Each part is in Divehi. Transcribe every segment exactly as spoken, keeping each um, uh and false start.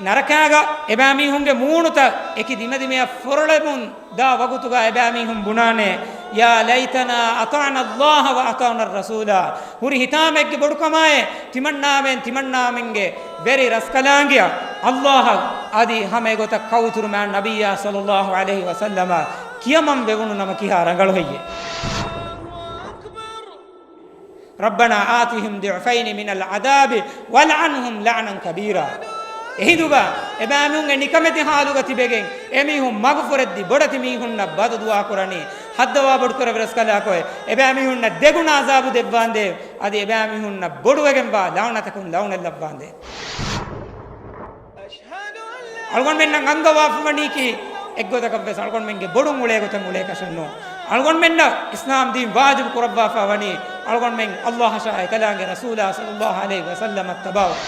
ނަރަކާގަ އެބައިމީހުންގެ މޫނުތައް އެކި ދިމަދިމަޔަށް ފޮރޮޅަމުން ދާ ވަގުތުގަ އެބައިމީހުން ބުނާނެ، يا ليتنا أطعنا الله وأطعنا الرسول. ހުރި ހިތާމައެއްގެ ބޮޑުކަމާއޭ، ތިމަންނާމެން ތިމަންނާމެންގެ ވެރި ރަސްކަލާނގެއަށް ﷲ އަށް އަދި ހަމަ އެގޮތަށް ކައުތުރު މާތް ނަބިއްޔާ صلى الله عليه وسلم ކިޔަމަން ވެވުނު ނަމަ ކިހާ ރަނގަޅު ހެއްޔޭ؟ ربنا آتهم ضعفين من العذاب والعنهم لعنا كبيرا. އެހިނދުގަ އެބައިމީހުންގެ ނިކަމެތި ހާލުގަ ތިބެގެން އެމީހުން މަގުފުރެއްދި ބޮޑެތި މީހުންނަށް ބަދުދުޢާ ކުރަނީ، ހައްދަވާ ބޮޑުކުރެއްވި ރަސްކަލާކޮއެ، އެބައިމީހުންނަށް ދެގުނަ ޢަޒާބު ދެއްވާނދޭ، އަދި އެބައިމީހުންނަށް ބޮޑުވެގެންވާ ލަޢުނަތަކުން ލަޢުނަތް ލައްވާނދޭ. އަޅުގަނޑުމެންނަށް އަންގަވާފަވަނީކީ އެއްގޮތަކަށްވެސް އަޅުގަނޑުމެންގެ ބޮޑުން އުޅޭ ގޮތަށް އުޅޭކަށެއްނޫން. އަޅުގަނޑުމެންނަށް އިސްލާމް ދީން ވާޖިބު ކުރައްވާފަ ވަނީ އަޅުގަނޑުމެން ﷲ އަށާ އެކަލާނގެ ރަސޫލާ صلى الله عليه وسلم އަށް ތަބާވުން.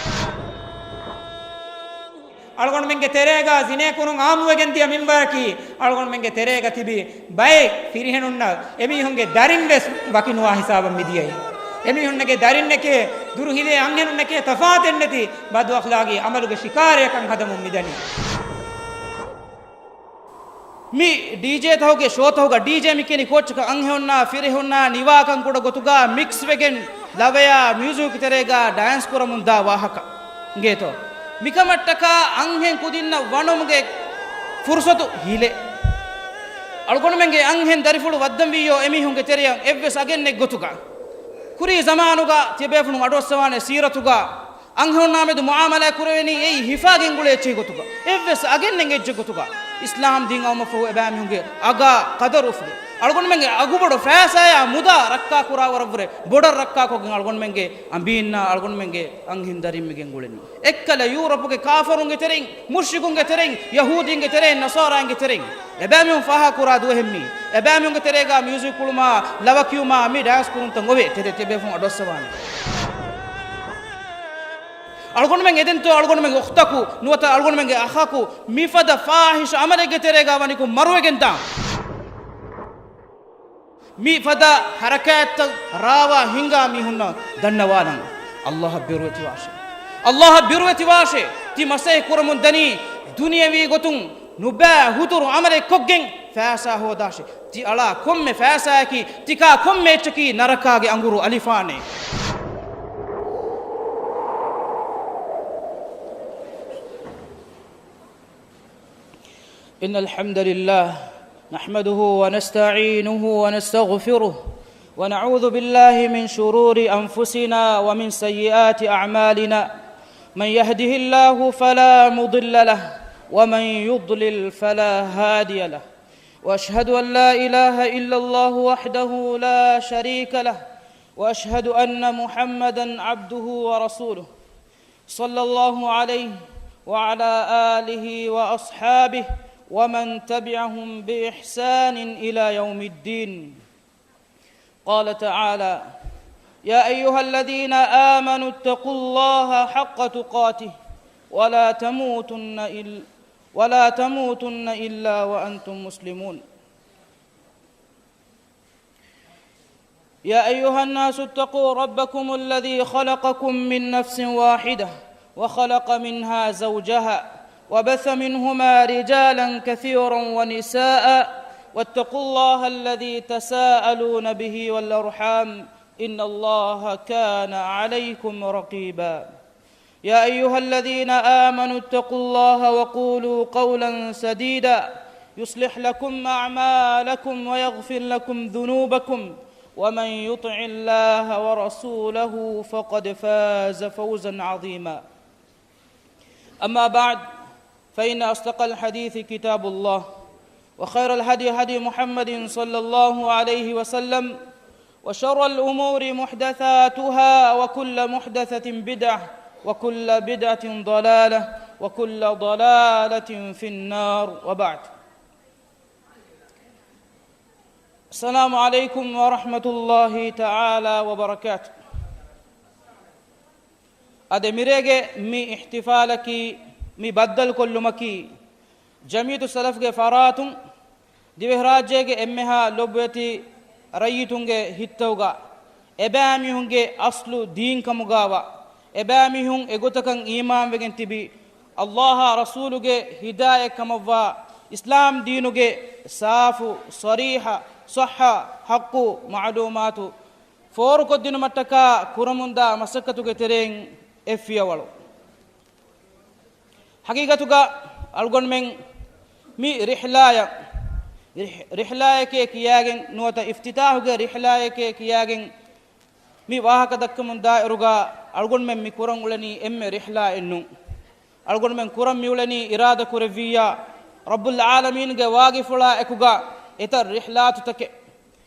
އަޅުގަނޑުމެންގެ ތެރޭގަ ޒިނޭކުރުން އާއްމުވެގެން ދިޔަ މިންވަރަކީ އަޅުގަނޑުމެންގެ ތެރޭގަ ތިބި ބައެއް ފިރިހެނުންނަށް އެމީހުންގެ ދަރިން ވެސް ވަކިނުވާ ހިސާބަށް މިދިޔައީ. އެމީހުންނެކޭ ދަރިންނެކޭ ދުރުހިލޭ އަންހެނުންނެކޭ ތަފާތެއްނެތި ބަދުއަޚްލާގީ ޢަމަލުގެ ޝިކާރަޔަކަށް ހަދަމުން މިދަނީ. މި ޑީޖޭތަކުގެ ޝޯތަކުގަ ޑީޖޭ މި ކިޔަނީ ކޯއްޗަކަށް އަންހެނުންނާ ފިރިހެނުންނާ ނިވާކަން ކުޑަ ގޮތުގަ މިކްސް ވެގެން ލަވަޔާ މިއުޒިކް ތެރޭގަ ޑާންސް ކުރަމުން ދާ ވާހަކަ އިނގޭތޯ؟ މިކަމަށްޓަކާ އަންހެން ކުދިންނަށް ވަނުމުގެ ފުރުސަތު ހިލޭ. އަޅުގަނޑުމެންގެ އަންހެން ދަރިފުޅު ވައްދަންވީޔޯ އެމީހުންގެ ތެރެއަށް އެއްވެސް އަގެއް ނެތް ގޮތުގަ. ކުރީ ޒަމާނުގަ ތިޔަބޭފުޅުން އަޑުއައްސަވާނެ ސީރަތުގަ އަންހެނުންނާމެދު މުޢާމަލާތް ކުރެވެނީ އެއީ ހިފާގެން ގުޅޭ އެއްޗެއް ގޮތުގަ. އެއްވެސް އަގެއް ނެތް އެއްޗެއް ގޮތުގަ. އިސްލާމް ދީން އައުމަށްފަހު އެބައިމީހުންގެ އަގާ ޤަދަރު އުފުލި. އަޅުގަނޑުމެންގެ އަގުބޮޑު ފައިސާޔާ މުދާ ރައްކާކުރާ ވަރަށްވުރެ ބޮޑަށް ރައްކާކޮށްގެން އަޅުގަނޑުމެންގެ އަނބީންނާ އަޅުގަނޑުމެންގެ އަންހެން ދަރިން މިގެން ގުޅެނީ. އެއްކަލަ ޔޫރަޕުގެ ކާފަރުންގެ ތެރެއިން، މުޝްރިކުންގެ ތެރެއިން، ޔަހޫދީންގެ ތެރެއިން، ނަޞާރާއިންގެ ތެރެއިން އެބައިމީހުން ފާހަގަކުރާ ދުވަހެއް މީ. އެބައިމީހުންގެ ތެރޭގަ މިއުޒިކް ކުޅުމާ، ލަވަ ކިޔުމާ، މި ޑާންސް ކުރުންތައް އޮވޭ. ތެދެއް ތިޔަބޭފުޅުން އަޑުއައްސަވާނެ. އަޅުގަނޑުމެން އެދެންތޯ އަޅުގަނޑުމެންގެ އުޚްތަކު ނުވަތަ އަޅުގަނޑުމެންގެ އަޚަކު މިފަދަ ފާޙިޝް ޢަމަލެއްގެ ތެރޭގަ ވަނިކޮށް މަރުވެގެން ދާން. މި ފަދަ ޙަރަކާތްތައް ރާވާ ހިނގާ މީހުންނަށް ދަންނަވާލަން. ﷲ އަށް ބިރުވެތިވާށޭ. ﷲ އަށް ބިރުވެތިވާށޭ. ތި މަސައްކަތް ކުރަމުން ދަނީ ދުނިޔަވީ ގޮތުން ނުބައި ހުތުރު ޢަމަލެއް ކޮށްގެން ފައިސާ ހޯދާށޭ. ތި އަޅާ ކޮންމެ ފައިސާއަކީ ތިކާ ކޮންމެ އެއްޗަކީ ނަރަކާގެ އަނގުރު އަލިފާނޭ. إن الحمد لله نحمده ونستعينه ونستغفره ونعوذ بالله من شرور أنفسنا ومن سيئات أعمالنا. من يهده الله فلا مضل له ومن يضلل فلا هادي له. وأشهد أن لا إله إلا الله وحده لا شريك له. وأشهد أن محمدا عبده ورسوله. صلى الله عليه وعلى آله وأصحابه ومن تبعهم بإحسان إلى يوم الدين. قال تعالى: يا أيها الذين آمنوا اتقوا الله حق تقاته ولا تموتن إلا، ولا تموتن إلا وأنتم مسلمون. يا أيها الناس اتقوا ربكم الذي خلقكم من نفس واحدة وخلق منها زوجها وبث منهما رجالا كثيرا ونساء واتقوا الله الذي تساءلون به والأرحام إن الله كان عليكم رقيبا. يا أيها الذين آمنوا اتقوا الله وقولوا قولا سديدا يصلح لكم أعمالكم ويغفر لكم ذنوبكم ومن يطع الله ورسوله فقد فاز فوزا عظيما. أما بعد، فإن أصدق الحديث كتاب الله، وخير الهدي هدي محمد صلى الله عليه وسلم، وشر الأمور محدثاتها، وكل محدثة بدعة، وكل بدعة ضلالة، وكل ضلالة في النار، وبعد. السلام عليكم ورحمة الله تعالى وبركاته. އަދި މިރޭގެ މި އިޙްތިފާލަކީ، މި ބައްދަލުކޮށްލުމަކީ، ޖަމިއްޔަތު ސަލަފްގެ ފަރާތުން ދިވެހިރާއްޖޭގެ އެންމެހާ ލޮބުވެތި ރައްޔިތުންގެ ހިތްތަކުގަ އެބައިމީހުންގެ އަސްލު ދީން ކަމުގަވާ، އެބައިމީހުން އެގޮތަކަށް އީމާންވެގެން ތިބި އައްލާހާ ރަސޫލުގެ ހިދާޔަތް ކަމަށްވާ އިސްލާމް ދީނުގެ ސާފު، ޞަރީޙަ، ޞައްޙަ، ޙައްޤު މަޢުލޫމާތު ފޯރުކޮށްދިނުމަށްޓަކާ ކުރަމުންދާ މަސައްކަތުގެ ތެރެއިން އެއް ފިޔަވަޅު. ޙަޤީޤަތުގަ އަޅުގަނޑުމެން މި ރިޙްލާޔަށް، ރިޙް-، ރިޙްލާޔެކޭ ކިޔާގެން ނުވަތަ އިފްތިތާޙުގެ ރިޙްލާޔެކޭ ކިޔާގެން މި ވާހަކަ ދައްކަމުން ދާއިރުގަ އަޅުގަނޑުމެން މި ކުރަން އުޅެނީ އެންމެ ރިޙްލާއެއް ނޫން. އަޅުގަނޑުމެން ކުރަން މިއުޅެނީ އިރާދަ ކުރެއްވިއްޔާ، ރައްބުލް ޢާލަމީންގެ ވާގިފުޅާ އެކުގަ އެތައް ރިޙްލާތުތަކެއް،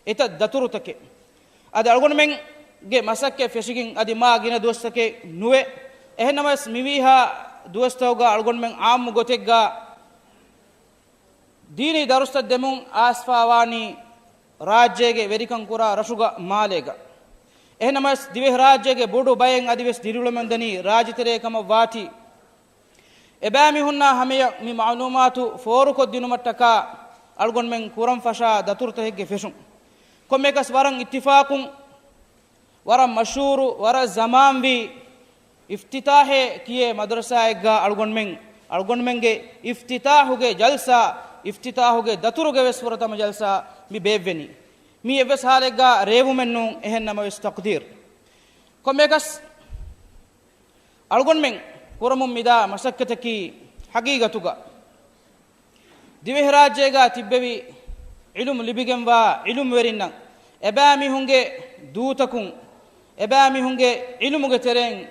އެތައް ދަތުރުތަކެއް. އަދި އަޅުގަނޑުމެންގެ މަސައްކަތް ފެށިގެން އަދި މާ ގިނަ ދުވަސްތަކެއް ނުވޭ. އެހެންނަމަވެސް މިވީހާ ދުވަސްތަކުގަ އަޅުގަނޑުމެން ޢާއްމު ގޮތެއްގަ ދީނީ ދަރުސްތައް ދެމުން އައިސްފާވާނީ ރާއްޖޭގެ ވެރިކަން ކުރާ ރަށުގަ މާލޭގަ. އެހެންނަމަވެސް ދިވެހިރާއްޖޭގެ ބޮޑު ބައެއް އަދިވެސް ދިރިއުޅެމުންދަނީ ރާއްޖެތެރޭ ކަމަށް ވާތީ، އެބައިމީހުންނާ ހަމަޔަށް މި މަޢުލޫމާތު ފޯރުކޮށްދިނުމަށްޓަކާ އަޅުގަނޑުމެން ކުރަން ފަށާ ދަތުރުތަކެއްގެ ފެށުން. ކޮންމެއަކަސް ވަރަށް އިއްތިފާޤުން، ވަރަށް މަޝްހޫރު، ވަރަށް ޒަމާންވީ އިފްތިތާޙޭ ކިޔޭ މަދްރަސާއެއްގަ އަޅުގަނޑުމެން، އަޅުގަނޑުމެންގެ އިފްތިތާޙުގެ ޖަލްސާ، އިފްތިތާޙުގެ ދަތުރުގެ ވެސް ފުރަތަމަ ޖަލްސާ މި ބޭއްވެނީ. މީ އެއްވެސް ޙާލެއްގަ ރޭވުމެއް ނޫން، އެހެން ނަމަވެސް ތަޤްދީރު. ކޮންމެއަކަސް އަޅުގަނޑުމެން ކުރަމުން މިދާ މަސައްކަތަކީ ޙަޤީޤަތުގަ ދިވެހިރާއްޖޭގަ ތިއްބެވި ޢިލްމު ލިބިގެންވާ ޢިލްމުވެރިންނަށް، އެބައިމީހުންގެ ދޫތަކުން، އެބައިމީހުންގެ ޢިލްމުގެ ތެރެއިން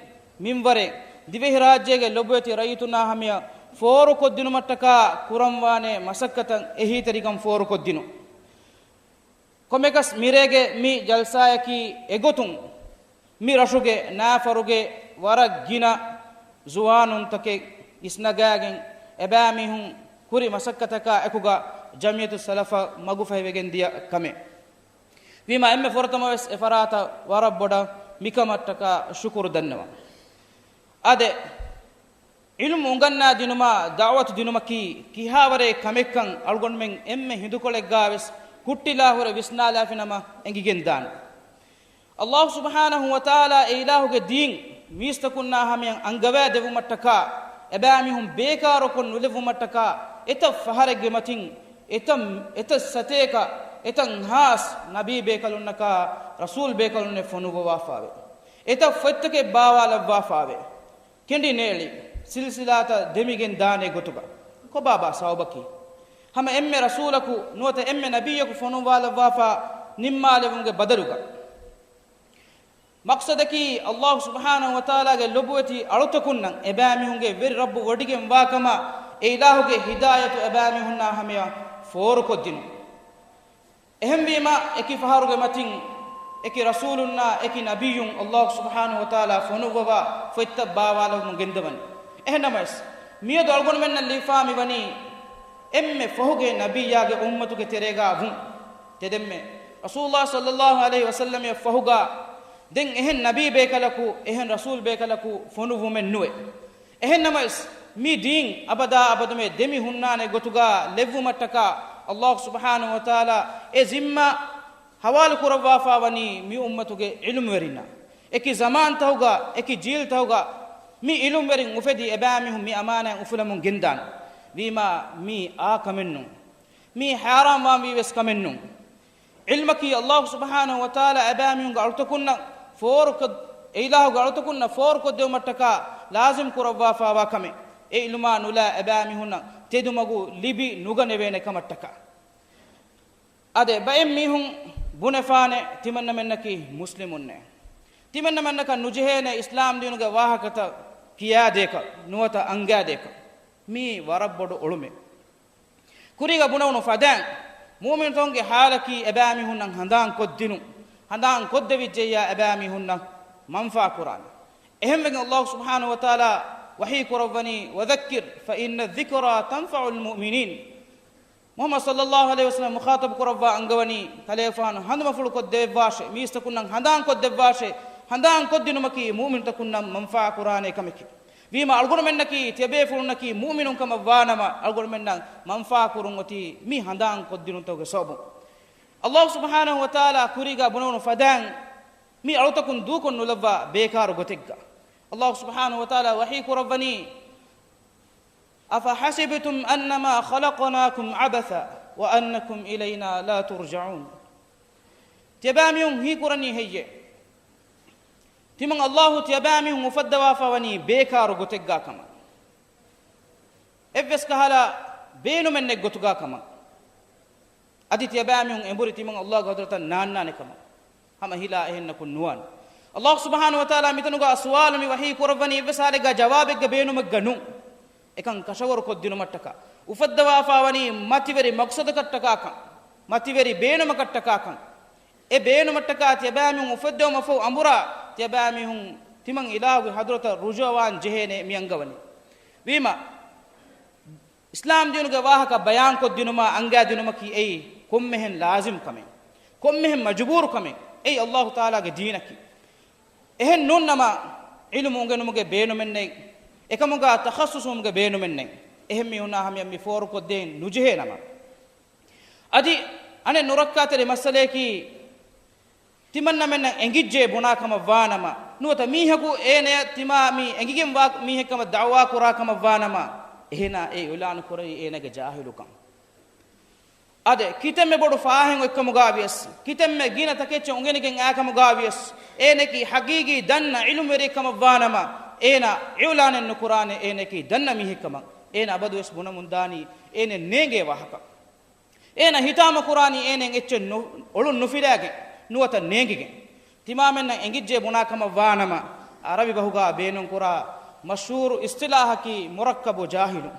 މިންވަރެއް ދިވެހިރާއްޖޭގެ ލޮބުވެތި ރައްޔިތުންނާ ހަމަޔަށް ފޯރުކޮށްދިނުމަށްޓަކާ ކުރަންވާނޭ މަސައްކަތަށް އެހީތެރިކަން ފޯރުކޮށްދިނުން. ކޮންމެއަކަސް މިރޭގެ މި ޖަލްސާއަކީ އެގޮތުން މި ރަށުގެ ނާފަރުގެ ވަރަށް ގިނަ ޒުވާނުންތަކެއް އިސްނަގާގެން އެބައިމީހުން ކުރި މަސައްކަތަކާ އެކުގަ ޖަމްޢިއްޔަތުއް ސަލަފަށް މަގުފަހިވެގެން ދިޔަ ކަމެއް. ވީމާ އެންމެ ފުރަތަމަވެސް އެފަރާތަށް ވަރަށް ބޮޑަށް މިކަމަށްޓަކާ ޝުކުރު ދަންނަވަން. އާދެ، ޢިލްމު އުނގަންނާ ދިނުމާ ދަޢުވަތު ދިނުމަކީ ކިހާވަރެއް ކަމެއްކަން އަޅުގަނޑުމެން އެންމެ ހިނދުކޮޅެއްގާވެސް ހުއްޓިލާ ހުރެ ވިސްނާލާފިނަމަ އެނގިގެންދާނެ. އައްލާހު ސުބްޙާނަހު ވަތަޢާލާ އެ އިލާހުގެ ދީން މީސްތަކުންނާ ހަމަޔަށް އަންގަވައިދެއްވުމަށްޓަކާ އެބައިމީހުން ބޭކާރުކޮށް ނުލެއްވުމަށްޓަކާ އެތައް ފަހަރެއްގެ މަތިން އެތައް، އެތައް ސަތޭކަ، އެތައް ހާސް ނަބީ ބޭކަލުންނަކާ ރަސޫލް ބޭކަލުންނެއް ފޮނުއްވަވާފާވޭ. އެތައް ފޮތްތަކެއް ބާވާލައްވާފާވޭ. ކެނޑި ނޭޅި ސިލްސިލާތައް ދެމިގެން ދާނެ ގޮތުގަ ކޮބާބާ ސަބަބަކީ؟ ހަމަ އެންމެ ރަސޫލަކު ނުވަތަ އެންމެ ނަބިއްޔަކު ފޮނުއްވާލައްވާފާ ނިންމާލެވުމުގެ ބަދަލުގަ. މަޤްޞަދަކީ އައްލާހު ސުބްޙާނަހު ވަތަޢާލާގެ ލޮބުވެތި އަޅުތަކުންނަށް އެބައިމީހުންގެ ވެރި ރައްބު ވޮޑިގެން ވާކަމަށް އެ އިލާހުގެ ހިދާޔަތު އެބައިމީހުންނާ ހަމަޔަށް ފޯރުކޮށްދިނުން. އެހެންވީމަ، އެކި ފަހަރުގެ މަތިން އެކި ރަސޫލުންނާ އެކި ނަބިއްޔުން އައްލާހު ސުބްޙާނަހު ވަތަޢާލާ ފޮނުއްވަވާ ފޮތްތައް ބާވާލަވަމުން ގެންދަވަނީ. އެހެންނަމަވެސް، މިއަދު އަޅުގަނޑުމެންނަށް ލިބިފާ މިވަނީ އެންމެ ފަހުގެ ނަބިއްޔާގެ އުއްމަތުގެ ތެރޭގާ ވުން. ތެދެންމެ ރަސޫލުﷲ ޞައްލަﷲ ޢަލައިހި ވަސައްލަމަށް ފަހުގާ ދެން އެހެން ނަބީ ބޭކަލަކު، އެހެން ރަސޫލް ބޭކަލަކު ފޮނުއްވުމެއް ނުވޭ. އެހެންނަމަވެސް، މި ދީން އަބަދާ އަބަދުމެ ދެމި ހުންނާނެ ގޮތުގާ ލެއްވުމަށްޓަކާ، އައްލާހު ސުބްޙާނަހު ވަތަޢާލާ އެ ޒިންމާ ހަވާލު ކުރައްވާފާ ވަނީ މި އުއްމަތުގެ ޢިލްމުވެރިންނަށް. އެކި ޒަމާންތަހުގަ، އެކި ޖީލްތަހުގަ މި ޢިލްމުވެރިން އުފެދި އެބައިމީހުން މި އަމާނާތް އުފުލަމުން ގެންދާނެ. ވީމާ މީ އާ ކަމެއް ނޫން. މީ ޙާރާންވާންވީ ވެސް ކަމެއް ނޫން. ޢިލްމަކީ އައްލާހު ސުބްޙާނަހު ވަތަޢާލާ އެބައިމީހުންގެ އަޅުތަކުންނަށް ފޯރުކޮށް، އެ އިލާހުގެ އަޅުތަކުންނަށް ފޯރުކޮށްދެވުމަށްޓަކާ ލާޒިމް ކުރައްވާފާވާ ކަމެއް. އެ ޢިލްމާ ނުލާ އެބައިމީހުންނަށް ތެދުމަގު ލިބި ނުގަނެވޭނެ ކަމަށްޓަކާ. އާދެ، ބައެއް މީހުން ބުނެފާނެ ތިމަންނަމެންނަކީ މުސްލިމުންނޭ. ތިމަންނަމެންނަކަށް ނުޖެހޭނެ އިސްލާމް ދީނުގެ ވާހަކަތައް ކިޔާދޭކަށް ނުވަތަ އަންގާދޭކަށް. މީ ވަރަށް ބޮޑު އުޅުމެއް. ކުރީގަ ބުނެވުނު ފަދައިން، މުއުމިނުތަކުންގެ ޙާލަކީ އެބައިމީހުންނަށް ހަނދާން ކޮށްދިނުން، ހަނދާން ކޮށްދެވިއްޖެއްޔާ އެބައިމީހުންނަށް މަންފާ ކުރާނެ. އެހެންވެގެން އައްލާހު ސުބްޙާނަހު ވަތަޢާލާ ވަޙީ ކުރައްވަނީ، وذكر فإن الذكرى تنفع المؤمنين. މުޙައްމަދު ޞައްލަﷲ ޢަލައިހި ވަސައްލަމަ މުޚާޠަބު ކުރައްވާ އަންގަވަނީ، ކަލޭފާނު ހަނދުމަފުޅު ކޮށްދެއްވާށޭ، މީސްތަކުންނަށް ހަނދާން ކޮށްދެއްވާށޭ، ހަނދާން ކޮށްދިނުމަކީ މުއުމިނުތަކުންނަށް މަންފާ ކުރާނޭ ކަމެކޭ. ވީމާ އަޅުގަނޑުމެންނަކީ ތިޔަބޭފުޅުންނަކީ މުއުމިނުން ކަމަށް ވާނަމަ، އަޅުގަނޑުމެންނަށް މަންފާ ކުރުން އޮތީ މި ހަނދާން ކޮށްދިނުންތަކުގެ ސަބަބުން. އައްލާހު ސުބްޙާނަހު ވަތަޢާލާ ކުރީގާ ބުނެވުނު ފަދައިން، މި އަޅުތަކުން ދޫކޮށް ނުލައްވާ ބޭކާރު ގޮތެއްގަ. އައްލާހު ސުބްޙާނަހު ވަތަޢާލާ ވަޙީ ކުރައްވަނީ، أفحسبتم أنما خلقناكم عبثا وأنكم إلينا لا ترجعون. ތިޔަބައިމީހުން ހީކުރަނީ ހެއްޔޭ؟ ތިމަން ﷲ ތިޔަބައިމީހުން އުފައްދަވާފަ ވަނީ ބޭކާރު ގޮތެއްގާ ކަމަށް، އެއްވެސް ކަހަލަ ބޭނުމެއް ނެތް ގޮތުގާ ކަމަށް. އަދި ތިޔަބައިމީހުން އެނބުރި ތިމަން ﷲގެ ޙަޟްރަތަށް ނާންނާނެ ކަމަށް. ހަމަ ހިލާ އެހެންނަކުން ނުވާނެ. ﷲ ސުބްޙާނަހޫ ވަތަޢާލާ މިތަނުގަ ސުވާލު މި ވަޙީ ކުރައްވަނީ އެއްވެސް ޙާލެއްގަ ޖަވާބެއްގެ ބޭނުމެއްގަ ނޫން. އެކަން ކަށަވަރު ކޮށްދިނުމަށްޓަކާ، އުފައްދަވާފަ ވަނީ މަތިވެރި މަޤްޞަދަކަށްޓަކާކަން، މަތިވެރި ބޭނުމަކަށްޓަކާކަން. އެ ބޭނުމަށްޓަކާ ތިޔަބައިމީހުން އުފެއްދެވުމަށްފަހު އަނބުރާ، ތިޔަބައިމީހުން ތިމަން އިލާހުގެ ޙަޟްރަތަށް ރުޖޫޢަވާން ޖެހޭނެ މި އަންގަވަނީ. ވީމާ، އިސްލާމް ދީނުގެ ވާހަކަ ބަޔާންކޮށްދިނުމާ އަންގާދިނުމަކީ އެއީ ކޮންމެހެން ލާޒިމް ކަމެއް، ކޮންމެހެން މަޖުބޫރު ކަމެއް. އެއީ ﷲ ތަޢާލާގެ ދީނަކީ. އެހެން ނޫންނަމަ، ޢިލްމު އުނގެނުމުގެ ބޭނުމެއް ނެތް، އެކަމުގަ ތަޚައްޞުޞުވުމުގެ ބޭނުމެއް ނެތް. އެހެން މީހުންނާ ހަމަޔަށް މި ފޯރުކޮށްދޭން ނުޖެހޭ ނަމަ. އަދި އަނެއް ނުރައްކާތެރި މައްސަލަޔަކީ، ތިމަންނަމެންނަށް އެނގިއްޖެ ބުނާ ކަމަށް ވާނަމަ، ނުވަތަ މީހަކު އޭނަޔަށް ތިމާ މި އެނގިގެން ވާ މީހެއްކަމަށް ދަޢުވާ ކުރާ ކަމަށް ވާނަމަ، އެހެނާ އެ އިޢުލާނު ކުރެވީ އޭނަގެ ޖާހިލުކަން. އާދެ، ކިތަންމެ ބޮޑު ފާހެން އޮތްކަމުގާވިޔަސް، ކިތަންމެ ގިނަ ތަކެއްޗެއް އުނގެނިގެން އާކަމުގާވިޔަސް، އޭނައަކީ ޙަޤީޤީ ދަންނަ ޢިލްމުވެރިއެއްކަމަށް ވާނަމަ، އޭނާ އިޢުލާނެއް ނުކުރާނެ އޭނައަކީ ދަންނަ މީހެއްކަމަށް. އޭނަ އަބަދުވެސް ބުނަމުންދާނީ އޭނަ ނޭނގޭ ވާހަކަ. އޭނަ ހިތާމަކުރާނީ އޭނަ އެއްޗެއް ނު-، އޮޅުން ނުފިލާގެން ނުވަތަ ނޭނގިގެން. ތިމާމެންނަށް އެނގިއްޖެ ބުނާ ކަމަށް ވާނަމަ، ޢަރަބި ބަހުގާ ބޭނުންކުރާ މަޝްހޫރު އިޞްޠިލާޙަކީ މުރައްކަބު ޖާހިލު.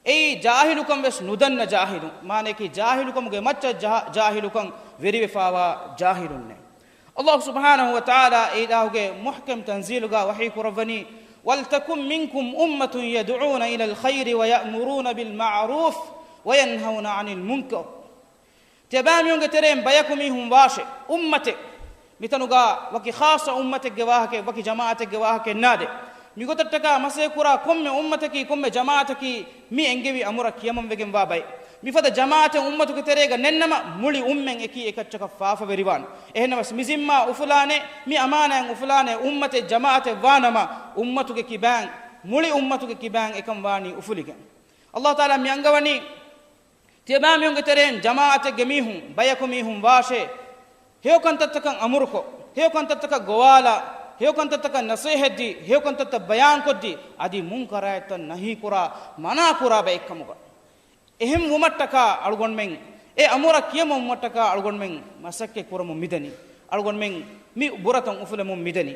އެއީ ޖާހިލުކަން ވެސް ނުދަންނަ ޖާހިލު. މާނައަކީ ޖާހިލުކަމުގެ މައްޗަށް ޖާ-، ޖާހިލުކަން ވެރިވެފާވާ ޖާހިލުންނޭ. ﷲ ސުބްޙާނަހޫ ވަތަޢާލާ އެ އިލާހުގެ މުޙްކަމް ތަންޒީލުގާ ވަޙީ ކުރައްވަނީ، وَلْتَكُن مِّنكُمْ أُمَّةٌ يَدْعُونَ إِلَى الْخَيْرِ وَيَأْمُرُونَ بِالْمَعْرُوفِ وَيَنْهَوْنَ عَنِ الْمُنكَرِ. ތިޔަބައިމީހުންގެ ތެރެއިން ބަޔަކު މީހުން ވާށޭ، އުއްމަތެއް. މިތަނުގާ ވަކި ޚާއްޞަ އުއްމަތެއްގެ ވާހަކައެއް، ވަކި ޖަމާޢަތެއްގެ ވާހަކައެއް ނާދޭ. މިގޮތަށްޓަކާ މަސައްކަތްކުރާ ކޮންމެ އުއްމަތަކީ، ކޮންމެ ޖަމާޢަތަކީ މި އެންގެވި އަމުރަށް ކިޔަމަންވެގެންވާ ބައެއް. މިފަދަ ޖަމާޢަތެއް އުއްމަތުގެ ތެރޭގަ ނެތްނަމަ، މުޅި އުއްމަތް އެކީ އެކައްޗަކަށް ފާފަވެރިވާނެ. އެހެންނަމަވެސް، މި ޒިންމާ އުފުލާނެ، މި އަމާނާތް އުފުލާނެ އުއްމަތެއް ޖަމާޢަތެއް ވާނަމަ، އުއްމަތުގެ ކިބައިން، މުޅި އުއްމަތުގެ ކިބައިން އެކަން ވާނީ އުފުލިގެން. ﷲ ތަޢާލާ މި އަންގަވަނީ، ތިޔަބައިމީހުންގެ ތެރެއިން ޖަމާޢަތެއްގެ މީހުން، ބަޔަކު މީހުން ވާށޭ، ހެޔޮކަންތައްތަކަށް އަމުރުކޮށް، ހެޔޮކަންތައްތަކަށް ގޮވާލާ، ހެޔޮކަންތައްތަކަށް ނަޞޭޙަތްދީ، ހެޔޮކަންތައްތައް ބަޔާންކޮށްދީ، އަދި މުންކަރާތްތައް ނަހީކުރާ، މަނާކުރާ ބައެއްކަމުގަ. އެހެން ވުމަށްޓަކާ އަޅުގަނޑުމެން، އެ އަމުރަށް ކިޔަމަންވުމަށްޓަކާ އަޅުގަނޑުމެން މަސައްކަތް ކުރަމުން މިދަނީ. އަޅުގަނޑުމެން މި ބުރަތައް އުފުލަމުން މިދަނީ.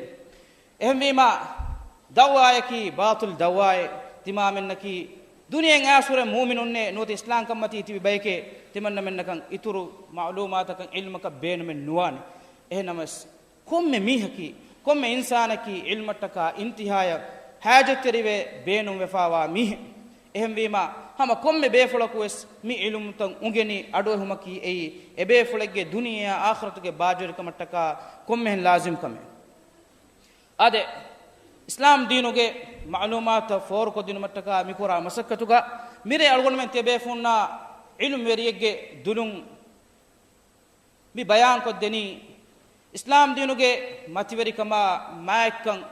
އެހެންވީމާ، ދަޢުވާއަކީ ބާޠިލު ދަޢުވާއެއް. ތިމާމެންނަކީ ދުނިޔެއިން އައިސްފަހުރެ މުއުމިނުންނޭ، ނުވަތަ އިސްލާމްކަންމަތީ ތިބި ބަޔެކޭ. ތިމަންނަމެންނަކަށް އިތުރު މަޢުލޫމާތަކަށް، ޢިލްމަކަށް ބޭނުމެއް ނުވާނެ. އެހެންނަމަވެސް، ކޮންމެ މީހަކީ، ކޮންމެ އިންސާނަކީ ޢިލްމަށްޓަކާ އިންތިހާޔަށް ޙާޖަތްތެރިވެ ބޭނުންވެފާވާ މީހެއް. އެހެންވީމާ، ހަމަ ކޮންމެ ބޭފުޅަކުވެސް މި ޢިލްމުތައް އުނގެނި އަޑުއެހުމަކީ އެއީ، އެބޭފުޅެއްގެ ދުނިޔެއާ އާޚިރަތުގެ ބާއްޖަވެރިކަމަށްޓަކާ ކޮންމެހެން ލާޒިމް ކަމެއް. އާދެ، އިސްލާމް ދީނުގެ މަޢުލޫމާތުތައް ފޯރުކޮށްދިނުމަށްޓަކާ މިކުރާ މަސައްކަތުގަ މިރޭ އަޅުގަނޑުމެން ތިޔަބޭފުޅުންނާ ޢިލްމުވެރިއެއްގެ ދުލުން މި ބަޔާންކޮށްދެނީ، އިސްލާމް ދީނުގެ މަތިވެރިކަމާ މާތްކަން،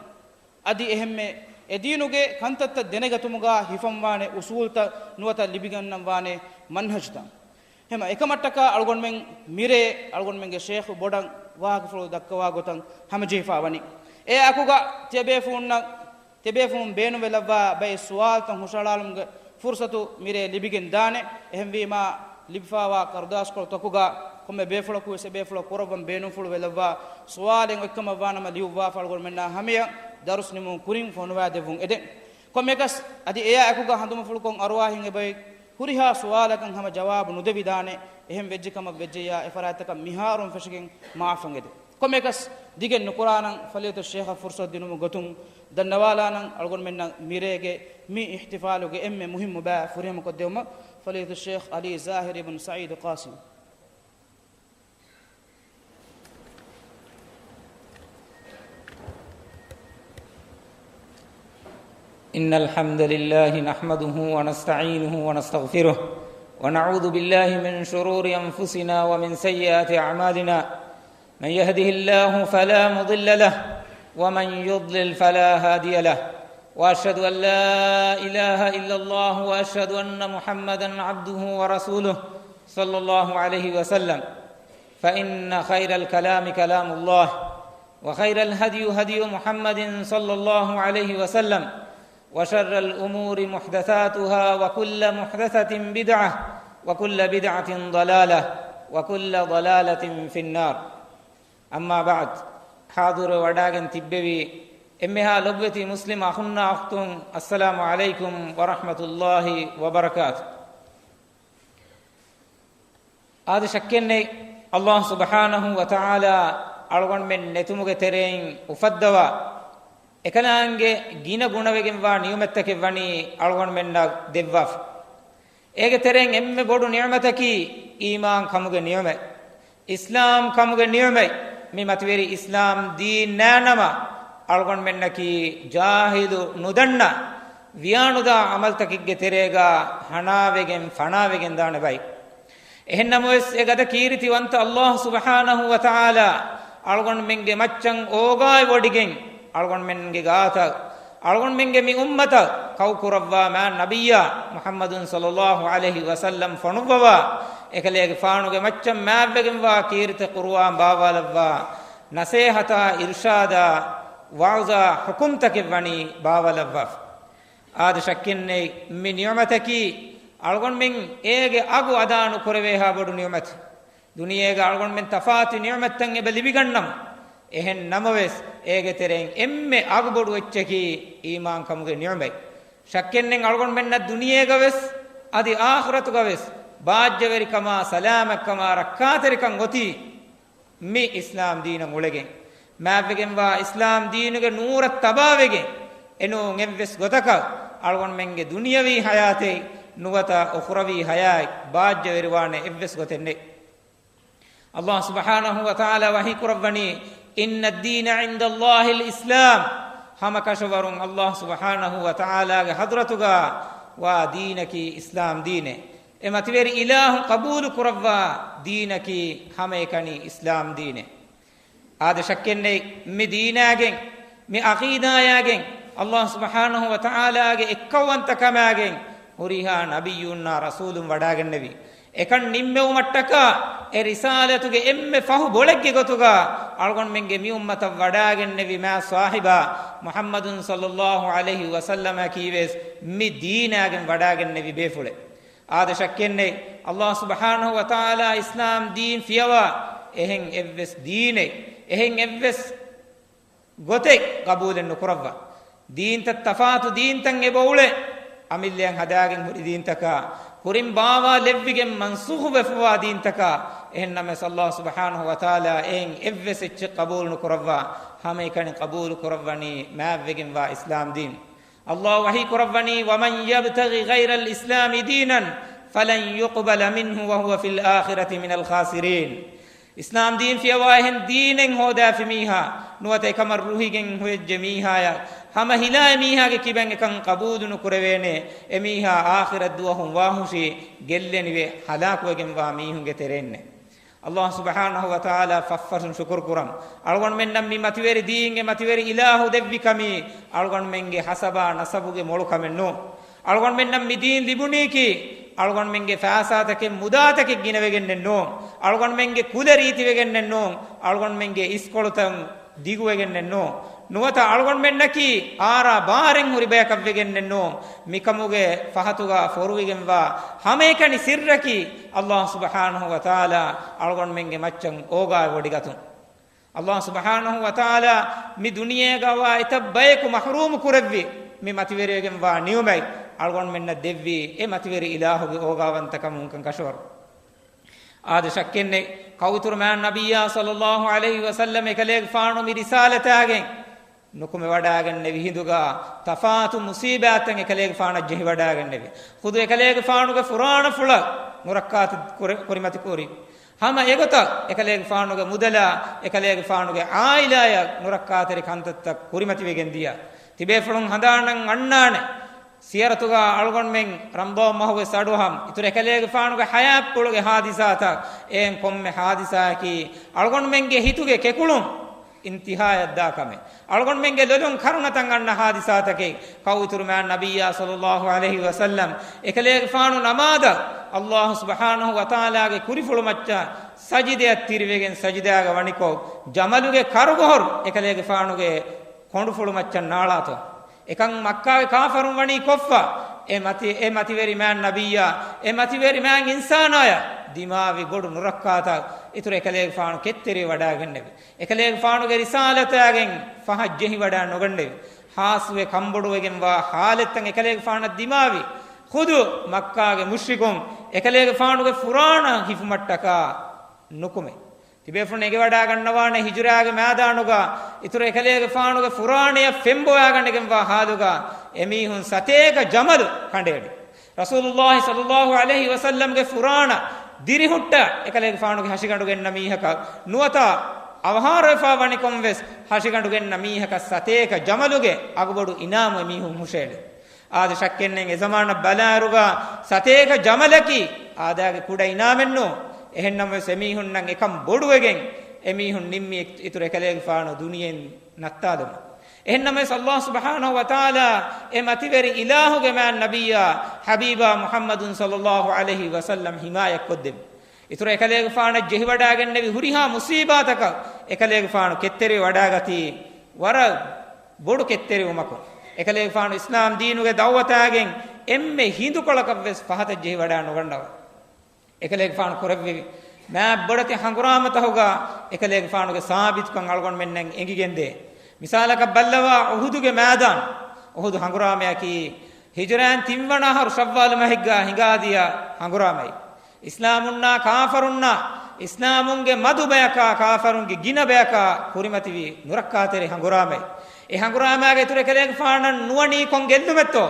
އަދި އެހެންމެ އެ ދީނުގެ ކަންތައްތައް ދެނެގަތުމުގަ ހިފަންވާނެ އުޞޫލުތައް ނުވަތަ ލިބިގަންނަންވާނެ މަންހަޖުތައް. ހަމަ އެކަމަށްޓަކާ އަޅުގަނޑުމެން މިރޭ އަޅުގަނޑުމެންގެ ޝޭޚު ބޮޑަށް ވާހަކަފުޅު ދައްކަވާ ގޮތަށް ހަމަޖެހިފާ ވަނީ. އެއާއެކުގަ ތިޔަބޭފުޅުންނަށް، ތިޔަބޭފުޅުން ބޭނުންވެލައްވާ ބައެއް ސުވާލުތައް ހުށަހަޅާލުމުގެ ފުރުޞަތު މިރޭ ލިބިގެން ދާނެ. އެހެންވީމާ، ލިބިފާވާ ކަރުދާސްކޮޅުތަކުގަ ކޮންމެ ބޭފުޅަކުވެސް އެބޭފުޅަށް ކުރައްވަން ބޭނުންފުޅު ވެލައްވާ ސުވާލެއް އޮތްކަމަށްވާނަމަ ލިޔުއްވާފަ އަޅުގަނޑުމެންނާ ހަމަޔަށް ދަރުސް ނިމުން ކުރިން ފޮނުވާދެއްވުން އެދެން. ކޮންމެއަކަސް، އަދި އެއާ އެކުގަ ހަނދުމަފުޅުކޮށް އަރުވާހިން އެބައި ހުރިހާ ސުވާލަކަށް ހަމަ ޖަވާބު ނުދެވިދާނެ. އެހެން ވެއްޖެކަމަށް ވެއްޖެއްޔާ އެފަރާތްތަކަށް މިހާރުން ފެށިގެން މަޢާފަށް އެދެން. ކޮންމެއަކަސް ދިގެއް ނުކުރާނަން، ފަޟީލަތުއްޝޭޚަށް ފުރުޞަތު ދިނުމުގެ ގޮތުން ދަންނަވާލާނަން، އަޅުގަނޑުމެންނަށް މިރޭގެ މި އިޙްތިފާލުގެ އެންމެ މުހިއްމު ބައި ފުރިހަމަކޮށްދެވުމަށް ފަޟީލަތުއްޝޭޚް ޢަލީ ޒާހިރު އިބްނު ސަޢީދު ޤާސިމް. إن الحمد لله نحمده ونستعينه ونستغفره، ونعوذ بالله من شرور أنفسنا ومن سيئات أعمالنا. من يهده الله فلا مضل له، ومن يضلل فلا هادي له، وأشهد أن لا إله إلا الله وأشهد أن محمدا عبده ورسوله صلى الله عليه وسلم. فإن خير الكلام كلام الله، وخير الهدي هدي محمد صلى الله عليه وسلم، وشر الأمور محدثاتها، وكل محدثة بدعة، وكل بدعة ضلالة، وكل ضلالة في النار. أما بعد، ޙާޟިރުވެ ވަޑާގެން ތިއްބެވި އެންމެހާ ލޮބުވެތި މުސްލިމް އަޚުންނާ އުޚްތުން، السلام عليكم ورحمة الله وبركاته. އާދެ، ޝައްކެއްނެތް، ﷲ ސުބްޙާނަހޫ ވަތަޢާލާ އަޅުގަނޑުމެން ނެތުމުގެ ތެރެއިން އުފައްދަވާ، އެކަލާނގެ ގިނަ ގުނަވެގެންވާ ނިޢުމަތްތަކެއް ވަނީ އަޅުގަނޑުމެންނަށް ދެއްވާފަ. އޭގެ ތެރެއިން އެންމެ ބޮޑު ނިޢުމަތަކީ އީމާން ކަމުގެ ނިޢުމަތް، އިސްލާމް ކަމުގެ ނިޢުމަތް. މި މަތިވެރި އިސްލާމް ދީން ނާނަމަ، އަޅުގަނޑުމެންނަކީ ޖާހިލު، ނުދަންނަ، ވިޔާނުދާ ޢަމަލުތަކެއްގެ ތެރޭގަ ހަނާވެގެން ފަނާވެގެން ދާނެ ބައި. އެހެން ނަމަވެސް، އެ ގަދަ ކީރިތިވަންތަ ﷲ ސުބްޙާނަހޫ ވަތަޢާލާ އަޅުގަނޑުމެންގެ މައްޗަށް އޯގާވޮޑިގެން، އަޅުގަނޑުމެންގެ ގާތަށް، އަޅުގަނޑުމެންގެ މި އުއްމަތަށް ކައުކުރައްވާ މާތް ނަބިއްޔާ މުޙައްމަދު ޞައްލައްލާހު ޢަލައިހި ވަސައްލަމް ފޮނުއްވަވާ، އެކަލޭގެފާނުގެ މައްޗަށް މާތްވެގެންވާ ކީރިތި ޤުރުއާން ބާވާލައްވާ، ނަޞޭޙަތާ، އިރުޝާދާ، ވަޢުޒާ، ޙުކުމްތަކެއް ވަނީ ބާވާލައްވާފަ. އާދެ، ޝައްކެއްނެތް، މި ނިޢުމަތަކީ އަޅުގަނޑުމެން އޭގެ އަގު އަދާ ނުކުރެވޭހާ ބޮޑު ނިޢުމަތެއް. ދުނިޔޭގަ އަޅުގަނޑުމެން ތަފާތު ނިޢުމަތްތައް އެބަ ލިބިގަންނަމު، އެހެން ނަމަވެސް، އޭގެ ތެރެއިން އެންމެ އަގުބޮޑު އެއްޗަކީ އީމާން ކަމުގެ ނިޢުމަތް. ޝައްކެއްނެތް، އަޅުގަނޑުމެންނަށް ދުނިޔޭގަވެސް އަދި އާޚިރަތުގަވެސް ބާއްޖަވެރިކަމާ، ސަލާމަތްކަމާ، ރައްކާތެރިކަން އޮތީ މި އިސްލާމް ދީނަށް އުޅެގެން. މާތްވެގެންވާ އިސްލާމް ދީނުގެ ނޫރަށް ތަބާވެގެން، އެނޫން އެއްވެސް ގޮތަކަށް އަޅުގަނޑުމެންގެ ދުނިޔަވީ ޙަޔާތެއް ނުވަތަ އުޚްރަވީ ޙަޔާތް ބާއްޖަވެރިވާނެ އެއްވެސް ގޮތެއް ނެތް. ﷲ ސުބްޙާނަހޫ ވަތަޢާލާ ވަޙީ ކުރައްވަނީ، إن الدين عند الله الإسلام. ހަމަ ކަށަވަރުން ﷲ ސުބްޙާނަހޫ ވަތަޢާލާގެ ޙަޟްރަތުގަ ވާ ދީނަކީ އިސްލާމް ދީނެއް. އެ މަތިވެރި އިލާހު ޤަބޫލު ކުރައްވާ ދީނަކީ ހަމައެކަނި އިސްލާމް ދީނެއް. އާދެ، ޝައްކެއްނެތް، މި ދީނާގެން، މި ޢަޤީދާޔާގެން ﷲ ސުބްޙާނަހޫ ވަތަޢާލާގެ އެއްކައުވަންތަކަމާގެން ހުރިހާ ނަބިއްޔުންނާ ރަސޫލުން ވަޑާގެންނެވި. އެކަން ނިންމެވުމަށްޓަކާ، އެ ރިސާލަތުގެ އެންމެ ފަހު ބޮޅެއްގެ ގޮތުގަ އަޅުގަނޑުމެންގެ މި އުއްމަތަށް ވަޑާގެންނެވި މާތް ޞާޙިބާ މުޙައްމަދު ޞައްލައްލާހު ޢަލައިހި ވަސައްލަމަކީވެސް މި ދީނާގެން ވަޑާގެންނެވި ބޭފުޅެއް. އާދެ، ޝައްކެއްނެތް، ﷲ ސުބްޙާނަހޫ ވަތަޢާލާ އިސްލާމް ދީން ފިޔަވާ އެހެން އެއްވެސް ދީނެއް، އެހެން އެއްވެސް ގޮތެއް ޤަބޫލެއް ނުކުރައްވާ. ދީންތައް ތަފާތު ދީންތައް އެބަ އުޅޭ. އަމިއްލައަށް ހަދާގެން ހުރި ދީންތަކާ، ކުރިން ބާވާލެއްވިގެން މަންސޫޚުވެފަވާ ދީންތަކާ. އެހެންނަމަވެސް، ﷲ ސުބްޙާނަހޫ ވަތަޢާލާ އެއިން އެއްވެސް އެއްޗެއް ޤަބޫލު ނުކުރައްވާ. ހަމައެކަނި ޤަބޫލު ކުރައްވަނީ މާތްވެގެންވާ އިސްލާމް ދީން. ﷲ ވަޙީ ކުރައްވަނީ، ومن يبتغ غير الإسلام دينا فلن يقبل منه وهو في الآخرة من الخاسرين. އިސްލާމް ދީން ފިޔަވާ އެހެން ދީނެއް ހޯދާފި މީހާ، ނުވަތަ އެކަމަށް ރުހިގެން ހުރެއްޖެ މީހާޔަށް، ހަމަ ހިލާ އެ މީހާގެ ކިބައިން އެކަން ޤަބޫލު ނުކުރެވޭނެ. އެ މީހާ އާޚިރަތް ދުވަހުން ވާހުށީ ގެއްލެނިވެ ހަލާކުވެގެންވާ މީހުންގެ ތެރެއިންނޭ. ﷲ ސުބްޙާނަހޫ ވަތަޢާލާ ފަށްފަށުން ޝުކުރު ކުރަން. އަޅުގަނޑުމެންނަށް މި މަތިވެރި ދީން އެ މަތިވެރި އިލާހު ދެއްވި ކަމީ، އަޅުގަނޑުމެންގެ ހަސަބާ ނަސަބުގެ މޮޅު ކަމެއް ނޫން. އަޅުގަނޑުމެންނަށް މި ދީން ލިބުނީކީ، އަޅުގަނޑުމެންގެ ފައިސާތަކެއް މުދާތަކެއް ގިނަވެގެންނެއް ނޫން. އަޅުގަނޑުމެންގެ ކުލަ ރީތިވެގެންނެއް ނޫން. އަޅުގަނޑުމެންގެ އިސްކޮޅުތައް ދިގުވެގެންނެއް ނޫން. ނުވަތަ އަޅުގަނޑުމެންނަކީ އާރާ ބާރެއް ހުރި ބަޔަކަށްވެގެންނެއް ނޫން. މިކަމުގެ ފަހަތުގަ ފޮރުވިގެންވާ ހަމައެކަނި ސިއްރަކީ، ﷲ ސުބްޙާނަހޫ ވަތަޢާލާ އަޅުގަނޑުމެންގެ މައްޗަށް އޯގާވެވޮޑިގަތުން. ﷲ ސުބްޙާނަހޫ ވަތަޢާލާ މި ދުނިޔޭގަވާ އެތައް ބަޔަކު މަޙްރޫމު ކުރެއްވި މި މަތިވެރިވެގެންވާ ނިޢުމަތް އަޅުގަނޑުމެންނަށް ދެއްވީ އެ މަތިވެރި އިލާހުގެ އޯގާވަންތަކަމުންކަން ކަށަވަރު. އާދެ، ޝައްކެއްނެތް، ކައުއިތުރު މާތް ނަބިއްޔާ ޞައްލައްލާހު ޢަލައިހި ވަސައްލަމް އެކަލޭގެފާނު މި ރިސާލަތާގެން ނުކުމެވަޑާގެންނެވި ހިނދުގަ ތަފާތު މުޞީބާތްތައް އެކަލޭގެފާނަށް ޖެހިވަޑާގެންނެވި. ޚުދު އެކަލޭގެފާނުގެ ފުރާނަފުޅަށް ނުރައްކާތެއް ކުރި-، ކުރިމަތިކުރި. ހަމަ އެގޮތަށް އެކަލޭގެފާނުގެ މުދަލާ، އެކަލޭގެފާނުގެ ޢާއިލާޔަށް ނުރައްކާތެރި ކަންތައްތައް ކުރިމަތިވެގެން ދިޔަ. ތިބޭފުޅުން ހަނދާނަށް އަންނާނެ. ސިޔަރަތުގަ އަޅުގަނޑުމެން ރަމަޟާން މަހުގެ ސަޑުހަމަ އިތުރު އެކަލޭގެފާނުގެ ޙަޔާތްޕުޅުގެ ޙާދިސާތައް، އެހެން ކޮންމެ ޙާދިސާއަކީ އަޅުގަނޑުމެންގެ ހިތުގެ ކެކުޅުން އިންތިހާއަށް ދާ ކަމެއް. އަޅުގަނޑުމެންގެ ލޮލުން ކަރުނަތައް އަންނަ ހާދިސާތަކެއް. ކައު އިތުރު މާތް ނަބިއްޔާ ޞައްލައްލާހު ޢަލައިހި ވަސައްލަމް އެކަލޭގެފާނު ނަމާދަށް އައްލާހު ސުބްޙާނަހު ވަތަޢާލާގެ ކުރިފުޅު މައްޗަށް ސަޖިދައަށް ތިރިވެގެން ސަޖިދާގަ ވަނިކޮށް، ޖަމަލުގެ ކަރުގޮހޮރު އެކަލޭގެފާނުގެ ކޮނޑުފުޅު މައްޗަށް ނާޅާތޯ؟ އެކަން މައްކާގެ ކާފަރުން ވަނީ ކޮށްފަ؟ އެ މަތި، އެ މަތިވެރި މާތް ނަބިއްޔާ، އެ މަތިވެރި މާތް އިންސާނާޔަށް ދިމާވި ބޮޑު ނުރައްކާތައް އިތުރު އެކަލޭގެފާނު ކެތްތެރިވެ ވަޑާގެންނެވި. އެކަލޭގެފާނުގެ ރިސާލަތާގެން ފަހަށް ޖެހިވަޑާ ނުގަންނެވި. ހާސްވެ ކަންބޮޑުވެގެންވާ ހާލަތްތައް އެކަލޭގެފާނަށް ދިމާވި. ޚުދު މައްކާގެ މުޝްރިކުން އެކަލޭގެފާނުގެ ފުރާނަ ހިފުމަށްޓަކާ ނުކުމެ. ތިބޭފުޅުން އެނގިވަޑާގަންނަވާނެ ހިޖުރާގެ މައިދާނުގަ އިތުރު އެކަލޭގެފާނުގެ ފުރާނަޔަށް ފެންބޮވާގަނެގެންވާ ހާލުގަ އެމީހުން ސަތޭކަ ޖަމަލު ކަނޑައެޅި. ރަސޫލުއްލާހި ޞައްލައްލާހު ޢަލައިހި ވަސައްލަމްގެ ފުރާނަ ދިރިހުއްޓާ އެކަލޭގެފާނުގެ ހަށިގަނޑު ގެންނަ މީހަކަށް ނުވަތަ އަވަހާރަވެފާ ވަނިކޮން ވެސް ހަށިގަނޑު ގެންނަ މީހަކަށް ސަތޭކަ ޖަމަލުގެ އަގުބޮޑު އިނާމު އެމީހުން ހުށައެޅި. އާދެ، ޝައްކެއްނެތް އެ ޒަމާނަށް ބަލާއިރުގަ ސަތޭކަ ޖަމަލަކީ އާދައިގެ ކުޑަ އިނާމެއްނޫ. އެހެންނަމަވެސް އެމީހުންނަށް އެކަން ބޮޑުވެގެން އެމީހުން ނިންމި އިތުރު އެކަލޭގެފާނު ދުނިޔެއިން ނައްތާލުމަށް. އެހެންނަމަވެސް އައްލާހު ސުބްޙާނަހު ވަތަޢާލާ އެ މަތިވެރި އިލާހުގެ މާތް ނަބިއްޔާ ޙަބީބާ މުޙައްމަދު ޞައްލައްލާހު ޢަލައިހި ވަސައްލަމް ޙިމާޔަތްކޮށްދެއްވި. އިތުރު އެކަލޭގެފާނަށް ޖެހިވަޑާގެންނެވި ހުރިހާ މުޞީބާތަކަށް އެކަލޭގެފާނު ކެތްތެރިވެ ވަޑާގަތީ ވަރަށް ބޮޑު ކެތްތެރިވުމަކުން. އެކަލޭގެފާނު އިސްލާމް ދީނުގެ ދަޢުވަތާގެން އެންމެ ހިނދުކޮޅަކަށްވެސް ފަހަތަށް ޖެހިވަޑާ ނުގަންނަވާ. އެކަލޭގެފާނު ކުރެއްވި މާތް ބޮޑެތި ހަނގުރާމަތަކުގަ އެކަލޭގެފާނުގެ ސާބިތުކަން އަޅުގަނޑުމެންނަށް އެނގިގެންދޭ. މިސާލަކަށް ބައްލަވާ އުޙުދުގެ މައިދާން. އުޙުދު ހަނގުރާމަޔަކީ ހިޖުރައިން ތިންވަނަ އަހަރު ޝައްވާލު މަހެއްގަ ހިނގާދިޔަ ހަނގުރާމައެއް. އިސްލާމުންނާ ކާފަރުންނާ، އިސްލާމުންގެ މަދު ބަޔަކާ ކާފަރުންގެ ގިނަ ބަޔަކާ ކުރިމަތިވި ނުރައްކާތެރި ހަނގުރާމައެއް. އެ ހަނގުރާމައިގަ އިތުރު އެކަލޭގެފާނަށް ނުވަނީ ކޮން ގެއްލުމެއްތޯ؟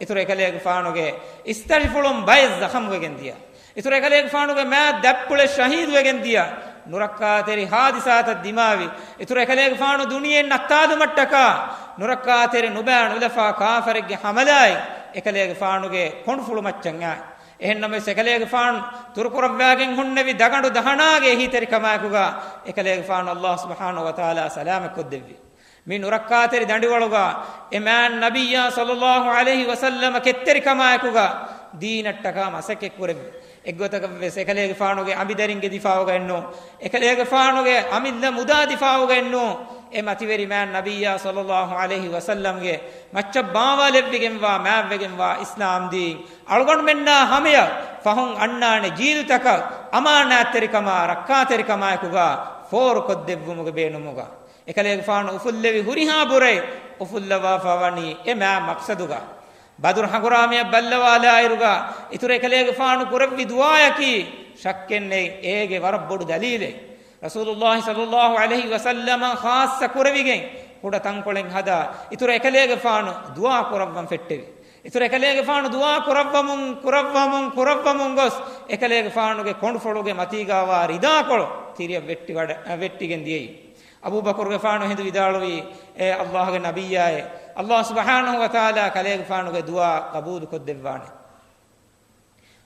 އިތުރު އެކަލޭގެފާނުގެ އިސްތަށިފުޅުން ބައެއް ޒަޚަމުވެގެން ދިޔަ. އިތުރު އެކަލޭގެފާނުގެ މާތް ދަތްޕުޅެއް ޝަހީދުވެގެން ދިޔަ. ނުރައްކާތެރި ހާދިސާތައް ދިމާވި. އިތުރު އެކަލޭގެފާނު ދުނިޔެއިން ނައްތާލުމަށްޓަކާ ނުރައްކާތެރި ނުބައި ނުލަފާ ކާފަރެއްގެ ހަމަލާއި އެކަލޭގެފާނުގެ ކޮނޑުފުޅު މައްޗަށް އައި. އެހެންނަމަވެސް އެކަލޭގެފާނު ތުރުކުރައްވާގެން ހުންނެވި ދަގަނޑު ދަހަނާގެ އެހީތެރިކަމާއެކުގަ އެކަލޭގެފާނު އައްލާހު ސުބްޙާނަހު ވަތަޢާލާ ސަލާމަތްކޮށްދެއްވި. މި ނުރައްކާތެރި ދަނޑިވަޅުގަ އެ މާތް ނަބިއްޔާ ޞައްލައްލާހު ޢަލައިހި ވަސައްލަމަ ކެތްތެރިކަމާއެކުގަ ދީނަށްޓަކާ މަސައްކަތްކުރެއްވި. އެއްގޮތަކަށްވެސް އެކަލޭގެފާނުގެ އަނބިދަރިންގެ ދިފާޢުގައެއްނޫ، އެކަލޭގެފާނުގެ އަމިއްލަ މުދާ ދިފާޢުގައެއްނޫ، އެ މަތިވެރި މާތް ނަބިއްޔާ ޞައްލައްލާހު ޢަލައިހި ވަސައްލަމްގެ މައްޗަށް ބާވާލެއްވިގެންވާ މާތްވެގެންވާ އިސްލާމް ދީން އަޅުގަނޑުމެންނާ ހަމަޔަށް ފަހުން އަންނާނެ ޖީލުތަކަށް އަމާނާތްތެރިކަމާ ރައްކާތެރިކަމާއެކުގަ ފޯރުކޮށްދެއްވުމުގެ ބޭނުމުގަ. އެކަލޭގެފާނު އުފުއްލެވި ހުރިހާ ބުރައެއް އުފުއްލަވާފަ ވަނީ އެ މާތް މަޤްޞަދުގަ. ބަދުރު ހަނގުރާމަޔަށް ބައްލަވާލާއިރުގަ އިތުރު އެކަލޭގެފާނު ކުރެއްވި ދުޢާއަކީ ޝައްކެއްނެތް އޭގެ ވަރަށް ބޮޑު ދަލީލެއް. ރަސޫލުއްލާހި ޞައްލައްލާހު ޢަލައިހި ވަސައްލަމަށް ޚާއްޞަ ކުރެވިގެން ކުޑަ ތަންކޮޅެއް ހަދާ އިތުރު އެކަލޭގެފާނު ދުޢާ ކުރައްވަން ފެއްޓެވި. އިތުރު އެކަލޭގެފާނު ދުޢާ ކުރައްވަމުން، ކުރައްވަމުން، ކުރައްވަމުން ގޮސް އެކަލޭގެފާނުގެ ކޮނޑުފޮޅުގެ މަތީގާވާ ރިދާކޮޅު ތިރިއަށް ވެއްޓި ވަޑަ-، ވެއްޓިގެން ދިޔައީ. އަބޫބަކުރުގެފާނު ހެނދު ވިދާޅުވީ، އޭ އައްލާހުގެ ނަބިއްޔާއޭ، އައްލާހު ސުބްޙާނަހު ވަތަޢާލާ ކަލޭގެފާނުގެ ދުޢާ ޤަބޫލުކޮށްދެއްވާނެ.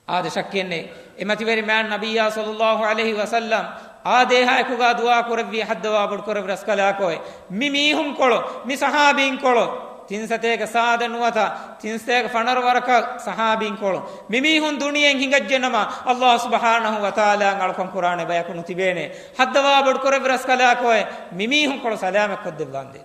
އާދެ، ޝައްކެއްނެތް އެ މަތިވެރި މާތް ނަބިއްޔާ ޞައްލައްލާހު ޢަލައިހި ވަސައްލަމް އާދޭހާއެކުގަ ދުޢާ ކުރެއްވި ހައްދަވާ ބޮޑުކުރެއްވި ރަސްކަލާކޮއެ، މި މީހުންކޮޅު، މި ޞަޙާބީންކޮޅު، ތިން ސަތޭކަ ސާދަ ނުވަތަ ތިން ސަތޭކަ ފަނަރަ ވަރަކަށް ޞަޙާބީންކޮޅު، މި މީހުން ދުނިޔެއިން ހިނގައްޖެނަމަ، އައްލާހު ސުބްޙާނަހު ވަތަޢާލާއަށް އަޅުކަން ކުރާނެ ބަޔަކު ނުތިބޭނެ. ހައްދަވާ ބޮޑުކުރެއްވި ރަސްކަލާކޮއެ، މި މީހުންކޮޅު ސަލާމަތްކޮށްދެއްވާނދޭ.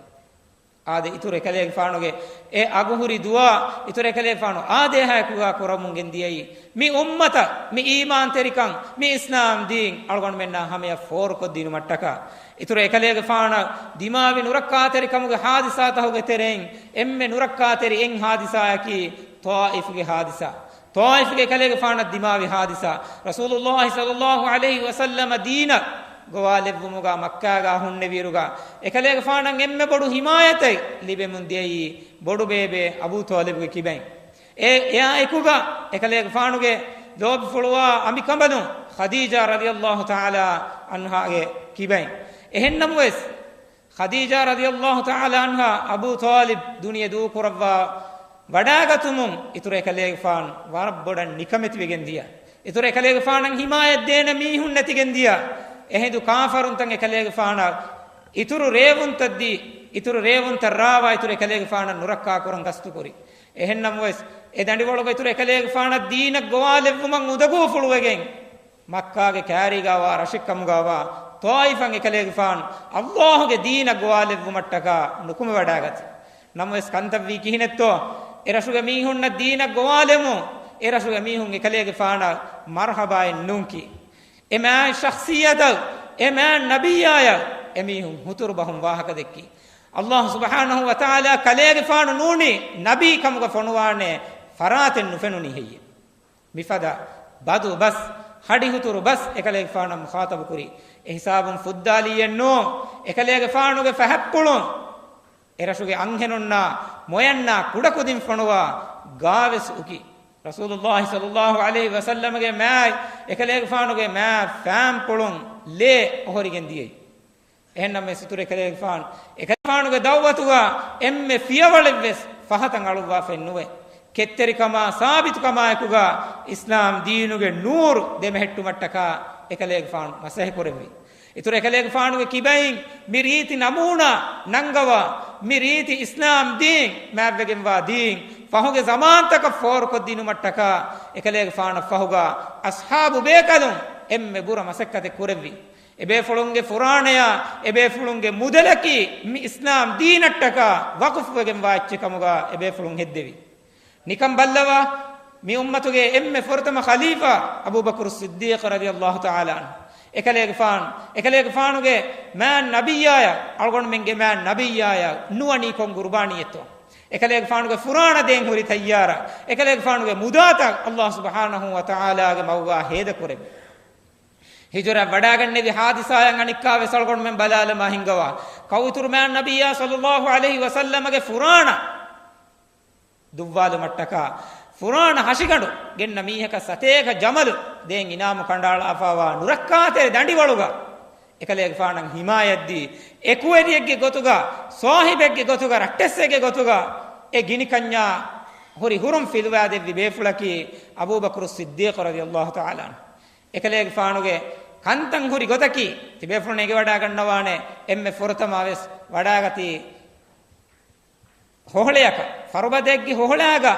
އާދެ، އިތުރު އެކަލޭގެފާނުގެ އެ އަގުހުރި ދުޢާ، އިތުރު އެކަލޭގެފާނު އާދޭހާއެކުގަ ކުރަމުން ގެންދިޔައީ، މި އުއްމަތަށް މި އީމާންތެރިކަން، މި އިސްލާމް ދީން އަޅުގަނޑުމެންނާ ހަމަޔަށް ފޯރުކޮށްދިނުމަށްޓަކާ. އިތުރު އެކަލޭގެފާނަށް ދިމާވި ނުރައްކާތެރިކަމުގެ ހާދިސާތަހުގެ ތެރެއިން އެންމެ ނުރައްކާތެރި އެއް ހާދިސާއަކީ ޠާއިފުގެ ހާދިސާ. ޠާއިފުގެ އެކަލޭގެފާނަށް ދިމާވި ހާދިސާ، ރަސޫލުއްލާހި ޞައްލައްލާހު ޢަލައިހި ވަސައްލަމަ ދީނަށް ގޮވާލެއްވުމުގަ މައްކާގަ ހުންނެވިއިރުގަ، އެކަލޭގެފާނަށް އެންމެ ބޮޑު ޙިމާޔަތެއް ލިބެމުން ދިޔައީ ބޮޑުބޭބެ އަބޫ ޠާލިބުގެ ކިބައިން. އެ، އެއާ އެކުގަ އެކަލޭގެފާނުގެ ލޯބިފުޅުވާ އަނބިކަނބަލުން ޚަދީޖާ ރަޟިޔައްލާހު ތަޢާލާ ޢަންހާގެ ކިބައިން. އެހެންނަމަވެސް، ޚަދީޖާ ރަޟިޔައްލާހު ތަޢާލާ ޢަންހާ އަބޫ ޠާލިބް ދުނިޔެ ދޫކުރައްވާ ވަޑާގަތުމުން އިތުރު އެކަލޭގެފާނު ވަރަށް ބޮޑަށް ނިކަމެތިވެގެން ދިޔަ. އިތުރު އެކަލޭގެފާނަށް ޙިމާޔަތް ދޭނެ މީހުން ނެތިގެން ދިޔަ. އެހިނދު ކާފަރުންތައް އެކަލޭގެފާނަށް އިތުރު ރޭވުންތައް ދީ، އިތުރު ރޭވުންތައް ރާވާ އިތުރު އެކަލޭގެފާނަށް ނުރައްކާ ކުރަން ގަސްތުކުރި. އެހެންނަމަވެސް، އެ ދަނޑިވަޅުގަ އިތުރު އެކަލޭގެފާނަށް ދީނަށް ގޮވާލެއްވުމަށް އުނދަގޫފުޅުވެގެން، މައްކާގެ ކާރީގާވާ ރަށެއްކަމުގާވާ ޠާއިފަށް އެކަލޭގެފާނު ﷲ ގެ ދީނަށް ގޮވާލެއްވުމަށްޓަކާ ނުކުމެވަޑާގަތީ. ނަމަވެސް ކަންތައްވީ ކިހިނެއްތޯ؟ އެ ރަށުގެ މީހުންނަށް ދީނަށް ގޮވާލެމުން، އެ ރަށުގެ މީހުން އެކަލޭގެފާނަށް މަރްޙަބާއެއް ނޫންކީ. އެ މާތް ޝަޚްޞިއްޔަތަށް، އެ މާތް ނަބިއްޔާއަށް އެމީހުން ހުތުރު ބަހުން ވާހަކަ ދެއްކި. ﷲ ސުބްޙާނަހޫ ވަތަޢާލާ ކަލޭގެފާނު ނޫނީ ނަބީ ކަމުގަ ފޮނުވާނެ ފަރާތެއް ނުފެނުނީ ހެއްޔެވެ؟ މިފަދަ ބަދު ބަސް، ހަޑިހުތުރު ބަސް އެކަލޭގެފާނަށް މުޚާޠަބު ކުރި. އެ ހިސާބުން ފުއްދާލީއެއްނޫން. އެކަލޭގެފާނުގެ ފަހަތްޕުޅުން އެ ރަށުގެ އަންހެނުންނާ މޮޔަންނާ ކުޑަކުދިން ފޮނުވާ ގާވެސް އުކި. ރަސޫލުﷲ ޞައްލަﷲ ޢަލައިހި ވަސައްލަމަގެ މާތް، އެކަލޭގެފާނުގެ މާތް ފާންޕުޅުން ލޭ އޮހޮރިގެން ދިޔައީ. އެހެންނަމަވެސް އިތުރު އެކަލޭގެފާނު، އެކަލޭގެފާނުގެ ދަޢުވަތުގަ އެންމެ ފިޔަވަޅެއްވެސް ފަހަތަށް އަޅުއްވާފައެއް ނުވޭ. ކެތްތެރިކަމާ ސާބިތުކަމާއެކުގަ އިސްލާމް ދީނުގެ ނޫރު ދެމެހެއްޓުމަށްޓަކާ އެކަލޭގެފާނު މަސައްކަތް ކުރެއްވި. އިތުރު އެކަލޭގެފާނުގެ ކިބައިން މި ރީތި ނަމޫނާ ނަންގަވާ، މި ރީތި އިސްލާމް ދީން މާތްވެގެންވާ ދީން ފަހުގެ ޒަމާންތަކަށް ފޯރުކޮށްދިނުމަށްޓަކާ އެކަލޭގެފާނަށް ފަހުގަ އަޞްޙާބު ބޭކަލުން އެންމެ ބުރަ މަސައްކަތެއް ކުރެއްވި. އެބޭފުޅުންގެ ފުރާނަޔާ، އެބޭފުޅުންގެ މުދަލަކީ މި އިސްލާމް ދީނަށްޓަކާ ވަޤުފުވެގެންވާ އެއްޗެއް ކަމުގަ އެބޭފުޅުން ހެއްދެވި. ނިކަން ބައްލަވާ، މި އުއްމަތުގެ އެންމެ ފުރަތަމަ ޚަލީފާ އަބޫބަކުރު ޞިއްދީޤު ރަޟިޔަﷲ ތަޢާލާ ޢަންހު. އެކަލޭގެފާނު، އެކަލޭގެފާނުގެ މާތް ނަބިއްޔާޔަށް، އަޅުގަނޑުމެންގެ މާތް ނަބިއްޔާޔަށް ނުވަނީ ކޮން ގުރުބާނީއެއްތޯ؟ އެކަލޭގެފާނުގެ ފުރާނަ ދޭން ހުރި ތައްޔާރަށް، އެކަލޭގެފާނުގެ މުދާތައް ﷲ ސުބްޙާނަހޫ ވަތަޢާލާގެ މަގުގަ ހޭދަކުރެއްވި. ހިޖުރަ ވަޑާގަންނެވި ހާދިސާއަށް އަނެއްކާވެސް އަޅުގަނޑުމެން ބަލާލަމާ ހިންގަވާ. ކައު އިތުރު މާތް ނަބިއްޔާ ޞައްލަﷲ ޢަލައިހި ވަސައްލަމަގެ ފުރާނަ ދުއްވާލުމަށްޓަކާ، ފުރާނަ ހަށިގަނޑު ގެންނަ މީހަކަށް ސަތޭކަ ޖަމަލު ދޭން އިނާމު ކަނޑައަޅާފައިވާ ނުރައްކާތެރި ދަނޑިވަޅުގަ އެކަލޭގެފާނަށް ހިމާޔަތްދީ، އެކުވެރިއެއްގެ ގޮތުގަ، ސާހިބެއްގެ ގޮތުގަ، ރައްޓެއްސެއްގެ ގޮތުގަ އެ ގިނިކަންޏާ ހުރި ހުރުން ފިލުވާދެއްވި ބޭފުޅަކީ އަބޫބަކުރު ޞިއްދީޤު ރަޟިޔަﷲ ތަޢާލާ ޢަންހު. އެކަލޭގެފާނުގެ ކަންތައް ހުރި ގޮތަކީ، ތިބޭފުޅުން އެނގިވަޑާގަންނަވާނެ އެންމެ ފުރަތަމަވެސް ވަޑާގަތީ ހޮހޮޅަޔަކަށް، ފަރުބަދައެއްގެ ހޮހޮޅާގަ،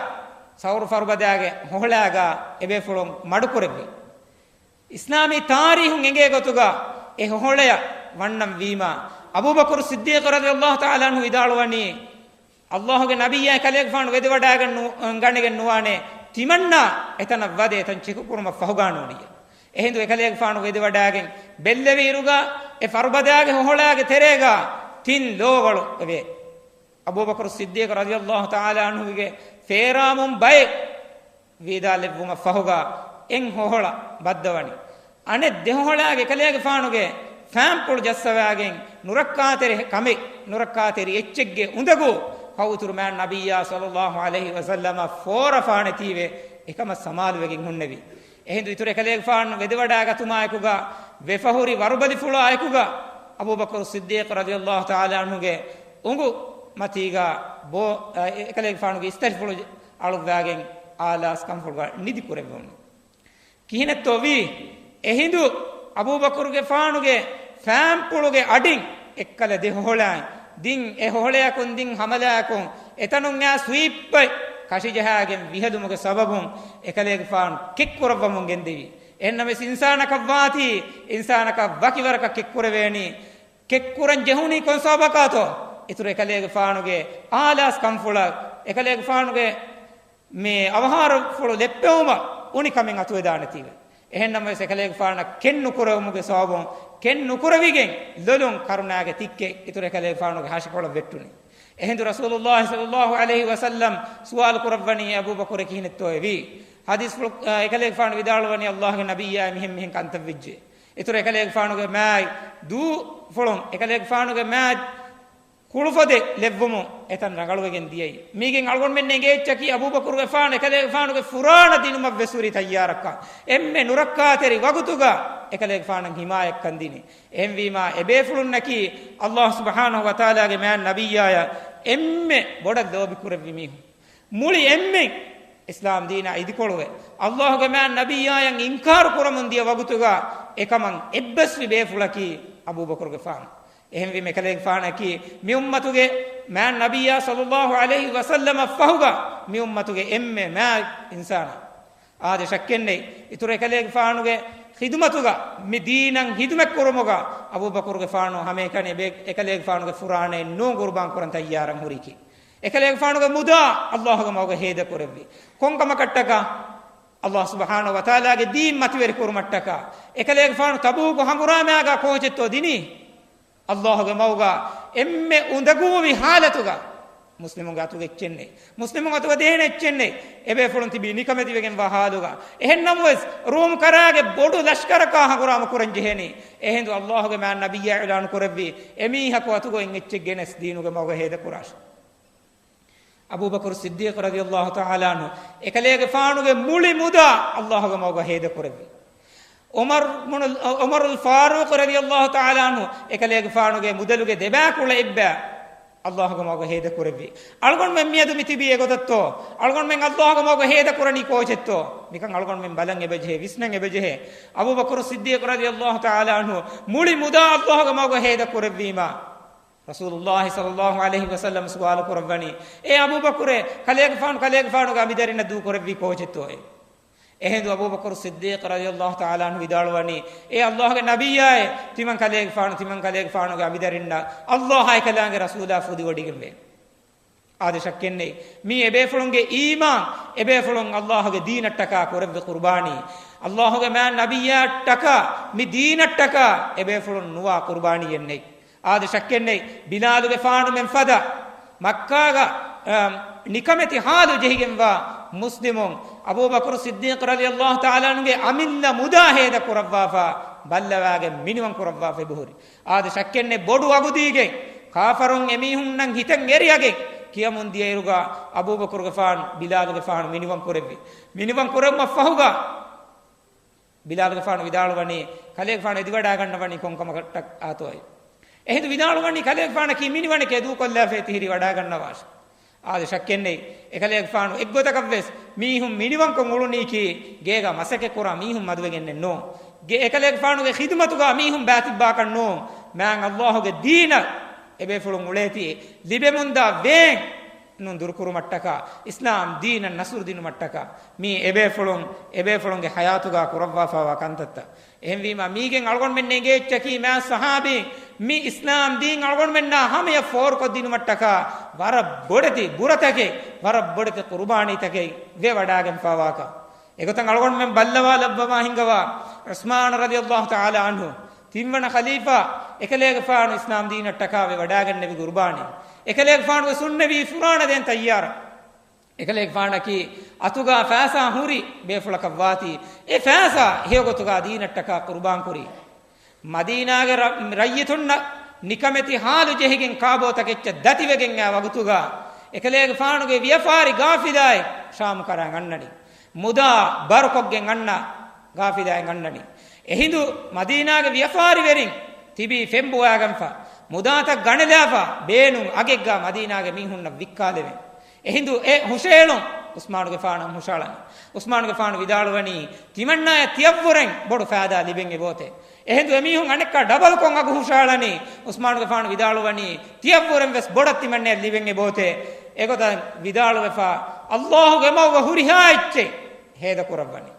ސައުރު ފަރުބަދައިގެ ހޮހޮޅާގަ އެބޭފުޅުން މަޑުކުރެއްވި. އިސްލާމީ ތާރީހުން އެނގޭ ގޮތުގަ އެ ހޮހޮޅަޔަށް ވަންނަން ވީމާ، އަބޫބަކުރު ޞިއްދީޤު ރަޟިޔަﷲ ތަޢާލާ ޢަންހު ވިދާޅުވަނީ، ﷲ ގެ ނަބިއްޔާ އެކަލޭގެފާނު ވެދެވަޑާގެން ނު-، ގަނެގެން ނުވާނެ، ތިމަންނާ އެތަނަށް ވަދެ އެތަން ޗެކުކުރުމަށް ފަހުގާ ނޫނިއްޔާ. އެހިނދު އެކަލޭގެފާނު ވެދެވަޑާގެން ބެއްލެވިއިރުގަ އެ ފަރުބަދައިގެ ހޮހޮޅާގެ ތެރޭގަ ތިން ލޯވަޅު އެވޭ. އަބޫބަކުރު ޞިއްދީޤު ރަޟިޔަﷲ ތަޢާލާ ޢަންހުގެ ފޭރާމުން ބައެއް ވީދާލެއްވުމަށް ފަހުގަ އެއް ހޮހޮޅަށް ބައްދަވަނީ. އަނެއް ދެ ހޮހޮޅާގެ އެކަލޭގެފާނުގެ ފާންޕުޅު ޖައްސަވާގެން ނުރައްކާތެރި ކަމެއް، ނުރައްކާތެރި އެއްޗެއްގެ އުނދަގޫ ކައު އިތުރު މާތް ނަބިއްޔާ ޞައްލަﷲ ޢަލައިހި ވަސައްލަމަށް ފޯރަފާނެތީވެ އެކަމަށް ސަމާލުވެގެން ހުންނެވި. އެހިނދު އިތުރު އެކަލޭގެފާނު ވެދެވަޑާގަތުމާއެކުގަ ވެފަހުރި ވަރުބަލިފުޅާއެކުގަ އަބޫބަކުރު ޞިއްދީޤު ރަޟިޔަﷲ ތަޢާލާ ޢަންހުގެ އުނގު މަތީގަ ބޯ-، އެ-، އެކަލޭގެފާނުގެ އިސްތަށިފުޅު އަޅުއްވާގެން އާލާސް ކަންފުޅުގަ ނިދި ކުރެއްވުނު. ކިހިނެއްތޯ ވީ؟ އެހިނދު އަބޫބަކުރުގެފާނުގެ ފާންޕުޅުގެ އަޑިން އެއްކަލަ ދެ ހޮހޮޅާއި، ދިން އެ ހޮހޮޅަޔަކުން ދިން ހަމަލާއަކުން އެތަނުން އާ ސްވީޕްއެއް ކަށިޖަހާގެން ވިހެލުމުގެ ސަބަބުން އެކަލޭގެފާނު ކެއްކުރައްވަމުން ގެންދެވި. އެހެންނަމަވެސް އިންސާނަކަށް ވާތީ، އިންސާނަކަށް ވަކިވަރަކަށް ކެއްކުރެވޭނީ. ކެއްކުރަން ޖެހުނީ ކޮން ސަބަބަކާތޯ؟ އިތުރު އެކަލޭގެފާނުގެ އާލާސް ކަންފުޅަށް، އެކަލޭގެފާނުގެ މި އަވަހާރަފުޅު ލެއްޕެވުމަށް އުނި ކަމެއް އަތުވެދާނެތީވެ. އެހެންނަމަވެސް އެކަލޭގެފާނަށް ކެއްނުކުރެވުމުގެ ސަބަބުން، ކެއްނުކުރެވިގެން ލޮލުން ކަރުނާގެ ތިއްކެއް އިތުރު އެކަލޭގެފާނުގެ ހަށިކޮޅަށް ވެއްޓުނީ. އެހިނދު ރަސޫލުﷲ ޞައްލަﷲ ޢަލައިހި ވަސައްލަމް ސުވާލު ކުރައްވަނީ އަބޫބަކުރެ ކިހިނެއްތޯއެވީ؟ ޙަދީޘްފުޅު، އަ، އެކަލޭގެފާނު ވިދާޅުވަނީ ﷲ ގެ ނަބިއްޔާ މިހެން މިހެން ކަންތައް ވެއްޖެ. އިތުރު އެކަލޭގެފާނުގެ މާތް ދޫފުޅުން، އެކަލޭގެފާނުގެ މާތް ކުޅުފޮދެއް ލެއްވުމުން އެތަން ރަނގަޅުވެގެން ދިޔައީ. މީގެން އަޅުގަނޑުމެން އެނގޭ އެއްޗަކީ އަބޫބަކުރުގެފާނު އެކަލޭގެފާނުގެ ފުރާނަ ދިނުމަށްވެސް ހުރި ތައްޔާރަކާ، އެންމެ ނުރައްކާތެރި ވަގުތުގަ އެކަލޭގެފާނަށް ހިމާޔަތްކަން ދިނީ. އެހެންވީމާ އެބޭފުޅުންނަކީ ﷲ ސުބްޙާނަހޫ ވަތަޢާލާގެ މާތް ނަބިއްޔާޔަށް އެންމެ ބޮޑަށް ލޯބި ކުރެއްވި މީހުން. މުޅި އެންމެން އިސްލާމް ދީނާ އިދިކޮޅުވެ، ﷲ ގެ މާތް ނަބިއްޔާޔަށް އިންކާރު ކުރަމުން ދިޔަ ވަގުތުގަ އެކަމަށް އެއްބަސްވި ބޭފުޅަކީ އަބޫބަކުރުގެފާނު. އެހެންވީމަ އެކަލޭގެފާނަކީ މި އުއްމަތުގެ މާތް ނަބިއްޔާ ޞައްލައްލާހު ޢަލައިހި ވަސައްލަމަށް ފަހުގަ މި އުއްމަތުގެ އެންމެ މާތް އިންސާނާ. އާދެ، ޝައްކެއްނެތް، އިތުރު އެކަލޭގެފާނުގެ ޚިދުމަތުގަ، މި ދީނަށް ޚިދުމަތް ކުރުމުގަ އަބޫބަކުރުގެފާނު ހަމައެކަނި އެބޭ-، އެކަލޭގެފާނުގެ ފުރާނައެއް ނޫން ޤުރުބާން ކުރަން ތައްޔާރަށް ހުރީކީ. އެކަލޭގެފާނުގެ މުދާ އައްލާހުގެ މަގުގަ ހޭދަ ކުރެއްވި. ކޮންކަމަކަށްޓަކާ؟ އައްލާހު ސުބްޙާނަހު ވަތަޢާލާގެ ދީން މަތިވެރި ކުރުމަށްޓަކާ. އެކަލޭގެފާނު ތަބޫކު ހަނގުރާމައިގަ ކޯޗެއްތޯ ދިނީ؟ އައްލާހުގެ މަގުގަ އެންމެ އުނދަގޫވި ޙާލަތުގަ. މުސްލިމުންގެ އަތުގަ އެއްޗެއް ނެތް. މުސްލިމުން އަތުގަ ދޭނެ އެއްޗެއް ނެތް. އެބޭފުޅުން ތިބީ ނިކަމެތިވެގެންވާ ޙާލުގަ. އެހެންނަމަވެސް، ރޫމް ކަރާގެ ބޮޑު ލަޝްކަރަކާ ހަނގުރާމަ ކުރަން ޖެހެނީ. އެހިނދު އައްލާހުގެ މާތް ނަބިއްޔާ އިޢުލާނު ކުރެއްވި، އެމީހަކު އަތުގަ އޮތް އެއްޗެއް ގެނެސް ދީނުގެ މަގުގަ ހޭދަ ކުރާށޭ. އަބޫބަކުރު ޞިއްދީޤު ރަޟިޔައްލާހު ތަޢާލާ ޢަންހު އެކަލޭގެފާނުގެ މުޅި މުދާ އައްލާހުގެ މަގުގަ ހޭދަ ކުރެއްވި. ޢުމަރު ބުނު، ޢުމަރުލް ފާރޫޤު ރަޟިޔައްލާހު ތަޢާލާ ޢަންހު އެކަލޭގެފާނުގެ މުދަލުގެ ދެބައިކުޅަ އެއްބައި އައްލާހުގެ މަގުގަ ހޭދަ ކުރެއްވި. އަޅުގަނޑުމެން މިއަދު މި ތިބީ އެގޮތަށްތޯ؟ އަޅުގަނޑުމެން އައްލާހުގެ މަގުގަ ހޭދަ ކުރަނީ ކޯޗެއްތޯ؟ މިކަން އަޅުގަނޑުމެން ބަލަން އެބަޖެހޭ، ވިސްނަން އެބަޖެހޭ. އަބޫބަކުރު ޞިއްދީޤު ރަޟިޔައްލާހު ތަޢާލާ ޢަންހު މުޅި މުދާ އައްލާހުގެ މަގުގަ ހޭދަ ކުރެއްވީމާ، ރަސޫލުއްލާހި ޞައްލައްލާހު ޢަލައިހި ވަސައްލަމް ސުވާލު ކުރައްވަނީ، އޭ އަބޫބަކުރޭ، ކަލޭގެފާނު ކަލޭގެފާނުގެ އަނބިދަރިންނަށް ދޫކުރެއްވީ ކޯޗެއްތޯއޭ؟ އެހިނދު އަބޫބަކުރު ޞިއްދީޤު ރަޟިޔައްލާހު ތަޢާލާ ޢަންހު ވިދާޅުވަނީ، އޭ އައްލާހުގެ ނަބިއްޔާއޭ، ތިމަން ކަލޭގެފާނު، ތިމަން ކަލޭގެފާނުގެ އަނބިދަރިންނަށް އައްލާހާއި ކަލާނގެ ރަސޫލާ ފުދިވޮޑިގެންވޭ. އާދެ، ޝައްކެއްނެތް. މީ އެބޭފުޅުންގެ އީމާން، އެބޭފުޅުން އައްލާހުގެ ދީނަށްޓަކާ ކުރެއްވި ޤުރުބާނީ. އައްލާހުގެ މާތް ނަބިއްޔާއަށްޓަކާ، މި ދީނަށްޓަކާ އެބޭފުޅުން ނުވާ ޤުރުބާނީއެއްނެތް. އާދެ، ޝައްކެއްނެތް. ބިލާލުގެފާނުމެން ފަދަ މައްކާގަ، އަ، ނިކަމެތި ޙާލު ޖެހިގެންވާ މުސްލިމުން އަބޫބަކުރު ޞިއްދީޤު ރަޟިޔައްލާހު ތަޢާލާ ޢަންހުގެ އަމިއްލަ މުދާ ހޭދަ ކުރައްވާފަ، ބައްލަވާގެން މިނިވަން ކުރައްވާފަ އެބަހުރި. އާދެ، ޝައްކެއްނެތް، ބޮޑު ވަގުދީގެން، ކާފަރުން އެމީހުންނަށް ހިތަށް އެރިއަގެން ކިޔަމުން ދިޔައިރުގަ އަބޫބަކުރުގެފާނު ބިލާލުގެފާނު މިނިވަން ކުރެއްވި. މިނިވަން ކުރެއްވުމަށްފަހުގަ ބިލާލުގެފާނު ވިދާޅުވަނީ، ކަލޭގެފާނު އެދިވަޑާގަންނަވަނީ ކޮންކަމަކަށްޓަކާތޯއޭ؟ އެހިނދު ވިދާޅުވަނީ، ކަލޭގެފާނަކީ މިނިވަނެކޭ ދޫކޮށްލާފައި ތިހިރި ވަޑާގަންނަވާށޭ. އާދެ، ޝައްކެއްނެތް. އެކަލޭގެފާނު އެއްގޮތަކަށްވެސް މީހުން މިނިވަންކޮށް އުޅުނީކީ ގޭގަ މަސައްކަތްކުރާ މީހުން މަދުވެގެންނެއް ނޫން. ގެ އެކަލޭގެފާނުގެ ޚިދުމަތުގަ މީހުން ބައިތިއްބާކަށް ނޫން. މާތް އައްލާހުގެ ދީނަށް އެބޭފުޅުން އުޅޭތީ ލިބެމުންދާ ވޭން ނޫން ދުރުކުރުމަށްޓަކާ، އިސްލާމް ދީނަށް ނަޞްރު ދިނުމަށްޓަކާ، މީ އެބޭފުޅުން، އެބޭފުޅުންގެ ޙަޔާތުގަ ކުރައްވާފައިވާ ކަންތައްތައް. އެހެންވީމާ، މީގެން އަޅުގަނޑުމެން އެނގޭ އެއްޗަކީ، މާތް ޞަޙާބީން މި އިސްލާމް ދީން އަޅުގަނޑުމެންނާ ހަމަޔަށް ފޯރުކޮށްދިނުމަށްޓަކާ ވަރަށް ބޮޑެތި ބުރަތަކެއް، ވަރަށް ބޮޑެތި ޤުރުބާނީތަކެއް ވެވަޑާގެންފައިވާކަން. އެގޮތަށް އަޅުގަނޑުމެން ބައްލަވާލައްވަމާ ހިންގަވާ، ޢުސްމާނު ރަޟިޔައްލާހު ތަޢާލާ ޢަންހު، ތިންވަނަ ޚަލީފާ، އެކަލޭގެފާނު އިސްލާމް ދީނަށްޓަކާ ވެވަޑާގެންނެވި ޤުރުބާނީ. އެކަލޭގެފާނުގެ ސުންނަވީ ފުރާނަ ދޭން ތައްޔާރަށް. އެކަލޭގެފާނަކީ އަތުގަ ފައިސާ ހުރި ބޭފުޅަކަށްވާތީ، އެ ފައިސާ ހެޔޮގޮތުގަ ދީނަށްޓަކާ ޤުރުބާންކުރީ. މަދީނާގެ ރަ-، ރައްޔިތުންނަށް ނިކަމެތި ޙާލު ޖެހިގެން ކާބޯތަކެއްޗަށް ދަތިވެގެން އާ ވަގުތުގަ، އެކަލޭގެފާނުގެ ވިޔަފާރި ގާފިލާއެއް ޝާމު ކަރަން އަންނަނީ. މުދާ ބަރުކޮށްގެން އަންނަ ގާފިލާއެއް އަންނަނީ. އެހިނދު މަދީނާގެ ވިޔަފާރިވެރިން ތިބީ ފެންބޮވާގެންފަ، މުދާތައް ގަނެލާފަ، ބޭނުން އަގެއްގަ މަދީނާގެ މީހުންނަށް ވިއްކާލެވެން. އެހިނދު އެ ހުށައެޅުން ޢުސްމާނުގެފާނަށް ހުށައަޅަނީ. ޢުސްމާނުގެފާނު ވިދާޅުވަނީ، ތިމަންނާޔަށް ތިޔަށްވުރެން ބޮޑު ފައިދާ ލިބެން އެބައޮތޭ. އެހިނދު އެމީހުން އަނެއްކާ ޑަބަލްކޮށް އަގު ހުށައަޅަނީ. ޢުސްމާނުގެފާނު ވިދާޅުވަނީ، ތިޔަށްވުރެން ވެސް ބޮޑަށް ތިމަންނަޔަށް ލިބެން އެބައޮތޭ. އެގޮތަށް ވިދާޅުވެފަ، އައްލާހުގެ މަގުގަ ހުރިހާ އެއްޗެއް ހޭދަކުރައްވަނީ.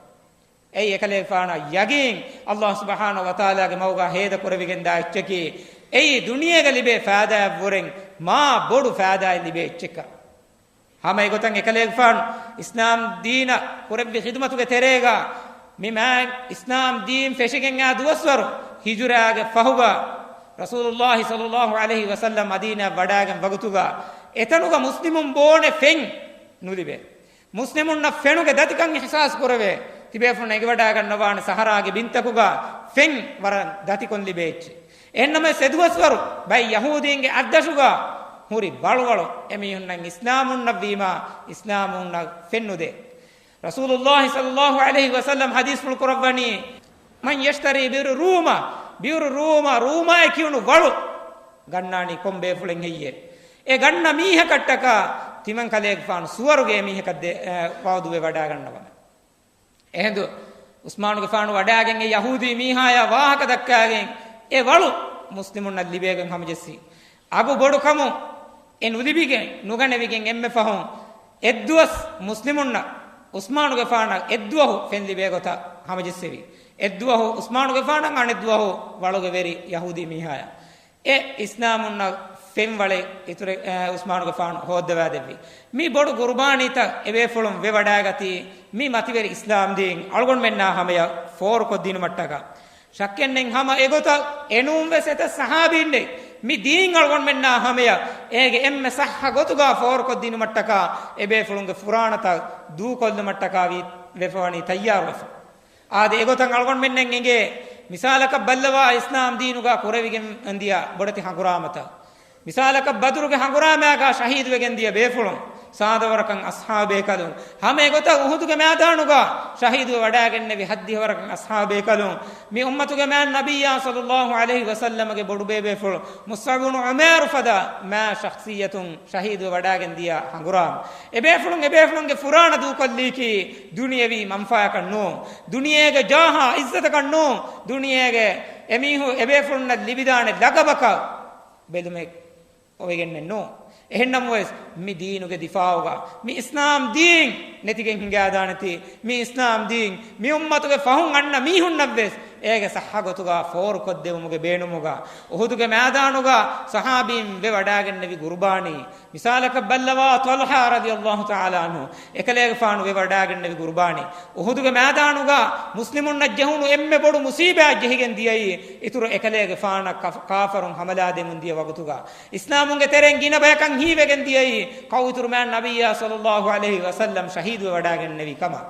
އެއީ އެކަލޭގެފާނަށް ޔަގީން އައްލާހު ސުބްޙާނަހު ވަތަޢާލާގެ މަގުގަ ހޭދަކުރެވިގެންދާ އެއްޗަކީ، އެއީ ދުނިޔޭގަ ލިބޭ ފައިދާއަށްވުރެން މާ ބޮޑު ފައިދާއެއް ލިބޭ އެއްޗެއްކަން. ހަމަ އެގޮތަށް އެކަލޭގެފާނު އިސްލާމް ދީނަށް ކުރެއްވި ޚިދުމަތުގެ ތެރޭގަ، މި މާތް އިސްލާމް ދީން ފެށިގެން އާ ދުވަސްވަރު ހިޖުރާގެ ފަހުގަ، ރަސޫލުއްލާހި ޞައްލައްލާހު ޢަލައިހި ވަސައްލަމް މަދީނާއަށް ވަޑާގެން ވަގުތުގަ، އެތަނުގަ މުސްލިމުން ބޯނެ ފެން ނުލިބޭ. މުސްލިމުންނަށް ފެނުގެ ދަތިކަން އިޙްސާސް ކުރެވޭ. ތިބޭފުޅުން އެނގިވަޑާގަންނަވާނެ ސަހަރާގެ ބިންތަކުގަ ފެން ވަރަށް ދަތިކޮށް ލިބޭ އެއްޗެއް. އެހެންނަމަވެސް އެދުވަސްވަރު ބައެއް ޔަހޫދީންގެ އަތްދަށުގަ ހުރި ވަޅުވަޅު އެމީހުންނަށް އިސްލާމުންނަށްވީމާ، އިސްލާމުންނަށް ފެންނުދޭ. ރަސޫލުއްލާހި ޞައްލައްލާހު ޢަލައިހި ވަސައްލަމް ޙަދީޘްފުޅު ކުރައްވަނީ، مَنْ يَشْتَرِي بِئْرَ رُومَةَ، ބިއުރު ރޫމަ، ރޫމާއޭ ކިޔުނު ވަޅު ގަންނާނީ ކޮން ބޭފުޅެއް ހެއްޔޭ؟ އެ ގަންނަ މީހަކަށްޓަކާ ތިމަން ކަލޭގެފާނު ސުވަރުގެ މީހަކަށް ދޭ، އެ، ވަޢުދުވެ ވަޑާގަންނަވަން. އެހިނދު ޢުސްމާނުގެފާނު ވަޑާގެން އެ ޔަހޫދީ މީހާޔާ ވާހަކަ ދައްކާގެން އެ ވަޅު މުސްލިމުންނަށް ލިބޭގޮތް ހަމަޖެއްސި. އަގު ބޮޑު ކަމުން އެ ނުލިބިގެން ނުގަނެވިގެން އެންމެ ފަހުން އެއްދުވަސް މުސްލިމުންނަށް ޢުސްމާނުގެފާނަށް އެއްދުވަހު ފެން ލިބޭ ގޮތަށް ހަމަޖެއްސެވި. އެއްދުވަހު ޢުސްމާނުގެފާނަށް އަނެއްދުވަހު ވަޅުގެ ވެރި ޔަހޫދީ މީހާޔަށް. އެ އިސްލާމުންނަށް ފެންވަޅެއް އިތުރެ، އެ، ޢުސްމާނުގެފާނު ހޯއްދަވާދެއްވި. މި ބޮޑު ގުރުބާނީތައް އެބޭފުޅުން ވެވަޑާގަތީ މި މަތިވެރި އިސްލާމް ދީން އަޅުގަނޑުމެންނާ ހަމަޔަށް ފޯރުކޮށްދިނުމަށްޓަކާ. ޝައްކެއްނެތް ހަމަ އެގޮތަށް އެނޫންވެސް އެތައް ޞަޙާބީންނެއް މި ދީން އަޅުގަނޑުމެންނާ ހަމަޔަށް އޭގެ އެންމެ ޞައްޙަ ގޮތުގާ ފޯރުކޮށްދިނުމަށްޓަކާ އެބޭފުޅުންގެ ފުރާނަތައް ދޫކޮށްލުމަށްޓަކާ ވީ ވެފަވަނީ ތައްޔާރުވެފަ. އާދެ، އެގޮތަށް އަޅުގަނޑުމެންނަށް އެނގޭ، މިސާލަކަށް ބައްލަވާ، އިސްލާމް ދީނުގާ ކުރެވިގެން ދިޔަ ބޮޑެތި ހަނގުރާމަތައް. މިސާލަކަށް ބަދުރުގެ ހަނގުރާމައިގާ ޝަހީދުވެގެން ދިޔަ ބޭފުޅުން، ސާދަވަރަކަށް އަޞްޙާބޭކަލުން. ހަމަ އެގޮތަށް އުޙުދުގެ މައިދާނުގާ ޝަހީދުވެ ވަޑާގެންނެވި ހައްދިހަވަރަކަށް އަޞްޙާބޭކަލުން. މި އުއްމަތުގެ މާތް ނަބިއްޔާ ޞައްލައްލާހު ޢަލައިހި ވަސައްލަމަގެ ބޮޑުބޭބޭފުޅު މުޞްޢަބު ބުނު ޢުމޭރު ފަދަ މާ ޝަޚްޞިއްޔަތުން ޝަހީދުވެ ވަޑާގެން ދިޔަ ހަނގުރާމަ. އެބޭފުޅުން އެބޭފުޅުންގެ ފުރާނަ ދޫކޮށްލީކީ ދުނިޔެވީ މަންފާޔަކަށް ނޫން. ދުނިޔޭގެ ޖާހާ ޢިއްޒަތަކަށް ނޫން. ދުނިޔޭގެ އެމީހު އެބޭފުޅުންނަށް ލިބިދާނެ ލަގަބަކަށް ބެލުމެއް އޮވެގެންނެއް ނޫން. އެހެންނަމަވެސް، މި ދީނުގެ ދިފާޢުގަ މި އިސްލާމް ދީން ނެތިގެން ހިނގާދާނެތީ، މި އިސްލާމް ދީން މި އުއްމަތުގެ ފަހުން އަންނަ މީހުންނަށްވެސް އޭގެ ޞައްޙަ ގޮތުގަ ފޯރުކޮށްދެވުމުގެ ބޭނުމުގަ، އުޙުދުގެ މައިދާނުގަ ޞަޙާބީން ވެވަޑާގެންނެވި ގުރުބާނީ، މިސާލަކަށް ބައްލަވާ، ޠަލްޙާ ރަޟިޔައްލާހު ތަޢާލާ ޢަންހު އެކަލޭގެފާނު ވެވަޑާގެންނެވި ގުރުބާނީ، އުޙުދުގެ މައިދާނުގަ މުސްލިމުންނަށް ޖެހުނު އެންމެ ބޮޑު މުޞީބާތް ޖެހިގެން ދިޔައީ، އިތުރު އެކަލޭގެފާނަށް ކަފ-، ކާފަރުން ޙަމަލާ ދެމުން ދިޔަ ވަގުތުގަ. އިސްލާމުންގެ ތެރެއިން ގިނަ ބަޔަކަށް ހީވެގެން ދިޔައީ، ކައުއިތުރުމާތް ނަބިއްޔާ ޞައްލައްލާހު ޢަލައިހި ވަސައްލަމް ޝަހީދުވެ ވަޑާގެންނެވި ކަމަށް.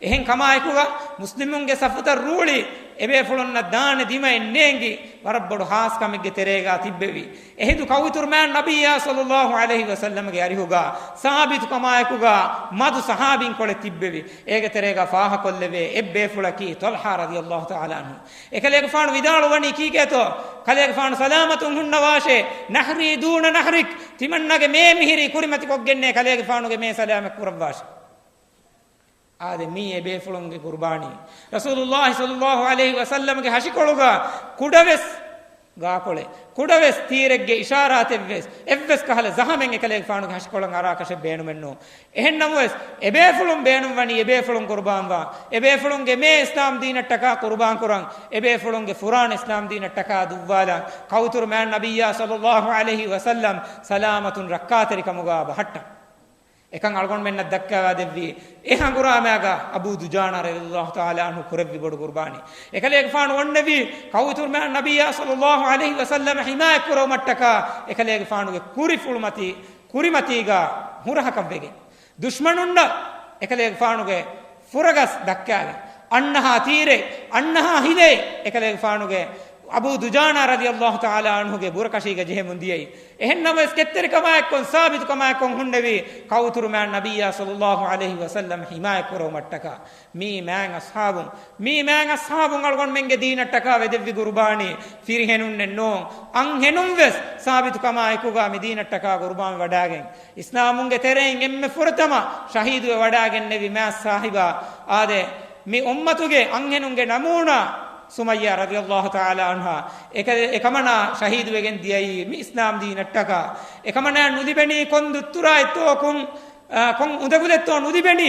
އެހެން ކަމާއެކުގަ، މުސްލިމުންގެ ސަފުތައް ރޫޅި އެބޭފުޅުންނަށް ދާނެ ދިމައެއް ނޭނގި، ވަރަށް ބޮޑު ހާސް ކަމެއްގެ ތެރޭގަ ތިއްބެވި. އެހިނދު ކައުއިތުރުމާތް ނަބިއްޔާ ޞައްލައްލާހު ޢަލައިހި ވަސައްލަމްގެ އަރިހުގަ ސާބިތު ކަމާއެކުގަ މަދު ޞަޙާބީން ކޮޅެއް ތިއްބެވި. އޭގެ ތެރޭގަ ފާހަކޮށްލެވޭ އެއްބޭފުޅަކީ ޠަލްޙާ ރަޟިޔައްލާހު ތަޢާލާ ޢަންހު. އެކަލޭގެފާނު ވިދާޅުވަނީ ކީކޭތޯ؟ ކަލޭގެފާނު ސަލާމަތުން ހުންނަވާށޭ، ނަޙްރީ ދޫނަ ނަޙްރިކް، ތިމަންނަގެ މޭ މިހިރީ ކުރިމަތިކޮށްގެންނޭ، ކަލޭގެފާނުގެ މޭ ސަލާމަތް ކުރައްވާށޭ. އާދެ، މީ އެބޭފުޅުންގެ ގުރުބާނީ. ރަސޫލުއްލާހި ޞައްލައްލާހު ޢަލައިހި ވަސައްލަމްގެ ހަށިކޮޅުގަ ކުޑަވެސް ގާކޮޅެއް، ކުޑަވެސް ތީރެއްގެ އިޝާރާތެއްވެސް، އެއްވެސް ކަހަލަ ޒަހަމެއް އެކަލޭގެފާނުގެ ހަށިކޮޅަށް އަރާކަށެއް ބޭނުމެއްނޫން. އެހެންނަމަވެސް، އެބޭފުޅުން ބޭނުންވަނީ އެބޭފުޅުން ގުރުބާންވާ، އެބޭފުޅުންގެ މޭ އިސްލާމް ދީނަށްޓަކާ ޤުރުބާންކުރަން، އެބޭފުޅުންގެ ފުރާނަ އިސްލާމް ދީނަށްޓަކާ ދުއްވާލަން، ކައުތުރު މާތް ނަބިއްޔާ ޞައްލައްލާހު ޢަލައިހި ވަސައްލަމް ސަލާމަތުން ރައްކާތެރިކަމުގާ ބަހައްޓަން. އެކަން އަޅުގަނޑުމެންނަށް ދައްކަވާދެއްވީ، އެ ހަނގުރާމައިގަ އަބޫ ދުޖާނާ ރަޟިޔައްލާހު ތަޢާލާ ޢަންހު ކުރެއްވި ބޮޑު ޤުރުބާނީ. އެކަލޭގެފާނު އޮންނެވީ، ކައުތުރު މާތް ނަބިއްޔާ ޞައްލައްލާހު ޢަލައިހި ވަސައްލަމަށް ޙިމާޔަތް ކުރެވުމަށްޓަކާ، އެކަލޭގެފާނުގެ ކުރިފުޅުމަތީ، ކުރިމަތީގަ ހުރަހަކަށްވެގެން. ދުޝްމަނުންނަށް އެކަލޭގެފާނުގެ ފުރަގަސް ދައްކާގެން، އަންނަހާ ތީރެއް، އަންނަހާ ހިލައެއް އެކަލޭގެފާނުގެ އަބޫ ދުޖާނާ ރަޟިޔައްލާހު ތަޢާލާ ޢަންހުގެ ބުރަކަށީގަ ޖެހެމުން ދިޔައީ. އެހެން ނަމަވެސް، ކެތްތެރިކަމާއެއްކޮން، ސާބިތުކަމާއެއްކޮން ހުންނެވީ، ކައުތުރު މާތް ނަބިއްޔާ ޞައްލައްލާހު ޢަލައިހި ވަސައްލަމް ޙިމާޔަތް ކުރެވުމަށްޓަކާ. މީ މާތް އަޞްޙާބުން، މީ މާތް އަޞްޙާބުން އަޅުގަނޑުމެންގެ ދީނަށްޓަކާ ވެދެއްވި ގުރުބާނީ، ފިރިހެނުންނެއް ނޫން. އަންހެނުން ވެސް ސާބިތުކަމާއެކުގަ މި ދީނަށްޓަކާ ގުރުބާން ވަޑާގެން، އިސްލާމުންގެ ތެރެއިން އެންމެ ފުރަތަމަ ޝަހީދުވެ ވަޑާގެންނެވި މާތް ސާހިބާ، އާދެ، މި އުއްމަތުގެ އަންހެނުންގެ ނަމޫނާ، ސުމައްޔާ ރަޟިޔައްލާހު ތަޢާލާ ޢަންހާ، އެކަ-، އެކަމަނާ ޝަހީދުވެގެން ދިޔައީ މި އިސްލާމް ދީނަށްޓަކާ. އެކަމަނާ ނުލިބެނީ ކޮން ދުއްތުރާއެއްތޯ، ކޮން، އާ، ކޮން އުނދަގުލެއްތޯ ނުލިބެނީ.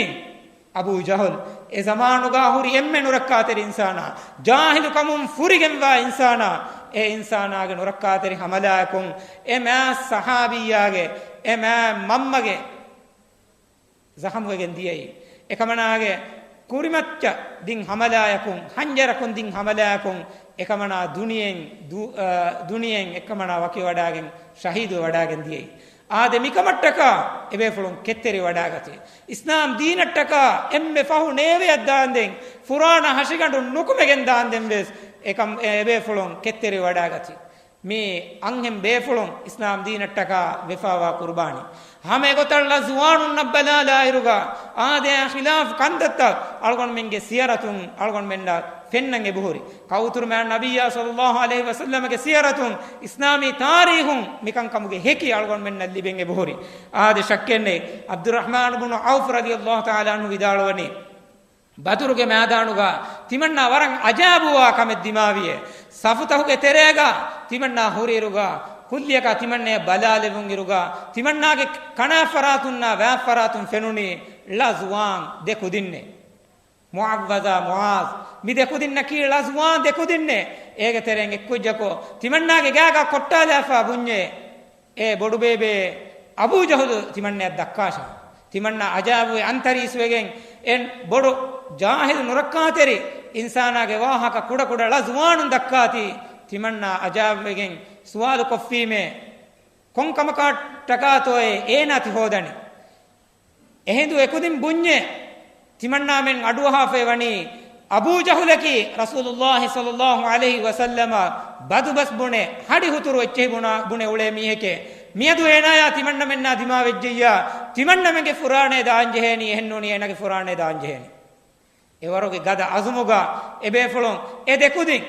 އަބޫ ޖަހުލް، އެ ޒަމާނުގާ ހުރި އެންމެ ނުރައްކާތެރި އިންސާނާ، ޖާހިލު ކަމުން ފުރިގެންވާ އިންސާނާ، އެ އިންސާނާގެ ނުރައްކާތެރި ހަމަލާއަކުން އެ މާތް ޞަޙާބިއްޔާގެ، އެ މާތް މަންމަގެ ޒަޚަމުވެގެން ދިޔައީ. އެކަމަނާގެ ކުރިމައްޗަށް ދިން ހަމަލާއަކުން، ހަންޖަރަކުން ދިން ހަމަލާއަކުން އެކަމަނާ ދުނިޔެއިން ދު-، އަ، ދުނިޔެއިން އެކަމަނާ ވަކިވެވަޑާގެން ޝަހީދުވެވަޑާގެން ދިޔައީ. އާދެ، މިކަމަށްޓަކާ އެބޭފުޅުން ކެތްތެރިވަޑާގަތީ. އިސްލާމް ދީނަށްޓަކާ އެންމެ ފަހު ނޭވެއަށް ދާންދެން، ފުރާނަ ހަށިގަނޑު ނުކުމެގެން ދާންދެން ވެސް އެކަމް-، އެ އެބޭފުޅުން ކެތްތެރިވަޑާގަތީ. މީ އަންހެން ބޭފުޅުން އިސްލާމް ދީނަށްޓަކާ ވެފާވާ ޤުރުބާނީ. ހަމަ އެގޮތަށް ޒުވާނުންނަށް ބަލާލާއިރުގަ، އާދަޔާ ޚިލާފު ކަންތައްތައް އަޅުގަނޑުމެންގެ ސިޔަރަތުން އަޅުގަނޑުމެންނަށް ފެންނަން އެބަހުރި. ކައުތުރު މާތް ނަބިއްޔާ ޞައްލައްލާހު ޢަލައިހި ވަސައްލަމަގެ ސިޔަރަތުން، އިސްލާމީ ތާރީހުން މިކަންކަމުގެ ހެކި އަޅުގަނޑުމެންނަށް ލިބެން އެބަހުރި. އާދެ، ޝައްކެއްނެތް، ޢަބްދުއްރަޙްމާނު ބުނު ޢައުފް ރަޟިޔައްލާހު ތަޢާލާ ޢަންހު ވިދާޅުވަނީ، ބަދުރުގެ މައިދާނުގަ ތިމަންނާ ވަރަށް އަޖައިބުވާ ކަމެއް ދިމާވިއޭ. ތަފުތަފުގެ ތެރޭގަ ތިމަންނާ ހުރިއިރުގަ، ކުއްލިއަކާ ތިމަންނަޔަށް ބަލާލެވުން އިރުގަ، ތިމަންނާގެ ކަނާތް ފަރާތުންނާ ވާތް ފަރާތުން ފެނުނީ ޅަ ޒުވާން ދެ ކުދިންނޭ. މުޢައްވަޒާ މުޢާޒް، މި ދެ ކުދިންނަކީ ޅަ ޒުވާން ދެ ކުދިންނޭ. އޭގެ ތެރެއިން އެއްކުއްޖަކު ތިމަންނާގެ ގާގަ ކޮއްޓާލާފަ ބުންޏޭ، އޭ ބޮޑުބޭބޭ، އަބޫ ޖަހުލު ތިމަންނަޔަށް ދައްކާށާ. ތިމަންނާ އަޖާއިބުވެ އަންތަރީސްވެގެން، އެ ބޮޑު ޖާހިލު ނުރައްކާތެރި އިންސާނާގެ ވާހަކަ ކުޑަކުޑަ ޅަ ޒުވާނުން ދައްކާތީ. ތިމަންނާ އަޖާއިބުވެގެން ސުވާލު ކޮށްފީމޭ، ކޮން ކަމަކަށްޓަކާތޯއޭ އޭނާ ތި ހޯދަނީ؟ އެހިނދު އެކުދިން ބުންޏޭ، ތިމަންނާމެން އަޑުއަހާފައި ވަނީ، އަބޫ ޖަހުލަކީ ރަސޫލުﷲ ޞައްލަﷲ ޢަލައިހި ވަސައްލަމަށް ބަދުބަސް ބުނެ، ހަޑި ހުތުރު އެއްޗެހި ބުނާ، ބުނެ އުޅޭ މީހެކޭ. މިއަދު އޭނާޔާ ތިމަންނަމެންނާ ދިމާވެއްޖެއްޔާ، ތިމަންނަމެންގެ ފުރާނައެއް ދާންޖެހޭނީ، އެހެންނޫނީ އޭނާގެ ފުރާނައެއް ދާންޖެހޭނީ. އެވަރުގެ ގަދަ އަޒުމުގަ އެބޭފުޅުން އެ ދެކުދިން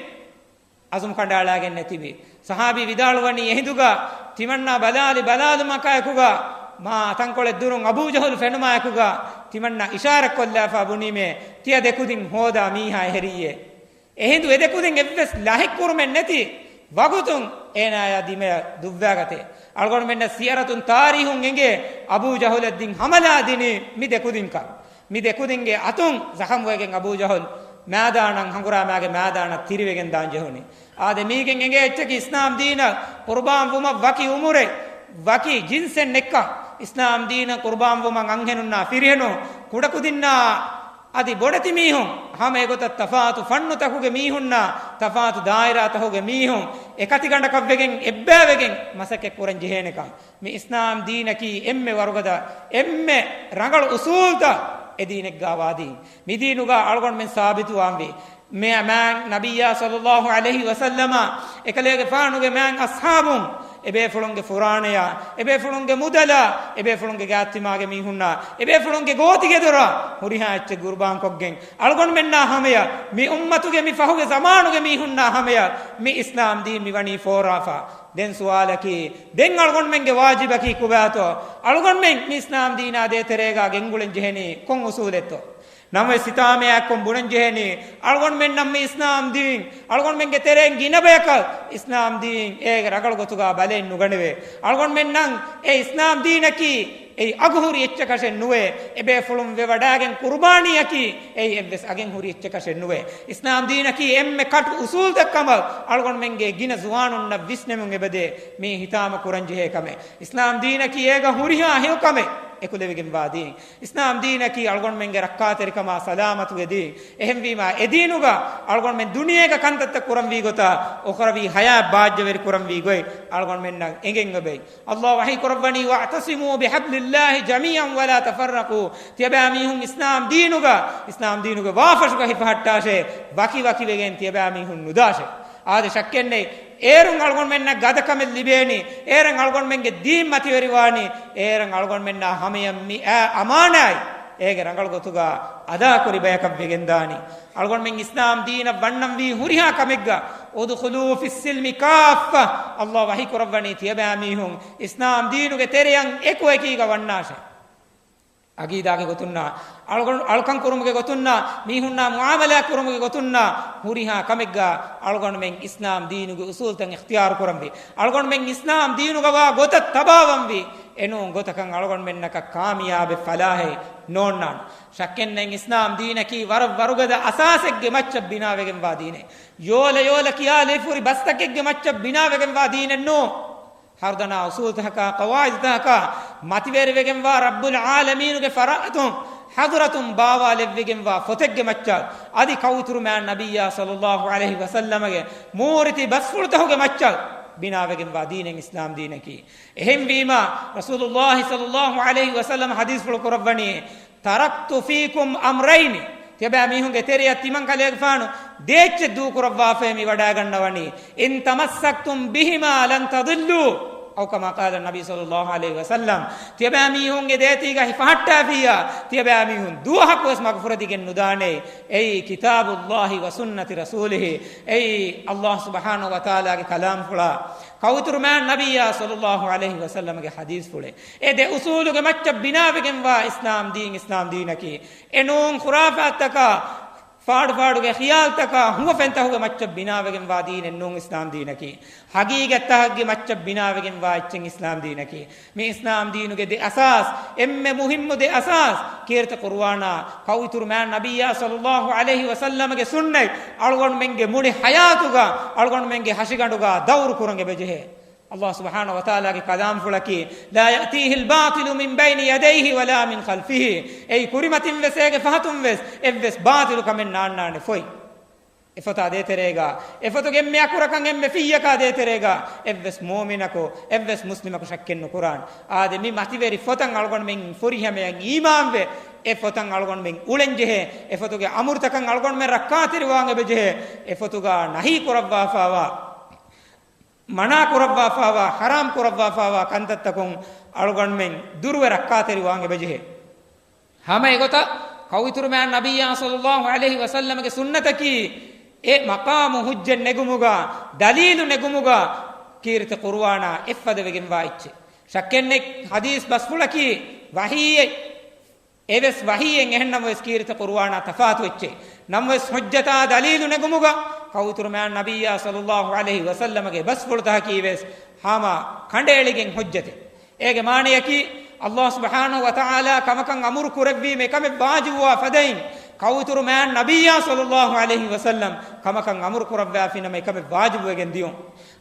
އަޒުމު ކަނޑައަޅާގެން ނެތިބި. ސަހާބީ ވިދާޅުވަނީ އެހިނދުގަ ތިމަންނާ ބަލާލި ބަލާލުމަކާއެކުގަ، މާ ތަންކޮޅެއް ދުރުން އަބޫ ޖަހުލު ފެނުމާއެކުގަ، ތިމަންނާ އިޝާރަތްކޮށްލާފަ ބުނީމޭ، ތިޔަ ދެކުދިން ހޯދާ މީހާ އެހެރިއްޔޭ. އެހިނދު އެ ދެކުދިން އެއްވެސް ލަހެއްކުރުމެއް ނެތި ވަގުތުން އޭނާޔާ ދިމަޔަށް ދުއްވާގަތޭ. އަޅުގަނޑުމެންނަށް ސިޔަރަތުން ތާރީހުން އެނގޭ، އަބޫ ޖަހުލަށް ދިން ހަމަލާ ދިނީ މި ދެކުދިންކަން. މި ދެކުދިންގެ އަތުން ޒަޚަމުވެގެން އަބޫ ޖަހުލް މައިދާނަށް، ހަނގުރާމާގެ މައިދާނަށް ތިރިވެގެން ދާން ޖެހުނީ. އާދެ، މީގެން އެނގޭ އެއްޗަކީ އިސްލާމް ދީނަށް ޤުރުބާން ވުމަށް ވަކި އުމުރެއް، ވަކި ޖިންސެއް ނެއްކަން. އިސްލާމް ދީނަށް ޤުރުބާން ވުމަށް އަންހެނުންނާ ފިރިހެނުން ކުޑަކުދިންނާ އަދި ބޮޑެތި މީހުން ހަމަ އެގޮތަށް ތަފާތު ފަންނުތަކުގެ މީހުންނާ ތަފާތު ދާއިރާތަކުގެ މީހުން އެކަތިގަނޑަކަށްވެގެން އެއްބައިވެގެން މަސައްކަތް ކުރަން ޖެހޭނެކަން. މި އިސްލާމް ދީނަކީ އެންމެ ވަރުގަދަ، އެންމެ ރަނގަޅު އުސޫލްތައް އެ ދީނެއްގާ ވާ ދީން. މި ދީނުގާ އަޅުގަނޑުމެން ސާބިތުވާންވީ. މި މާތް ނަބިއްޔާ ޞައްލަﷲ ޢަލައިހި ވަސައްލަމަ އެކަލޭގެފާނުގެ މާތް އަޞްޙާބުން އެބޭފުޅުންގެ ފުރާނަޔާ، އެބޭފުޅުންގެ މުދަލާ، އެބޭފުޅުންގެ ގާތްތިމާގެ މީހުންނާ، އެބޭފުޅުންގެ ގޯތިގެދޮރާ ހުރިހާ އެއްޗެއް ޤުރުބާންކޮށްގެން އަޅުގަނޑުމެންނާ ހަމަޔަށް، މި އުއްމަތުގެ މި ފަހުގެ ޒަމާނުގެ މީހުންނާ ހަމަޔަށް މި އިސްލާމް ދީން މި ވަނީ ފޯރާފަ. ދެން ސުވާލަކީ، ދެން އަޅުގަނޑުމެންގެ ވާޖިބަކީ ކޮބާތޯ؟ އަޅުގަނޑުމެން މި އިސްލާމް ދީނާ ދޭތެރޭގާ ގެންގުޅެން ޖެހެނީ ކޮން އުސޫލެއްތޯ؟ ނަމަވެސް ހިތާމައާއެކު ބުނަން ޖެހެނީ، އަޅުގަނޑުމެންނަށް މި އިސްލާމް ދީން އަޅުގަނޑުމެންގެ ތެރެއިން ގިނަ ބަޔަކަށް އިސްލާމް ދީން އޭގެ ރަނގަޅު ގޮތުގާ ބަލައެއް ނުގަނެވޭ. އަޅުގަނޑުމެންނަށް އެ އިސްލާމް ދީނަކީ އެއީ އަގުހުރި އެއްޗަކަށެއް ނުވޭ. އެބޭފުޅުން ވެވަޑާގެން ޤުރުބާނީއަކީ އެއީ އެއްވެސް އަގެއް ހުރި އެއްޗަކަށެއް ނުވޭ. އިސްލާމް ދީނަކީ އެންމެ ކަޓު އުސޫލްތައް ކަމަށް އަޅުގަނޑުމެންގެ ގިނަ ޒުވާނުންނަށް ވިސްނެމުން އެބަދޭ. މީ ހިތާމަ ކުރަން ޖެހޭ ކަމެއް. އިސްލާމް ދީނަކީ އޭގަ ހުރިހާ ހެޔޮ ކަމެއް އެކުލެވިގެންވާ ދީން. އިސްލާމް ދީނަކީ އަޅުގަނޑުމެންގެ ރައްކާތެރިކަމާ ސަލާމަތުގެ ދީން. އެހެންވީމާ، އެ ދީނުގަ އަޅުގަނޑުމެން ދުނިޔޭގަ ކަންތައްތައް ކުރަންވީ ގޮތާ، އުޚްރަވީ ޙަޔާތް ބާއްޖަވެރި ކުރަންވީ ގޮތް އަޅުގަނޑުމެންނަށް އެނގެން އޮބެ. ﷲ ވަޙީ ކުރައްވަނީ، "وَاعْتَصِمُوا بِحَبْلِ اللَّهِ جَمِيعًا وَلَا تَفَرَّقُوا." ތިޔަބައިމީހުން އިސްލާމް ދީނުގަ، އިސްލާމް ދީނުގެ ވާފަށުގަ ހިފަހައްޓާށޭ، ވަކިވަކިވެގެން ތިޔަބައިމީހުން ނުދާށޭ. އާދެ، ޝައްކެއްނެތް. އޭރުން އަޅުގަނޑުމެންނަށް ގަދަކަމެއް ލިބޭނީ، އޭރުން އަޅުގަނޑުމެންގެ ދީން މަތިވެރިވާނީ، އޭރުން އަޅުގަނޑުމެންނާ ހަމަޔަށް މި އައި އަމާނާތް އޭގެ ރަނގަޅު ގޮތުގަ އަދާކުރި ބަޔަކަށް ވެގެންދާނީ. އަޅުގަނޑުމެން އިސްލާމް ދީނަށް ވަންނަންވީ ހުރިހާ ކަމެއްގަ، "ادْخُلُوا فِي السِّلْمِ كَافَّةً." ﷲ ވަޙީ ކުރައްވަނީ ތިޔަބައިމީހުން އިސްލާމް ދީނުގެ ތެރެއަށް އެކުއެކީގަ ވަންނާށޭ. އަގީދާގެ ގޮތުންނާ، އަޅުގަނޑު އަޅުކަން ކުރުމުގެ ގޮތުންނާ، މީހުންނާ މުޢާމަލާތް ކުރުމުގެ ގޮތުންނާ، ހުރިހާ ކަމެއްގަ އަޅުގަނޑުމެން އިސްލާމް ދީނުގެ އުސޫލްތައް އިޚްތިޔާރު ކުރަންވީ. އަޅުގަނޑުމެން އިސްލާމް ދީނުގަ ވާ ގޮތަށް ތަބާވަންވީ. އެނޫން ގޮތަކަށް އަޅުގަނޑުމެންނަކަށް ކާމިޔާބެއް ފަލާހެއް ނޯންނާނެ. ޝައްކެއްނެތް، އިސްލާމް ދީނަކީ ވަރަށް ވަރުގަދަ އަސާސެއްގެ މައްޗަށް ބިނާވެގެންވާ ދީނެއް. ޔޯލަ ޔޯލަ ކިޔާ ލިޔެފަހުރި ބަސްތަކެއްގެ މައްޗަށް ބިނާވެގެންވާ ދީނެއް ނޫން. ހަރުދަނާ އުސޫލުތަކާ، ޤަވާޢިދުތަކާ މަތިވެރިވެގެންވާ ރައްބުލް ޢާލަމީނުގެ ފަރާތުން ޙަޟްރަތުން ބާވާލެއްވިގެންވާ ފޮތެއްގެ މައްޗަށް، އަދި ކައުތުރު މާތް ނަބިއްޔާ ޞައްލައްލާހު ޢަލައިހި ވަސައްލަމަގެ މޫރިތި ބަސްފުޅުތަކުގެ މައްޗަށް ބިނާވެގެންވާ ދީނެއް އިސްލާމް ދީނަކީ. އެހެންވީމާ، ރަސޫލުﷲ ޞައްލައްލާހު ޢަލައިހި ވަސައްލަމަ ޙަދީޘްފުޅު ކުރައްވަނީ، "تَرَكْتُ فِيكُمْ أَمْرَيْنِ." ތިޔަބައިމީހުންގެ ތެރެއަށް ތިމަން ކަލޭގެފާނު ދޭއްޗެއް ދޫކުރައްވާފައި މި ވަޑައިގަންނަވަނީ، "إِنْ تَمَسَّكْتُمْ بِهِمَا لَنْ تَضِلُّوا." އައު ކަމާ ޤާލަ ނަބީ ޞައްލައްލާހު ޢަލައިހި ވަސައްލަމް، ތިޔަބައިމީހުންގެ ދޭތީގަ ހިފަހައްޓާފިއްޔާ، ތިޔަބައިމީހުން ދުވަހަކުވެސް މަގުފުރެދިގެން ނުދާނެ. އެއީ ކިތާބުﷲ ވަސުންނަތި ރަސޫލިހި، އެއީ ﷲ ސުބްޙާނަހު ވަތަޢާލާގެ ކަލާމްފުޅާ، ކައުތުރު މާތް ނަބިއްޔާ ޞައްލައްލާހު ޢަލައިހި ވަސައްލަމަގެ ޙަދީޘްފުޅެއް. އެ ދެ އުސޫލުގެ މައްޗަށް ބިނާވެގެންވާ އިސްލާމް ދީން، އިސްލާމް ދީނަކީ. އެނޫން ޚުރާފާތްތަކާ، ފާޑުފާޑުގެ ޚިޔާލްތަކާ ހުވަފެންތަކުގެ މައްޗަށް ބިނާވެގެންވާ ދީނެއް ނޫން އިސްލާމް ދީނަކީ. ޙަޤީޤަތްތަކަށްގެ މައްޗަށް ބިނާވެގެންވާ އެއްޗެއް އިސްލާމް ދީނަކީ. މި އިސްލާމް ދީނުގެ ދެ އަސާސް، އެންމެ މުހިއްމު ދެ އަސާސް، ކީރިތި ޤުރުއާނާ، ކައުއިތުރު މާތް ނަބިއްޔާ ޞައްލައްލާހު ޢަލައިހި ވަސައްލަމަގެ ސުންނަތް، އަޅުގަނޑުމެންގެ މުޅި ޙަޔާތުގަ، އަޅުގަނޑުމެންގެ ޙަށިގަނޑުގަ ދައުރު ކުރަން އެބަޖެހޭ. ﷲ ސުބްޙާނަހޫ ވަތަޢާލާގެ ކަލާމްފުޅަކީ، "لا يأتيه الباطل من بين يديه ولا من خلفه." އެއީ ކުރިމަތިން ވެސް އޭގެ ފަހަތުން ވެސް އެއްވެސް ބާޠިލު ކަމެއް ނާންނާނެ ފޮތް. އެފޮތާ ދޭތެރޭގަ، އެފޮތުގެ އެންމެ އަކުރަކަށް އެންމެ ފިއްޔަކާ ދޭތެރޭގަ، އެއްވެސް މުއުމިނަކު، އެއްވެސް މުސްލިމަކު ޝައްކެއް ނުކުރާނެ. އާދެ، މި މަތިވެރި ފޮތަށް އަޅުގަނޑުމެން ފުރިހަމަޔަށް އީމާންވެ، އެ ފޮތަށް އަޅުގަނޑުމެން އުޅެންޖެހޭ، އެ ފޮތުގެ އަމުރުތަކަށް އަޅުގަނޑުމެން ރައްކާތެރިވާން އެބަޖެހޭ، އެ ފޮތުގަ ނަހީ ކުރައްވާފާވާ، މަނާ ކުރައްވާފާވާ، ޙަރާމް ކުރައްވާފާވާ ކަންތައްތަކުން އަޅުގަނޑުމެން ދުރުވެ ރައްކާތެރިވާން އެބަޖެހޭ. ހަމަ އެގޮތަށް ކައުއިތުރު މާތް ނަބިއްޔާ ޞައްލައްލާހު ޢަލައިހި ވަސައްލަމަގެ ސުންނަތަކީ، އެ މަޤާމު ޙުއްޖަތް ނެގުމުގަ، ދަލީލު ނެގުމުގަ، ކީރިތި ޤުރުއާނާ އެއްފަދަވެގެންވާ އެއްޗެއް. ޝައްކެއްނެތް ޙަދީޘް ބަސްފުޅަކީ ވަޙީއެއް. އެވެސް ވަޙީއެއް އެހެންނަމަވެސް ކީރިތި ޤުރުއާނާ ތަފާތު އެއްޗެއް. ނަމަވެސް ޙުއްޖަތާ ދަލީލު ނެގުމުގަ ކައުއިތުރު މާތް ނަބިއްޔާ ޞައްލައްލާހު ޢަލައިހި ވަސައްލަމަގެ ބަސްފުޅުތަކަކީ ވެސް ހަމަ ކަނޑައެޅިގެން ޙުއްޖަތެއް. އޭގެ މާނަޔަކީ، ﷲ ސުބްޙާނަހޫ ވަތަޢާލާ ކަމަކަށް އަމުރު ކުރެއްވީމަ އެކަމެއް ވާޖިބުވާ ފަދައިން، ކައުއިތުރު މާތް ނަބިއްޔާ ޞައްލައްލާހު ޢަލައިހި ވަސައްލަމް ކަމަކަށް އަމުރު ކުރައްވާފިނަމަ އެކަމެއް ވާޖިބުވެގެން ދިޔުން.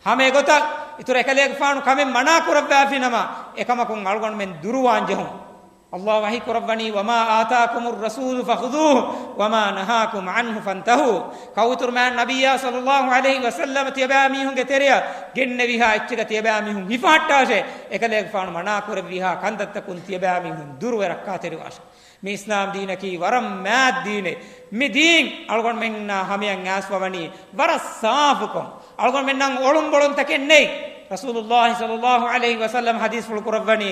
ހަމަ އެގޮތަށް އިތުރަށް އެކަލޭގެފާނު ކަމެއް މަނާ ކުރައްވާފިނަމަ އެކަމަކުން އަޅުގަނޑުމެން ދުރުވާން ޖެހުން. ﷲ ވަޙީ ކުރައްވަނީ، "وما آتاكم الرسول فخذوه وما نهاكم عنه فانتهوا." ކައުއިތުރު މާތް ނަބިއްޔާ ޞައްލައްލާހު ޢަލައިހި ވަސައްލަމަ ތިޔަބައިމީހުންގެ ތެރެއަށް ގެންނެވިހާ އެއްޗެއްގަ ތިޔަބައިމީހުން ހިފަހައްޓާށޭ. އެކަލޭގެފާނު މަނާ ކުރެއްވިހާ ކަންތައްތަކުން ތިޔަބައިމީހުން ދުރުވެ ރައްކާތެރިވާށޭ. މި އިސްލާމް ދީނަކީ ވަރަށް މާތް ދީނެއް. މި ދީން އަޅުގަނޑުމެންނާ ހަމަޔަށް އައިސްފަވަނީ ވަރަށް ސާފުކޮށް. އަޅުގަނޑުމެންނަށް އޮޅުންބޮޅުންތަކެއް ނެތް. ރަސޫލުﷲ ޞައްލައްލާހު ޢަލައިހި ވަސައްލަމަ ޙަދީޘްފުޅު ކުރައްވަނީ،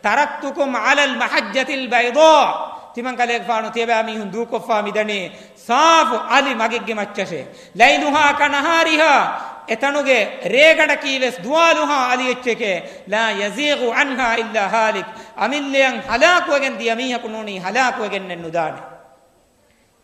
"تركتكم على المحجة البيضاء." ތިމަން ކަލޭގެފާނު ތިޔަބައިމީހުން ދޫކޮށްފާ މިދަނީ ސާފު އަލި މަގެއްގެ މައްޗަށޭ. "ليلها كنهارها." އެތަނުގެ ރޭގަނޑަކީ ވެސް ދުވާލުހާ އަލި އެއްޗެކޭ. "لا يزيغ عنها إلا هالك." އަމިއްލަޔަށް ހަލާކުވެގެން ދިޔަ މީހަކު ނޫނީ ހަލާކުވެގެންނެއް ނުދާނެ.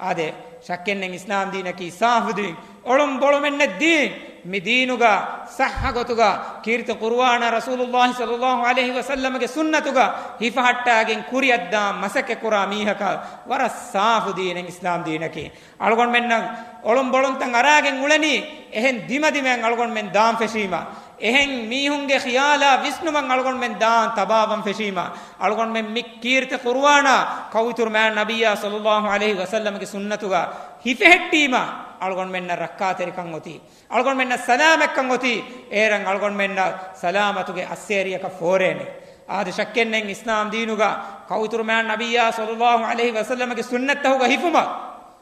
އާދެ، ޝައްކެއްނެތް އިސްލާމް ދީނަކީ ސާފު ދީން، އޮޅުން ބޮޅުމެއްނެތް ދީން. މި ދީނުގަ ޞައްޙަ ގޮތުގަ ކީރިތި ޤުރުއާނާ ރަސޫލުﷲ ޞައްލައްލާހު ޢަލައިހި ވަސައްލަމަގެ ސުންނަތުގަ ހިފަހައްޓާގެން ކުރިއަށްދާން މަސައްކަތްކުރާ މީހަކަށް ވަރަށް ސާފު ދީނެއް އިސްލާމް ދީނަކީ. އަޅުގަނޑުމެންނަށް އޮޅުން ބޮޅުންތައް އަރާގެން އުޅެނީ، އެހެން ދިމަދިމައިން އަޅުގަނޑުމެން ދާން ފެށީމަ، އެހެން މީހުންގެ ޚިޔާލާ ވިސްނުމަށް އަޅުގަނޑުމެން ދާން ތަބާވަން ފެށީމަ، އަޅުގަނޑުމެން މި ކީރިތި ޤުރުއާނާ ކައުއިތުރު މާތް ނަބިއްޔާ ޞައްލައްލާހު ޢަލައިހި ވަސައްލަމަގެ ސުންނަތުގަ ހިފެހެއްޓީމަ، އަޅުގަނޑުމެންނަށް ރައްކާތެރިކަން އޮތީ، އަޅުގަނޑުމެންނަށް ސަލާމަތްކަން އޮތީ، އޭރަށް އަޅުގަނޑުމެންނަށް ސަލާމަތުގެ އައްސޭރިއަކަށް ފޯރޭނެ. އާދެ، ޝައްކެއްނެތް އިސްލާމް ދީނުގަ ކައުއިތުރު މާތް ނަބިއްޔާ ޞައްލައްލާހު ޢަލައިހި ވަސައްލަމަގެ ސުންނަތްތަކުގަ ހިފުމަށް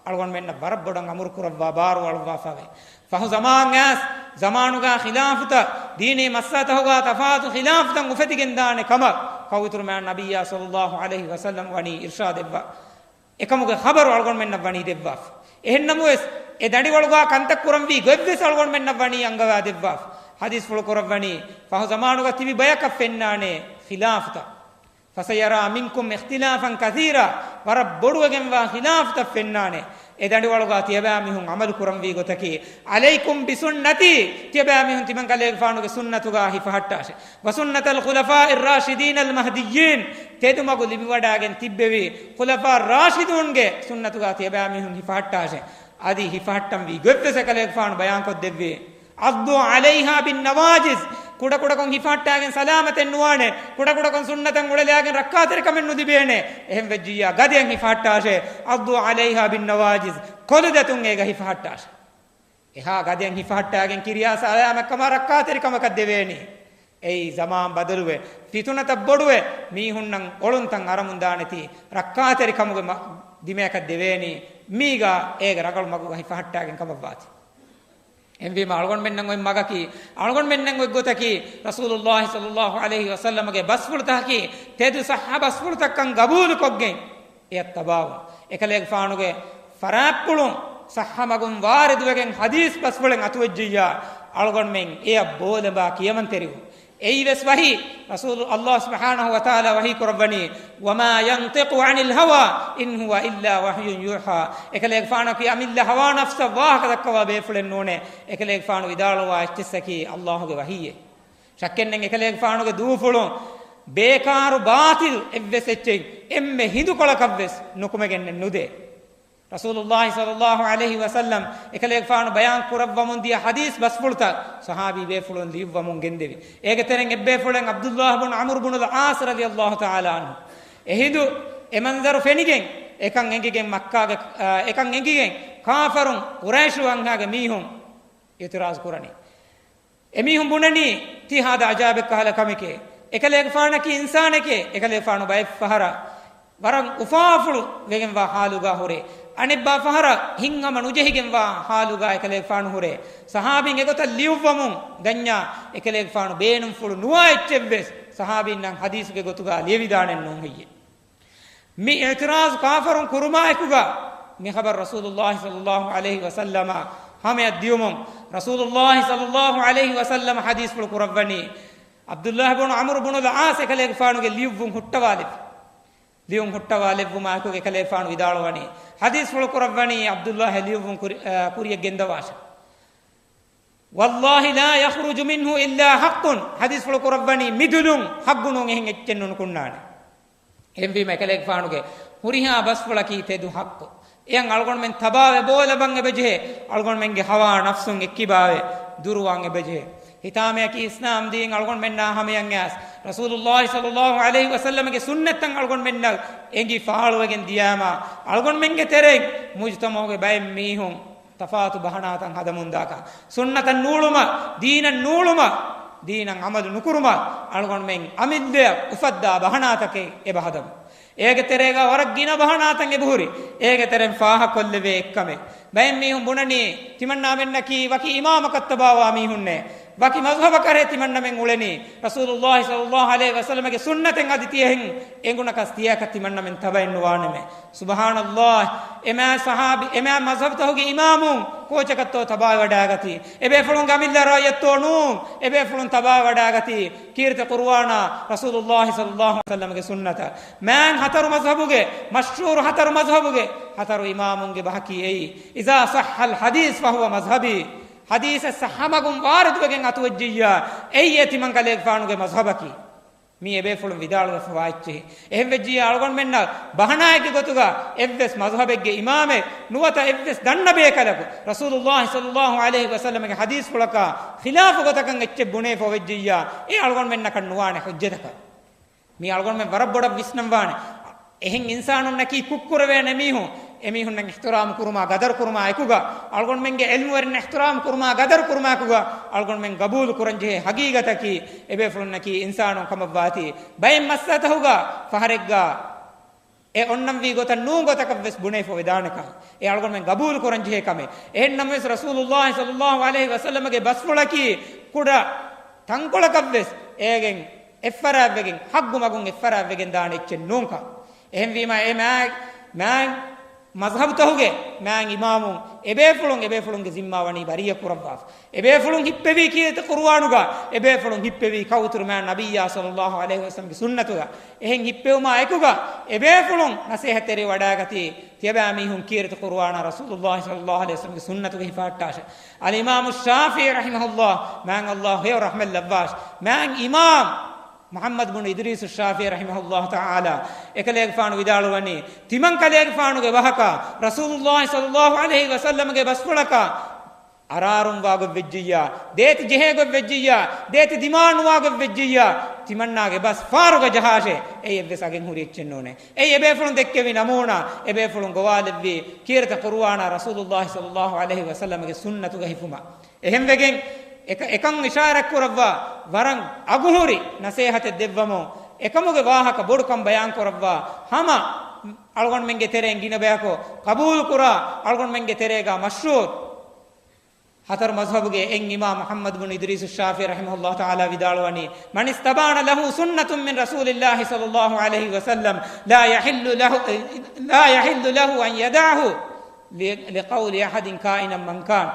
އަޅުގަނޑުމެންނަށް ވަރަށް ބޮޑަށް އަމުރު ކުރައްވާ ބާރު އަޅުއްވާފަވޭ. ފަހު ޒަމާން އައިސް، ޒަމާނުގަ ޚިލާފުތައް، ދީނީ މައްސަލަތަކުގަ ތަފާތު ޚިލާފުތައް އުފެދިގެންދާނެ ކަމަށް ކައުއިތުރު މާތް ނަބިއްޔާ ޞައްލައްލާހު ޢަލައިހި ވަސައްލަމަ ވަނީ އިރްޝާދެއްވާ. އެކަމުގެ ޚަބަރު އަޅުގަނޑުމެންނަށް ވަނީ ދެއްވާފަ. އެހެންނަމަވެސް، އެ ދަނޑިވަޅުގަ ކަންތައް ކުރަންވީ ގޮތްވެސް އަޅުގަނޑުމެންނަށް ވަނީ އަންގަވާ ދެއްވާފަ. ޙަދީޘްފުޅު ކުރައްވަނީ، ފަހު ޒަމާނުގަ ތިބި ބަޔަކަށް ފެންނާނެ ޚިލާފުތައް. "فسيرى منكم اختلافا كثيرا." ވަރަށް ބޮޑުވެގެންވާ ޚިލާފުތައް ފެންނާނެ. އެ ދަނޑިވަޅުގަ ތިޔަބައިމީހުން ޢަމަލު ކުރަންވީ ގޮތަކީ، "عليكم بسنتي." ތިޔަބައިމީހުން ތިމަން ކަލޭގެފާނުގެ ސުންނަތުގަ ހިފަހައްޓާށޭ. "وسنة الخلفاء الراشدين المهديين." ތެދުމަގު ލިބިވަޑައިގެން ތިއްބެވި ޚުލަފާ ރާޝިދޫންގެ ސުންނަތުގަ ތިޔަބައިމީހުން ހިފަހައްޓާށޭ. އަދި ހިފަހައްޓަންވީ ގޮތްވެސް އެކަލޭގެފާނު ބަޔާންކޮށްދެއްވި، "عضوا عليها بالنواجذ." ކުޑަކުޑަކޮށް ހިފަހައްޓާގެން ސަލާމަތެއް ނުވާނެ. ކުޑަކުޑަކޮށް ސުންނަތަށް އުޅެލާގެން ރައްކާތެރިކަމެއް ނުލިބޭނެ. އެހެން ވެއްޖިއްޔާ ގަދަޔަށް ހިފަހައްޓާށޭ. "عضوا عليها بالنواجذ." ކޮލުދަތުން އޭގަ ހިފަހައްޓާށޭ. އެހާ ގަދަޔަށް ހިފަހައްޓާގެން ކިރިޔާ ސަލާމަތްކަމާ ރައްކާތެރިކަމަކަށް ދެވޭނީ. އެއީ ޒަމާން ބަދަލުވެ، ފިތުނަތައް ބޮޑުވެ، މީހުންނަށް އޮޅުންތައް އަރަމުން ދާނެތީ، ރައްކާތެރިކަމުގެ މަ-، ދިމަޔަކަށް ދެވޭނީ. މީގަ އޭގެ ރަނގަޅު މަގުގަ ހިފަހައްޓާގެން ކަމަށްވާތީ. އެހެންވީމަ އަޅުގަނޑުމެންނަށް އޮތް މަގަކީ، އަޅުގަނޑުމެންނަށް އޮތް ގޮތަކީ، ރަސޫލުﷲ ޞައްލައްލާހު ޢަލައިހި ވަސައްލަމަގެ ބަސްފުޅުތަކަކީ، ތެދު ޞައްޙަ ބަސްފުޅުތަކަށް ގަބޫލުކޮށްގެން، އެޔަށް ތަބާވުން. އެކަލޭގެފާނުގެ ފަރާތްޕުޅުން ޞައްޙަ މަގުން ވާރިދުވެގެން ޙަދީޘް ބަސްފުޅެއް އަތުވެއްޖިއްޔާ، އަޅުގަނޑުމެން އެޔަށް ބޯލަނބާ ކިޔަމަންތެރިވުން. އެއީވެސް ވަޙީ. ރަސޫލު، ﷲ ސުބްޙާނަހޫ ވަތަޢާލާ ވަޙީ ކުރައްވަނީ، "وما ينطق عن الهوى إن هو إلا وحي يوحى." އެކަލޭގެފާނަކީ އަމިއްލަ ހަވާ ނަފްސަށް ވާހަކަ ދައްކަވާ ބޭފުޅެއް ނޫނޭ. އެކަލޭގެފާނު ވިދާޅުވާ އެއްޗިއްސަކީ ﷲގެ ވަޙީއެއް. ޝައްކެއްނެތް އެކަލޭގެފާނުގެ ދޫފުޅުން ބޭކާރު ބާޠިލް އެއްވެސް އެއްޗެއް އެންމެ ހިނދުކޮޅަކަށްވެސް ނުކުމެގެންނެއް ނުދޭ. ރަސޫލުﷲ ޞައްލަﷲ ޢަލައިހި ވަސައްލަމް އެކަލޭގެފާނު ބަޔާން ކުރައްވަމުން ދިޔަ ޙަދީޘް ބަސްފުޅުތައް ޞަޙާބީ ބޭފުޅުން ލިޔުއްވަމުން ގެންދެވި. އޭގެ ތެރެއިން އެއްބޭފުޅެއް ޢަބްދުﷲ ބުނުލް ޢާޞް ރަޟިޔަﷲ ތަޢާލާ ޢަންހު. އެހިނދު އެ މަންޒަރު ފެނިގެން، އެކަން އެނގިގެން މައްކާގެ، އާ، އެކަން އެނގިގެން ކާފަރުން ޤުރައިޝު ވަންހާގެ މީހުން އިޢުތިރާޒު ކުރަނީ. އެމީހުން ބުނަނީ، ތީ ހާދަ އަޖާބެއް ކަހަލަ ކަމެކޭ. އެކަލޭގެފާނަކީ އިންސާނެކޭ. އެކަލޭގެފާނު ބައެއް ފަހަރަށް ވަރަށް އުފާފުޅު ވެގެންވާ ޙާލުގަ ހުރޭ. އަނެއްބާ ފަހަރަށް ހިތްހަމަ ނުޖެހިގެންވާ ޙާލުގަ އެކަލޭގެފާނު ހުރޭ. ޞަޙާބީން އެގޮތަށް ލިޔުއްވަމުން ގަންޏާ، އެކަލޭގެފާނު ބޭނުންފުޅު ނުވާ އެއްޗެއްވެސް ޞަޙާބީންނަށް ޙަދީޘުގެ ގޮތުގަ ލިޔެވިދާނެއްނޫން ހެއްޔެވެ؟ މި އިޢުތިރާޒު ކާފަރުން ކުރުމާއެކުގަ މި ޚަބަރު ރަސޫލުﷲ ޞައްލަﷲ ޢަލައިހި ވަސައްލަމަށް ހަމަޔަށް ދިޔުމުން، ރަސޫލުﷲ ޞައްލަﷲ ޢަލައިހި ވަސައްލަމަ ޙަދީޘްފުޅު ކުރައްވަނީ، ޢަބްދުﷲ ބުނު ޢަމްރު ބުނުލް ޢާޞް އެކަލޭގެފާނުގެ ލިޔުއްވުން ހުއްޓަވާލެއްވި. ލިޔުން ހުއްޓަވާލެއްވުމާއެކު އެކަލޭގެފާނު ވިދާޅުވަނީ، ޙަދީޘްފުޅު ކުރައްވަނީ، ޢަބްދުﷲ އެ ލިޔުއްވުން ކުރި-، އަ، ކުރިޔަށް ގެންދަވާށެ. "والله لا يخرج منه إلا حق." ޙަދީޘްފުޅު ކުރައްވަނީ މި ދުލުން ޙައްޤު ނޫން އެހެން އެއްޗެއް ނުނުކުންނާނެ. އެހެންވީމަ އެކަލޭގެފާނުގެ ހުރިހާ ބަސްފުޅަކީ ތެދު ޙައްޤު. އެޔަށް އަޅުގަނޑުމެން ތަބާވެ ބޯލަބަން އެބަޖެހޭ. އަޅުގަނޑުމެންގެ ހަވާ ނަފްސުން އެއްކިބާވެ ދުރުވާން އެބަޖެހޭ. ހިތާމަޔަކީ އިސްލާމް ދީން އަޅުގަނޑުމެންނާ ހަމަޔަށް އައިސް، ރަސޫލުﷲ ޞައްލަﷲ ޢަލައިހި ވަސައްލަމަގެ ސުންނަތްތައް އަޅުގަނޑުމެންނަށް އެނގި ފާޅުވެގެން ދިޔާމަ، އަޅުގަނޑުމެންގެ ތެރެއިން މުޖްތަމަޢުގެ ބައެއް މީހުން ތަފާތު ބަހަނާތައް ހަދަމުންދާކަށް، ސުންނަތަށް ނޫޅުމަށް، ދީނަށް ނޫޅުމަށް، ދީނަށް ޢަމަލު ނުކުރުމަށް އަޅުގަނޑުމެން އަމިއްލަޔަށް އުފައްދާ ބަހަނާތަކެއް އެބަ ހަދަމުން. އޭގެ ތެރޭގަ ވަރަށް ގިނަ ބަހަނާތައް އެބަހުރި. އޭގެ ތެރެއިން ފާހަކޮށްލެވޭ އެއްކަމެއް، ބައެއް މީހުން ބުނަނީ، ތިމަންނާމެންނަކީ ވަކި އިމާމަކަށް ތަބާވާ މީހުންނޭ. ވަކި މަޒްހަބަކަށޭ ތިމަންނަމެން އުޅެނީ. ރަސޫލުﷲ ޞައްލަﷲ ޢަލައިހި ވަސައްލަމަގެ ސުންނަތެއް އަދި ތިޔަހެން އެނގުނަކަސް ތިޔަކަށް ތިމަންނަމެން ތަބައެއް ނުވާނަމޭ. ސުބްޙާނަﷲ، އެމާ ޞަޙާބީ، އެމާ މަޒްހަބުތަކުގެ އިމާމުން ކޯޗަކަށްތޯ ތަބާވެވަޑާގަތީ؟ އެބޭފުޅުންގެ އަމިއްލަ ރައްޔަށްތޯ ނޫން؟ އެބޭފުޅުން ތަބާވެވަޑާގަތީ ކީރިތި ޤުރުއާނާ، ރަސޫލުﷲ ޞައްލަﷲ ޢަލައިހި ވަސައްލަމަގެ ސުންނަތަށް. މާތް ހަތަރު މަޒްހަބުގެ، މަޝްހޫރު ހަތަރު މަޒްހަބުގެ ހަތަރު އިމާމުންގެ ބަހަކީ އެއީ، إذا صح الحديث فهو مذهبي. ޙަދީޘެއް ޞައްޙަ މަގުން ވާރިދުވެގެން އަތުވެއްޖިއްޔާ، އެއީ އެ ތިމަން ކަލޭގެފާނުގެ މަޒްހަބަކީ. މީ އެބޭފުޅުން ވިދާޅުވެފަވާ އެއްޗެހި. އެހެންވެއްޖިއްޔާ އަޅުގަނޑުމެންނަށް ބަހަނާއެއްގެ ގޮތުގަ އެއްވެސް މަޒްހަބެއްގެ އިމާމެއް ނުވަތަ އެއްވެސް ދަންނަ ބޭކަލަކު ރަސޫލުﷲ ޞައްލަﷲ ޢަލައިހި ވަސައްލަމަގެ ޙަދީޘްފުޅަކާ ޚިލާފު ގޮތަކަށް އެއްޗެއް ބުނެފަ އޮވެއްޖިއްޔާ، އެ އަޅުގަނޑުމެންނަކަށް ނުވާނެ ޙުއްޖަތަކަށް. މީ އަޅުގަނޑުމެން ވަރަށް ބޮޑަށް ވިސްނަންވާނެ. އެހެން އިންސާނުންނަކީ ކުށްކުރެވޭނެ މީހުން. އެމީހުންނަށް އިޙްތިރާމް ކުރުމާ ގަދަރު ކުރުމާ އެކުގަ، އަޅުގަނޑުމެންގެ ޢިލްމުވެރިންނަށް އިޙްތިރާމް ކުރުމާ ގަދަރު ކުރުމާ އެކުގަ، އަޅުގަނޑުމެން ގަބޫލު ކުރަންޖެހޭ ޙަޤީޤަތަކީ، އެބޭފުޅުންނަކީ އިންސާނުން ކަމަށްވާތީ، ބައެއް މައްސަލަތަކުގަ ފަހަރެއްގަ އެ އޮންނަންވީ ގޮތަށް ނޫން ގޮތަކަށްވެސް ބުނެފަ ވެދާނެކަން އެ އަޅުގަނޑުމެން ގަބޫލު ކުރަންޖެހޭ ކަމެއް. އެހެންނަމަވެސް ރަސޫލުﷲ ޞައްލަﷲ ޢަލައިހި ވަސައްލަމަގެ ބަސްފުޅަކީ ކުޑަ ތަންކޮޅަކަށްވެސް އޭގެން އެއްފަރާތްވެގެން، ޙައްޤު މަގުން އެއްފަރާތްވެގެން ދާނެ އެއްޗެއް ނޫންކަން. އެހެންވީމާ، އެ މާތް، މާތް މަޒްހަބުތަކުގެ މާތް އިމާމުން އެބޭފުޅުން، އެބޭފުޅުންގެ ޒިންމާ ވަނީ ބަރީއަ ކުރައްވާފަ. އެބޭފުޅުން ހިއްޕެވީ ކީރިތި ޤުރުއާނުގަ، އެބޭފުޅުން ހިއްޕެވީ ކައުތުރު މާތް ނަބިއްޔާ ޞައްލަﷲ ޢަލައިހި ވަސައްލަމްގެ ސުންނަތުގަ. އެހެން ހިއްޕެވުމާ އެކުގަ، އެބޭފުޅުން ނަޞޭޙަތްތެރިވެވަޑާގަތީ، ތިޔަބައިމީހުން ކީރިތި ޤުރުއާނާ ރަސޫލުﷲ ޞައްލަﷲ ޢަލައިހި ވަސައްލަމްގެ ސުންނަތުގަ ހިފަހައްޓާށޭ. އަލްއިމާމު ޝާފިޢީ ރަޙިމަހުﷲ، މާތް ﷲ ހެޔޮ ރަޙްމަތް ލައްވާށި، މާތް އިމާމް މުޙައްމަދު ބުނު އިދްރީސު ޝާފިޢީ ރަޙިމަހުﷲ ތަޢާލާ، އެކަލޭގެފާނު ވިދާޅުވަނީ، ތިމަން ކަލޭގެފާނުގެ ބަހަކާ، ރަސޫލުﷲ ޞައްލަﷲ ޢަލައިހި ވަސައްލަމްގެ ބަސްފުޅަކާ، އަރާރުންވާގޮތް ވެއްޖިއްޔާ، ދޭތި ޖެހޭގޮތް ވެއްޖިއްޔާ، ދޭތި ދިމާނުވާގޮތް ވެއްޖިއްޔާ، ތިމަންނާގެ ބަސް ފާރުގަ ޖަހާށޭ. އެއީ އެއްވެސް އަގެއް ހުރި އެއްޗެއް ނޫނޭ. އެއީ އެބޭފުޅުން ދެއްކެވި ނަމޫނާ، އެބޭފުޅުން ގޮވާލެއްވީ ކީރިތި ޤުރުއާނާ ރަސޫލުﷲ ޞައްލަﷲ ޢަލައިހި ވަސައްލަމްގެ ސުންނަތުގަ ހިފުމަށް. އެހެންވެގެން، އެކަ-، އެކަން އިޝާރަތްކުރައްވާ ވަރަށް އަގުހުރި ނަސޭހަތެއް ދެއްވަމުން، އެކަމުގެ ވާހަކަ ބޮޑުކަން ބަޔާންކުރައްވާ ހަމަ އަޅުގަނޑުމެންގެ ތެރެއިން ގިނަ ބަޔަކު ޤަބޫލުކުރާ، އަޅުގަނޑުމެންގެ ތެރޭގަ މަޝްހޫރު ހަތަރު މަޒްހަބުގެ އެއް އިމާމް މުޙައްމަދު ބުނު އިދްރީސު ޝާފިޢީ ރަޙިމަހުﷲ ތަޢާލާ ވިދާޅުވަނީ، "من استبان له سنة من رسول الله صلى الله عليه وسلم لا يحل له، لا يحل له أن يدعه ل، لقول أحد كائنا من كان."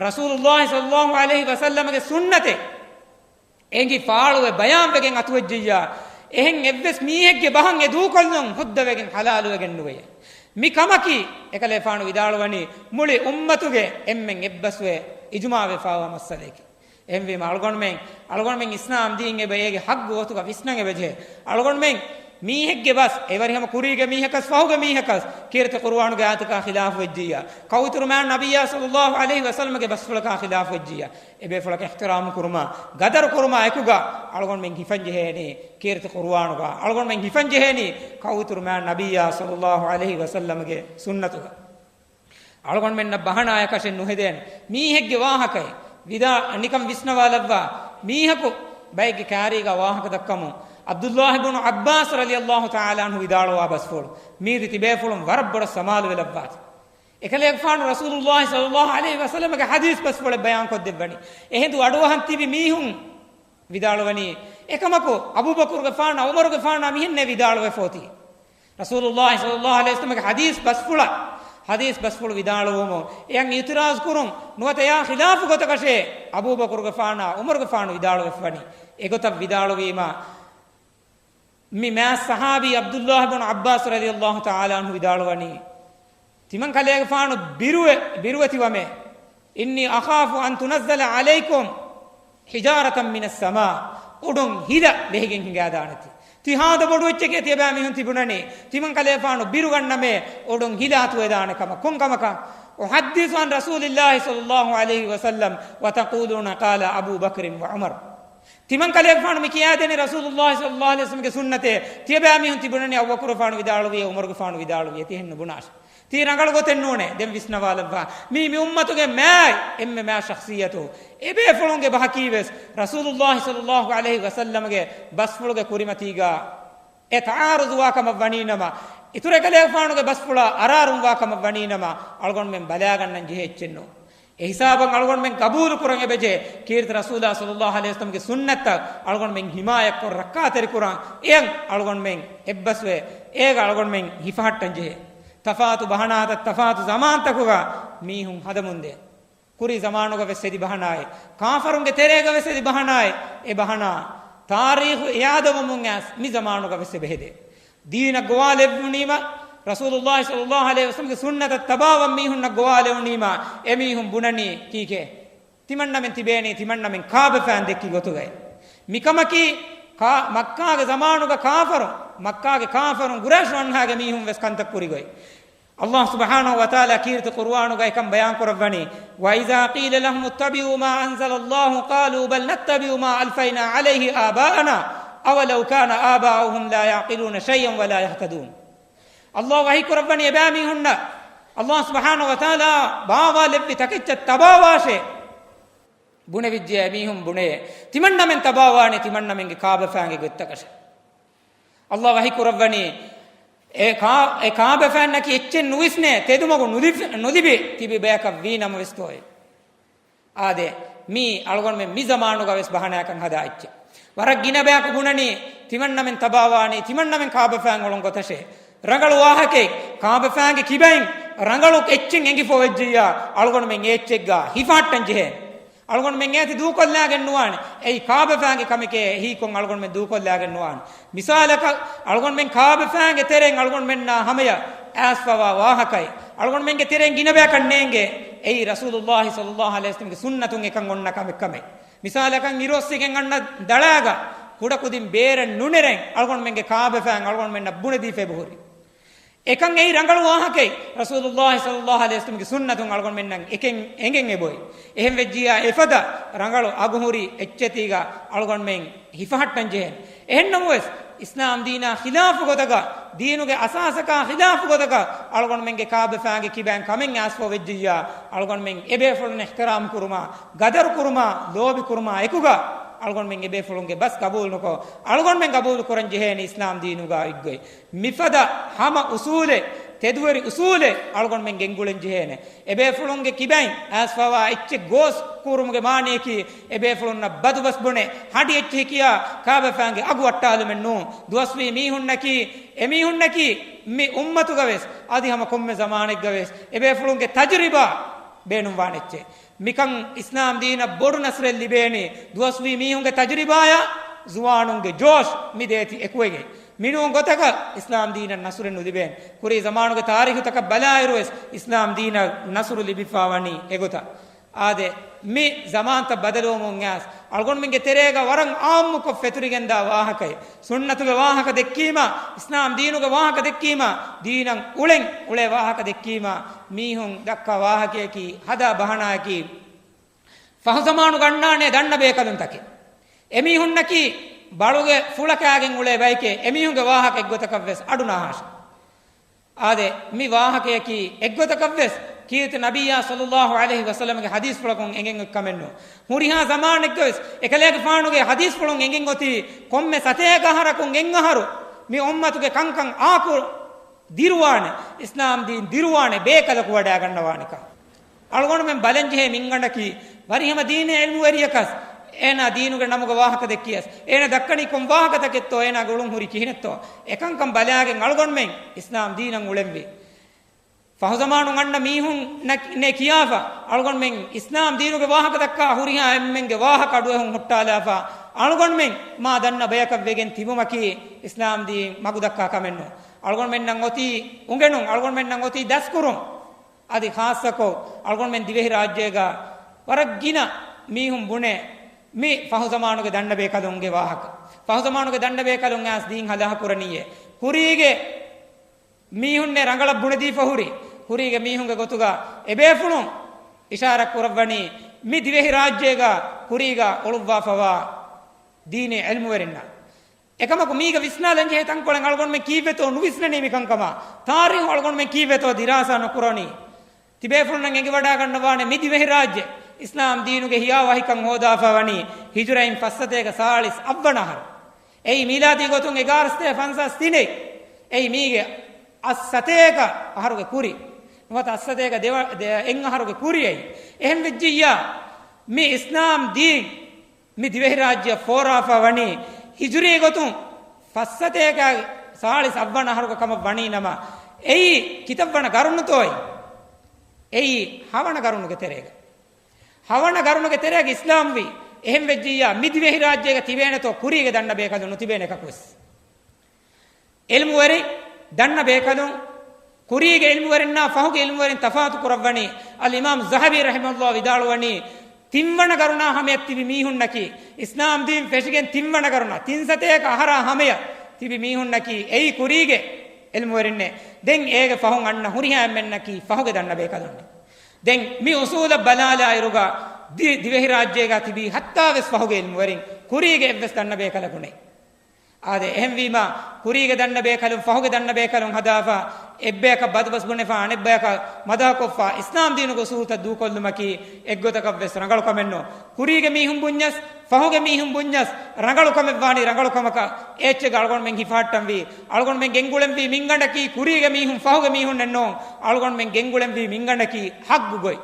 ރަސޫލުﷲ ޞައްލަﷲ ޢަލައިހި ވަސައްލަމްގެ ސުންނަތެއް އެނގި ފާޅުވެ ބަޔާންވެގެން އަތުވެއްޖިއްޔާ، އެހެން އެއްވެސް މީހެއްގެ ބަހަށް އެ ދޫކޮށްލުން ހުއްދަވެގެން ޙަލާލުވެގެން ނުވެޔޭ. މި ކަމަކީ، އެކަލޭފާނު ވިދާޅުވަނީ، މުޅި އުއްމަތުގެ އެންމެން އެއްބަސްވެ އިޖުމާވެފާވާ މައްސަލައެކޭ. އެހެންވީމަ އަޅުގަނޑުމެން، އަޅުގަނޑުމެން އިސްލާމް ދީން އެބަ އޭގެ ޙައްޤު ގޮތުގަ ވިސްނަން އެބަޖެހޭ. އަޅުގަނޑުމެން މީހެއްގެ ބަސް، އެވަރިހަމަ ކުރީގެ މީހަކަސް ފަހުގެ މީހަކަސް ކީރިތި ޤުރުއާނުގެ އާޔަތަކާ ޚިލާފުވެއްޖިއްޔާ، ކައުއިތުރު މާތް ނަބިއްޔާ ޞައްލައްލާހު ޢަލައިހި ވަސައްލަމަގެ ބަސްފުޅަކާ ޚިލާފުވެއްޖިއްޔާ، އެބޭފުޅަކަށް އިޙްތިރާމު ކުރުމާ، ޤަދަރު ކުރުމާ އެކުގަ އަޅުގަނޑުމެން ހިފަންޖެހޭނީ ކީރިތި ޤުރުއާނުގަ، އަޅުގަނޑުމެން ހިފަންޖެހޭނީ ކައުއިތުރު މާތް ނަބިއްޔާ ޞައްލައްލާހު ޢަލައިހި ވަސައްލަމަގެ ސުންނަތުގަ. އަޅުގަނޑުމެންނަށް ބަހަނާއަކަށެއް ނުހެދޭނެ. މީހެއްގެ ވާހަކައެއް ވިދާ-، ނިކަން ވިސްނަވާލައްވާ، މީހަކު ބައެއްގެ ކާރީގަ ވާހަކަ ދައްކަމުން، ޢަބްދުﷲ ބުނު ޢައްބާސް ރަޟިޔަﷲ ތަޢާލާ ޢަންހު ވިދާޅުވާ ބަސްފުޅު، މީރި ތިބޭފުޅުން ވަރަށް ބޮޑަށް ސަމާލުވެލައްވާތި. އެކަލޭގެފާނު ރަސޫލުﷲ ޞައްލައްލާހު ޢަލައިހި ވަސައްލަމަގެ ޙަދީޘް ބަސްފުޅެއް ބަޔާންކޮށްދެއްވަނީ. އެހިނދު އަޑުއަހަން ތިބި މީހުން ވިދާޅުވަނީ، އެކަމަކު އަބޫބަކުރުގެފާނާ ޢުމަރުގެފާނާ މިހެންނޭ ވިދާޅުވެފޯތީ. ރަސޫލުﷲ ޞައްލައްލާހު ޢަލައިހި ވަސައްލަމަގެ ޙަދީޘް ބަސްފުޅަށް، ޙަދީޘް ބަސްފުޅު ވިދާޅުވުމުން އެއަށް އިޢުތިރާޒު ކުރުން ނުވަތަ އެއާ ޚިލާފު ގޮތަކަށޭ އަބޫބަކުރުގެފާނާ ޢުމަރުގެފާނު ވިދާޅުވެފަވަނީ. އެގޮތަށް ވިދާޅުވީމާ، މި މާތް ޞަޙާބީ ޢަބްދުﷲ ބުނު ޢައްބާސް ރަޟިޔަﷲ ތަޢާލާ ޢަންހު ވިދާޅުވަނީ، ތިމަން ކަލޭގެފާނު ބިރުވެ-، ބިރުވެތިވަމޭ، إني أخاف أن تنزل عليكم حجارة من السماء، އުޑުން ހިލަ ވެހިގެން ހިނގާދާނެތީ. ތި ހާދަ ބޮޑު އެއްޗެކޭ ތިޔަބައިމީހުން ތިބުނަނީ، ތިމަން ކަލޭފާނު ބިރުގަންނަމޭ އުޑުން ހިލާ ތުވެދާނެ ކަމަށް. ކޮން ކަމަކަށް؟ أحدث عن رسول الله صلى الله عليه وسلم وتقولون قال أبو بكر وعمر. ތިމަން ކަލޭގެފާނު މި ކިޔާދޭނީ ރަސޫލުﷲ ޞައްލައްލާހު ޢަލައިހި ވަސައްލަމަގެ ސުންނަތޭ، ތިޔަބައިމީހުން ތިބުނަނީ އަބޫބަކުރުގެފާނު ވިދާޅުވިޔޭ، ޢުމަރުގެފާނު ވިދާޅުވިޔޭ، ތިހެން ނުބުނާށޭ. ތީ ރަނގަޅު ގޮތެއް ނޫނޭ. ދެން ވިސްނަވާލައްވާ. މީ، މި އުއްމަތުގެ މާތް އެންމެ މާތް ޝަޚްޞިއްޔަތު. އެބޭފުޅުންގެ ބަހަކީވެސް ރަސޫލުﷲ ޞައްލައްލާހު ޢަލައިހި ވަސައްލަމަގެ ބަސްފުޅުގެ ކުރިމަތީގަ އެ ތަޢާރުޟުވާ ކަމަށް ވަނީނަމަ، އިތުރު އެކަލޭގެފާނުގެ ބަސްފުޅާ އަރާރުންވާ ކަމަށް ވަނީނަމަ، އަޅުގަނޑުމެން ބަލާގަންނަން ޖެހޭ އެއްޗެއް ނޫން. އެ ހިސާބަށް އަޅުގަނޑުމެން ގަބޫލު ކުރަން އެބަޖެހޭ، ކީރިތި ރަސޫލާ ޞައްލައްލާހު ޢަލައިހި ވަސައްލަމަގެ ސުންނަތްތައް އަޅުގަނޑުމެން ޙިމާޔަތްކޮށް ރައްކާތެރިކުރަން. އެއަށް އަޅުގަނޑުމެން އެއްބަސްވެ، އޭގަ އަޅުގަނޑުމެން ހިފަހައްޓަން ޖެހޭ. ތަފާތު ބަހަނާތައް ތަފާތު ޒަމާންތަކުގަ މީހުން ހަދަމުންދޭ. ކުރީ ޒަމާނުގަ ވެސް އެދި ބަހަނާއެއް، ކާފަރުންގެ ތެރޭގަ ވެސް އެދި ބަހަނާއެއް، އެ ބަހަނާ ތާރީޚު އިޢާދަވަމުން އައިސް މި ޒަމާނުގަ ވެސް އެބަހެދޭ. ދީނަށް ގޮވާލެއްވުނީމަ، ރަސޫލުﷲ ޞައްލައްލާހު ޢަލައިހި ވަސައްލަމަގެ ސުންނަތަށް ތަބާވަން މީހުންނަށް ގޮވާލެވުނީމަ، އެމީހުން ބުނަނީ ކީކޭ؟ ތިމަންނަމެން ތިބޭނީ، ތިމަންނަމެން ކާބަފައިން ދެއްކި ގޮތުގައި. މިކަމަކީ، ކާ-، މައްކާގެ ޒަމާނުގަ ކާފަރުން، މައްކާގެ ކާފަރުން، ޤުރައިޝު ވަންހާގެ މީހުން ވެސް ކަންތައް ކުރިގޮތް. ﷲ ސުބްޙާނަހޫ ވަތަޢާލާ ކީރިތި ޤުރުއާނުގައި ކަން ބަޔާން ކުރައްވަނީ، وإذا قيل لهم اتبعوا ما أنزل الله قالوا بل نتبع ما ألفينا عليه آباءنا أولو كان آباؤهم لا يعقلون شيئا ولا يهتدون. ﷲ ވަޙީ ކުރައްވަނީ އެބައިމީހުންނަށް، ﷲ ސުބްޙާނަހޫ ވަތަޢާލާ ބާވާލެއްވި ތަކެއްޗަށް ތަބާވާށޭ. ބުނެވިއްޖެ އެމީހުން ބުނޭ، ތިމަންނަމެން ތަބާވާނީ ތިމަންނަމެންގެ ކާބަފައިންގެ ގޮތްތަކަށޭ. ﷲ ވަޙީ ކުރައްވަނީ، އެ ކާ-، އެ ކާބަފައިންނަކީ އެއްޗެއް ނުވިސްނޭ، ތެދުމަގު ނުލިބި-، ނުލިބި ތިބި ބަޔަކަށް ވީ ނަމަވެސް ތޯއޭ. އާދެ، މީ އަޅުގަނޑުމެން މި ޒަމާނުގަ ވެސް ބަހަނާއަކަށް ހަދާ އެއްޗެއް. ވަރަށް ގިނަ ބަޔަކު ބުނަނީ، ތިމަންނަމެން ތަބާވާނީ، ތިމަންނަމެން ކާބަފައިން އޮޅުން ގޮތަށޭ. ރަނގަޅު ވާހަކައެއް، ކާބަފައިންގެ ކިބައިން ރަނގަޅު އެއްޗެއް އެނގިފަ ވެއްޖިއްޔާ، އަޅުގަނޑުމެން އެ އެއްޗެއްގަ ހިފަހައްޓަން ޖެހޭނެ. އަޅުގަނޑުމެން އޭތި ދޫކޮށްލާގެން ނުވާނެ. އެއީ ކާބަފައިންގެ ކަމެކޭ، ހީކޮށް އަޅުގަނޑުމެން ދޫކޮށްލާގެން ނުވާނެ. މިސާލަކަށް، އަޅުގަނޑުމެން ކާބަފައިންގެ ތެރެއިން އަޅުގަނޑުމެންނާ ހަމަޔަށް އައިސްފަވާ ވާހަކައެއް، އަޅުގަނޑުމެންގެ ތެރެއިން ގިނަ ބަޔަކަށް ނޭނގޭ. އެއީ ރަސޫލުﷲ ޞައްލައްލާހު ޢަލައިހި ވަސައްލަމަގެ ސުންނަތުން އެކަން އޮންނަ ކަމެއް ކަމެއް. މިސާލަކަށް އިރުއޮއްސިގެން އަންނަ ދަޅާގަ ކުޑަކުދިން ބޭރެއް ނުނެރެން އަޅުގަނޑުމެންގެ ކާބަފައިން އަޅުގަނޑުމެންނަށް ބުނެދީފަ އެބަހުރި. އެކަން އެއީ ރަނގަޅު ވާހަކައެއް. ރަސޫލުﷲ ޞައްލައްލާހު ޢަލައިހި ވަސައްލަމަގެ ސުންނަތުން އަޅުގަނޑުމެންނަށް އެކެން އެނގެން އެބޮތް. އެހެން ވެއްޖިއްޔާ އެފަދަ ރަނގަޅު އަގުހުރި އެއްޗެތީގަ އަޅުގަނޑުމެން ހިފަހައްޓަން ޖެހޭނެ. އެހެންނަމަވެސް، އިސްލާމް ދީނާ ޚިލާފު ގޮތަކަށް، ދީނުގެ އަސާސަކާ ޚިލާފު ގޮތަކަށް އަޅުގަނޑުމެންގެ ކާބަފައިންގެ ކިބައިން ކަމެއް އައިސްފަ ވެއްޖިއްޔާ، އަޅުގަނޑުމެން އެބޭފުޅުން އިޙްތިރާމް ކުރުމާ، ގަދަރު ކުރުމާ، ލޯބި ކުރުމާ އެކުގަ، އަޅުގަނޑުމެން އެބޭފުޅުންގެ ބަސް ގަބޫލުނުކޮށް، އަޅުގަނޑުމެން ގަބޫލު ކުރަން ޖެހޭނެ އިސްލާމް ދީނުގަ އޮތްގޮތް. މިފަދަ ހަމަ އުސޫލެއް، ތެދުވެރި އުސޫލެއް އަޅުގަނޑުމެން ގެންގުޅެން ޖެހޭނެ. އެބޭފުޅުންގެ ކިބައިން އައިސްފަވާ އެއްޗެއް ގޯސް ކުރުމުގެ މާނަޔަކީ، އެބޭފުޅުންނަށް ބަދުބަސް ބުނެ، ހަޑި އެއްޗެހި ކިޔާ ކާބަފައިންގެ އަގު އައްޓާލުމެއް ނޫން. ދުވަސްވީ މީހުންނަކީ، އެމީހުންނަކީ، މި އުއްމަތުގަވެސް، އަދި ހަމަ ކޮންމެ ޒަމާނެއްގަވެސް، އެބޭފުޅުންގެ ތަޖުރިބާ ބޭނުންވާނެ އެއްޗެއް. މިކަން އިސްލާމް ދީނަށް ބޮޑު ނަސްރެއް ލިބޭނީ. ދުވަސްވީ މީހުންގެ ތަޖުރިބާޔާ ޒުވާނުންގެ ޖޯޝް މި ދޭތި އެކުވެގެން. މިނޫން ގޮތަކަށް އިސްލާމް ދީނަށް ނަސްރެއް ނުލިބޭނެ. ކުރީ ޒަމާނުގެ ތާރީހުތަކަށް ބަލާއިރުވެސް އިސްލާމް ދީނަށް ނަސްރު ލިބިފާ ވަނީ އެގޮތަށް. އާދެ، މި ޒަމާންތައް ބަދަލުވަމުން އައިސް، އަޅުގަނޑުމެންގެ ތެރޭގަ ވަރަށް އާއްމުކޮށް ފެތުރިގެންދާ ވާހަކައެއް. ސުންނަތުގެ ވާހަކަ ދެއްކީމާ، އިސްލާމް ދީނުގެ ވާހަކަ ދެއްކީމާ، ދީނަށް އުޅެން އުޅޭ ވާހަކަ ދެއްކީމާ، މީހުން ދައްކާ ވާހަކަޔަކީ، ހަދާ ބަހަނާއަކީ، ފަހުޒަމާނުގަ އަންނާނޭ ދަންނަ ބޭކަލުންތަކެއް. އެމީހުންނަކީ ބަޅުގެ ފުޅަކާގެން އުޅޭ ބައެކޭ، އެމީހުންގެ ވާހަކަ އެއްގޮތަކަށްވެސް އަޑު ނާހާށެ. އާދެ، މި ވާހަކަޔަކީ އެއްގޮތަކަށްވެސް ކީރިތި ނަބިއްޔާ ޞައްލައްލާހު ޢަލައިހި ވަސައްލަމްގެ ޙަދީޘްފުޅަކުން އެނގެން އޮތް ކަމެއް ނޫން. ހުރިހާ ޒަމާނެއްގަވެސް އެކަލޭގެފާނުގެ ޙަދީޘްފުޅުން އެނގެން އޮތީ، ކޮންމެ ސަތޭކަ އަހަރަކުން އެއްއަހަރު މި އުއްމަތުގެ ކަންކަން އާކު ދިރުވާނެ، އިސްލާމް ދީން ދިރުވާނެ ބޭކަލަކު ވަޑައިގަންނަވާނެކަން. އަޅުގަނޑުމެން ބަލަންޖެހޭ މިންގަނޑަކީ، ވަރިހަމަ ދީނީ ޢިލްމުވެރިޔަކަސް، އޭނާ ދީނުގެ ނަމުގަ ވާހަކަ ދެއްކިޔަސް، އޭނާ ދައްކަނީ ކޮން ވާހަކަތަކެއްތޯ، އޭނާގެ އުޅުން ހުރީ ކިހިނެއްތޯ، އެކަންކަން ބަލާގެން އަޅުގަނޑުމެން އިސްލާމް ދީނަށް އުޅެންވީ. ފަހުޒަމާނުން އަންނަ މީހުންނަކީ ކިޔާފަ، އަޅުގަނޑުމެން އިސްލާމް ދީނުގެ ވާހަކަ ދައްކާ ހުރިހާ އެންމެންގެ ވާހަކަ އަޑުއެހުން ހުއްޓާލާފަ، އަޅުގަނޑުމެން މާ ދަންނަ ބަޔަކަށް ވެގެން ތިބުމަކީ އިސްލާމް ދީން މަގު ދައްކާ ކަމެއް ނޫން. އަޅުގަނޑުމެންނަށް އޮތީ އުނގެނުން، އަޅުގަނޑުމެންނަށް އޮތީ ދަސްކުރުން. އަދި ޚާއްޞަކޮށް، އަޅުގަނޑުމެން ދިވެހި ރާއްޖޭގަ ވަރަށް ގިނަ މީހުން ބުނޭ މި ފަހުޒަމާނުގެ ދަންނަ ބޭކަލުންގެ ވާހަކަ. ފަހުޒަމާނުގެ ދަންނަ ބޭކަލުން އައިސް ދީން ހަލާކު ކުރަނީއޭ. ކުރީގެ މީހުންނޭ ރަނގަޅަށް ބުނެދީފަ ހުރި، ކުރީގެ މީހުންގެ ގޮތުގަ އެބޭފުޅުން އިޝާރާތް ކުރައްވަނީ މި ދިވެހި ރާއްޖޭގަ ކުރީގަ އުޅުއްވާފަވާ ދީނީ ޢިލްމުވެރިންނަށް. އެކަމަކު މީގަ ވިސްނާލަން ޖެހޭ ތަންކޮޅެއް އަޅުގަނޑުމެން ކީއްވެތޯ ނުވިސްނަނީ މިކަންކަމާ، ތާރީހު އަޅުގަނޑުމެން ކީއްވެތޯ ދިރާސާ ނުކުރަނީ. ތިބޭފުޅުންނަށް އެނގިވަޑާގަންނަވާނެ މި ދިވެހި ރާއްޖެ އިސްލާމް ދީނުގެ ހިޔާވަހިކަން ހޯދާފަ ވަނީ ހިޖުރައިން ފައްސަތޭކަ ސާޅީސް އަށްވަނަ އަހަރު. އެއީ މީލާދީ ގޮތުން އެގާރަސަތޭކަ ފަންސާސް ތިނެއް. އެއީ މީގެ އަށްސަތޭކަ އަހަރުގެ ކުރި. ނުވަތަ އަށްސަތޭކަ ދެވަ-، ދެ-، އެއް އަހަރުގެ ކުރި އެއީ. އެހެން ވެއްޖިއްޔާ، މި އިސްލާމް ދީން މި ދިވެހިރާއްޖެއަށް ފޯރާފަ ވަނީ ހިޖުރީ ގޮތުން ފައްސަތޭކަ ސާޅީސް އަށްވަނަ އަހަރުގެ ކަމަށް ވަނީ ނަމަ، އެއީ ކިތައްވަނަ ގަރުނުތޯއޭ؟ އެއީ ހަވަނަ ގަރުނުގެ ތެރޭގަ. ހަވަނަ ގަރުނުގެ ތެރޭގަ އިސްލާމްވީ. އެހެން ވެއްޖިއްޔާ، މި ދިވެހިރާއްޖޭގަ ތިބޭނެތޯ ކުރީގެ ދަންނަ ބޭކަލުން ނުތިބޭނެ އެކަކުވެސް. އިލްމުވެރިން، ދަންނަ ބޭކަލުން، ކުރީގެ އިލްމުވެރިންނާ ފަހުގެ އިލްމުވެރިން ތަފާތު ކުރައްވަނީ. އަލްއިމާމް ޒަހަބީ ރަޙިމަހުﷲ ވިދާޅުވަނީ، ތިންވަނަ ގަރުނާ ހަމަޔަށް ތިބި މީހުންނަކީ، އިސްލާމް ދީން ފެށިގެން ތިންވަނަ ގަރުނާ، ތިންސަތޭކަ އަހަރާ ހަމަޔަށް ތިބި މީހުންނަކީ އެއީ ކުރީގެ އިލްމުވެރިންނޭ. ދެން އޭގެ ފަހުން އަންނަ ހުރިހާ އެންމެންނަކީ ފަހުގެ ދަންނަ ބޭކަލުންނޭ. ދެން މި އުސޫލަށް ބަލާލާއިރުގަ، ދި-، ދިވެހިރާއްޖޭގަ ތިބީ ހައްތާވެސް ފަހުގެ އިލްމުވެރިން، ކުރީގެ އެއްވެސް ދަންނަ ބޭކަލަކު ނެތް. އާދެ، އެހެންވީމާ، ކުރީގެ ދަންނަ ބޭކަލުން ފަހުގެ ދަންނަ ބޭކަލުން ހަދާފަ، އެއްބަޔަކަށް ބަދުބަސް ބުނެފަ، އަނެއްބަޔަކަށް މަދަހަކޮށްފަ، އިސްލާމް ދީނުގެ އުސޫލުތައް ދޫކޮށްލުމަކީ އެއްގޮތަކަށްވެސް ރަނގަޅު ކަމެއް ނޫން. ކުރީގެ މީހުން ބުންޏަސް، ފަހުގެ މީހުން ބުންޏަސް، ރަނގަޅު ކަމެއް ވާނީ ރަނގަޅު ކަމަކަށް އެއްޗެއްގަ އަޅުގަނޑުމެން ހިފަހައްޓަންވީ. އަޅުގަނޑުމެން ގެންގުޅެންވީ މިންގަނޑަކީ ކުރީގެ މީހުން ފަހުގެ މީހުންނެއް ނޫން. އަޅުގަނޑުމެން ގެންގުޅެންވީ މިންގަނޑަކީ ހައްގު ގޮތް.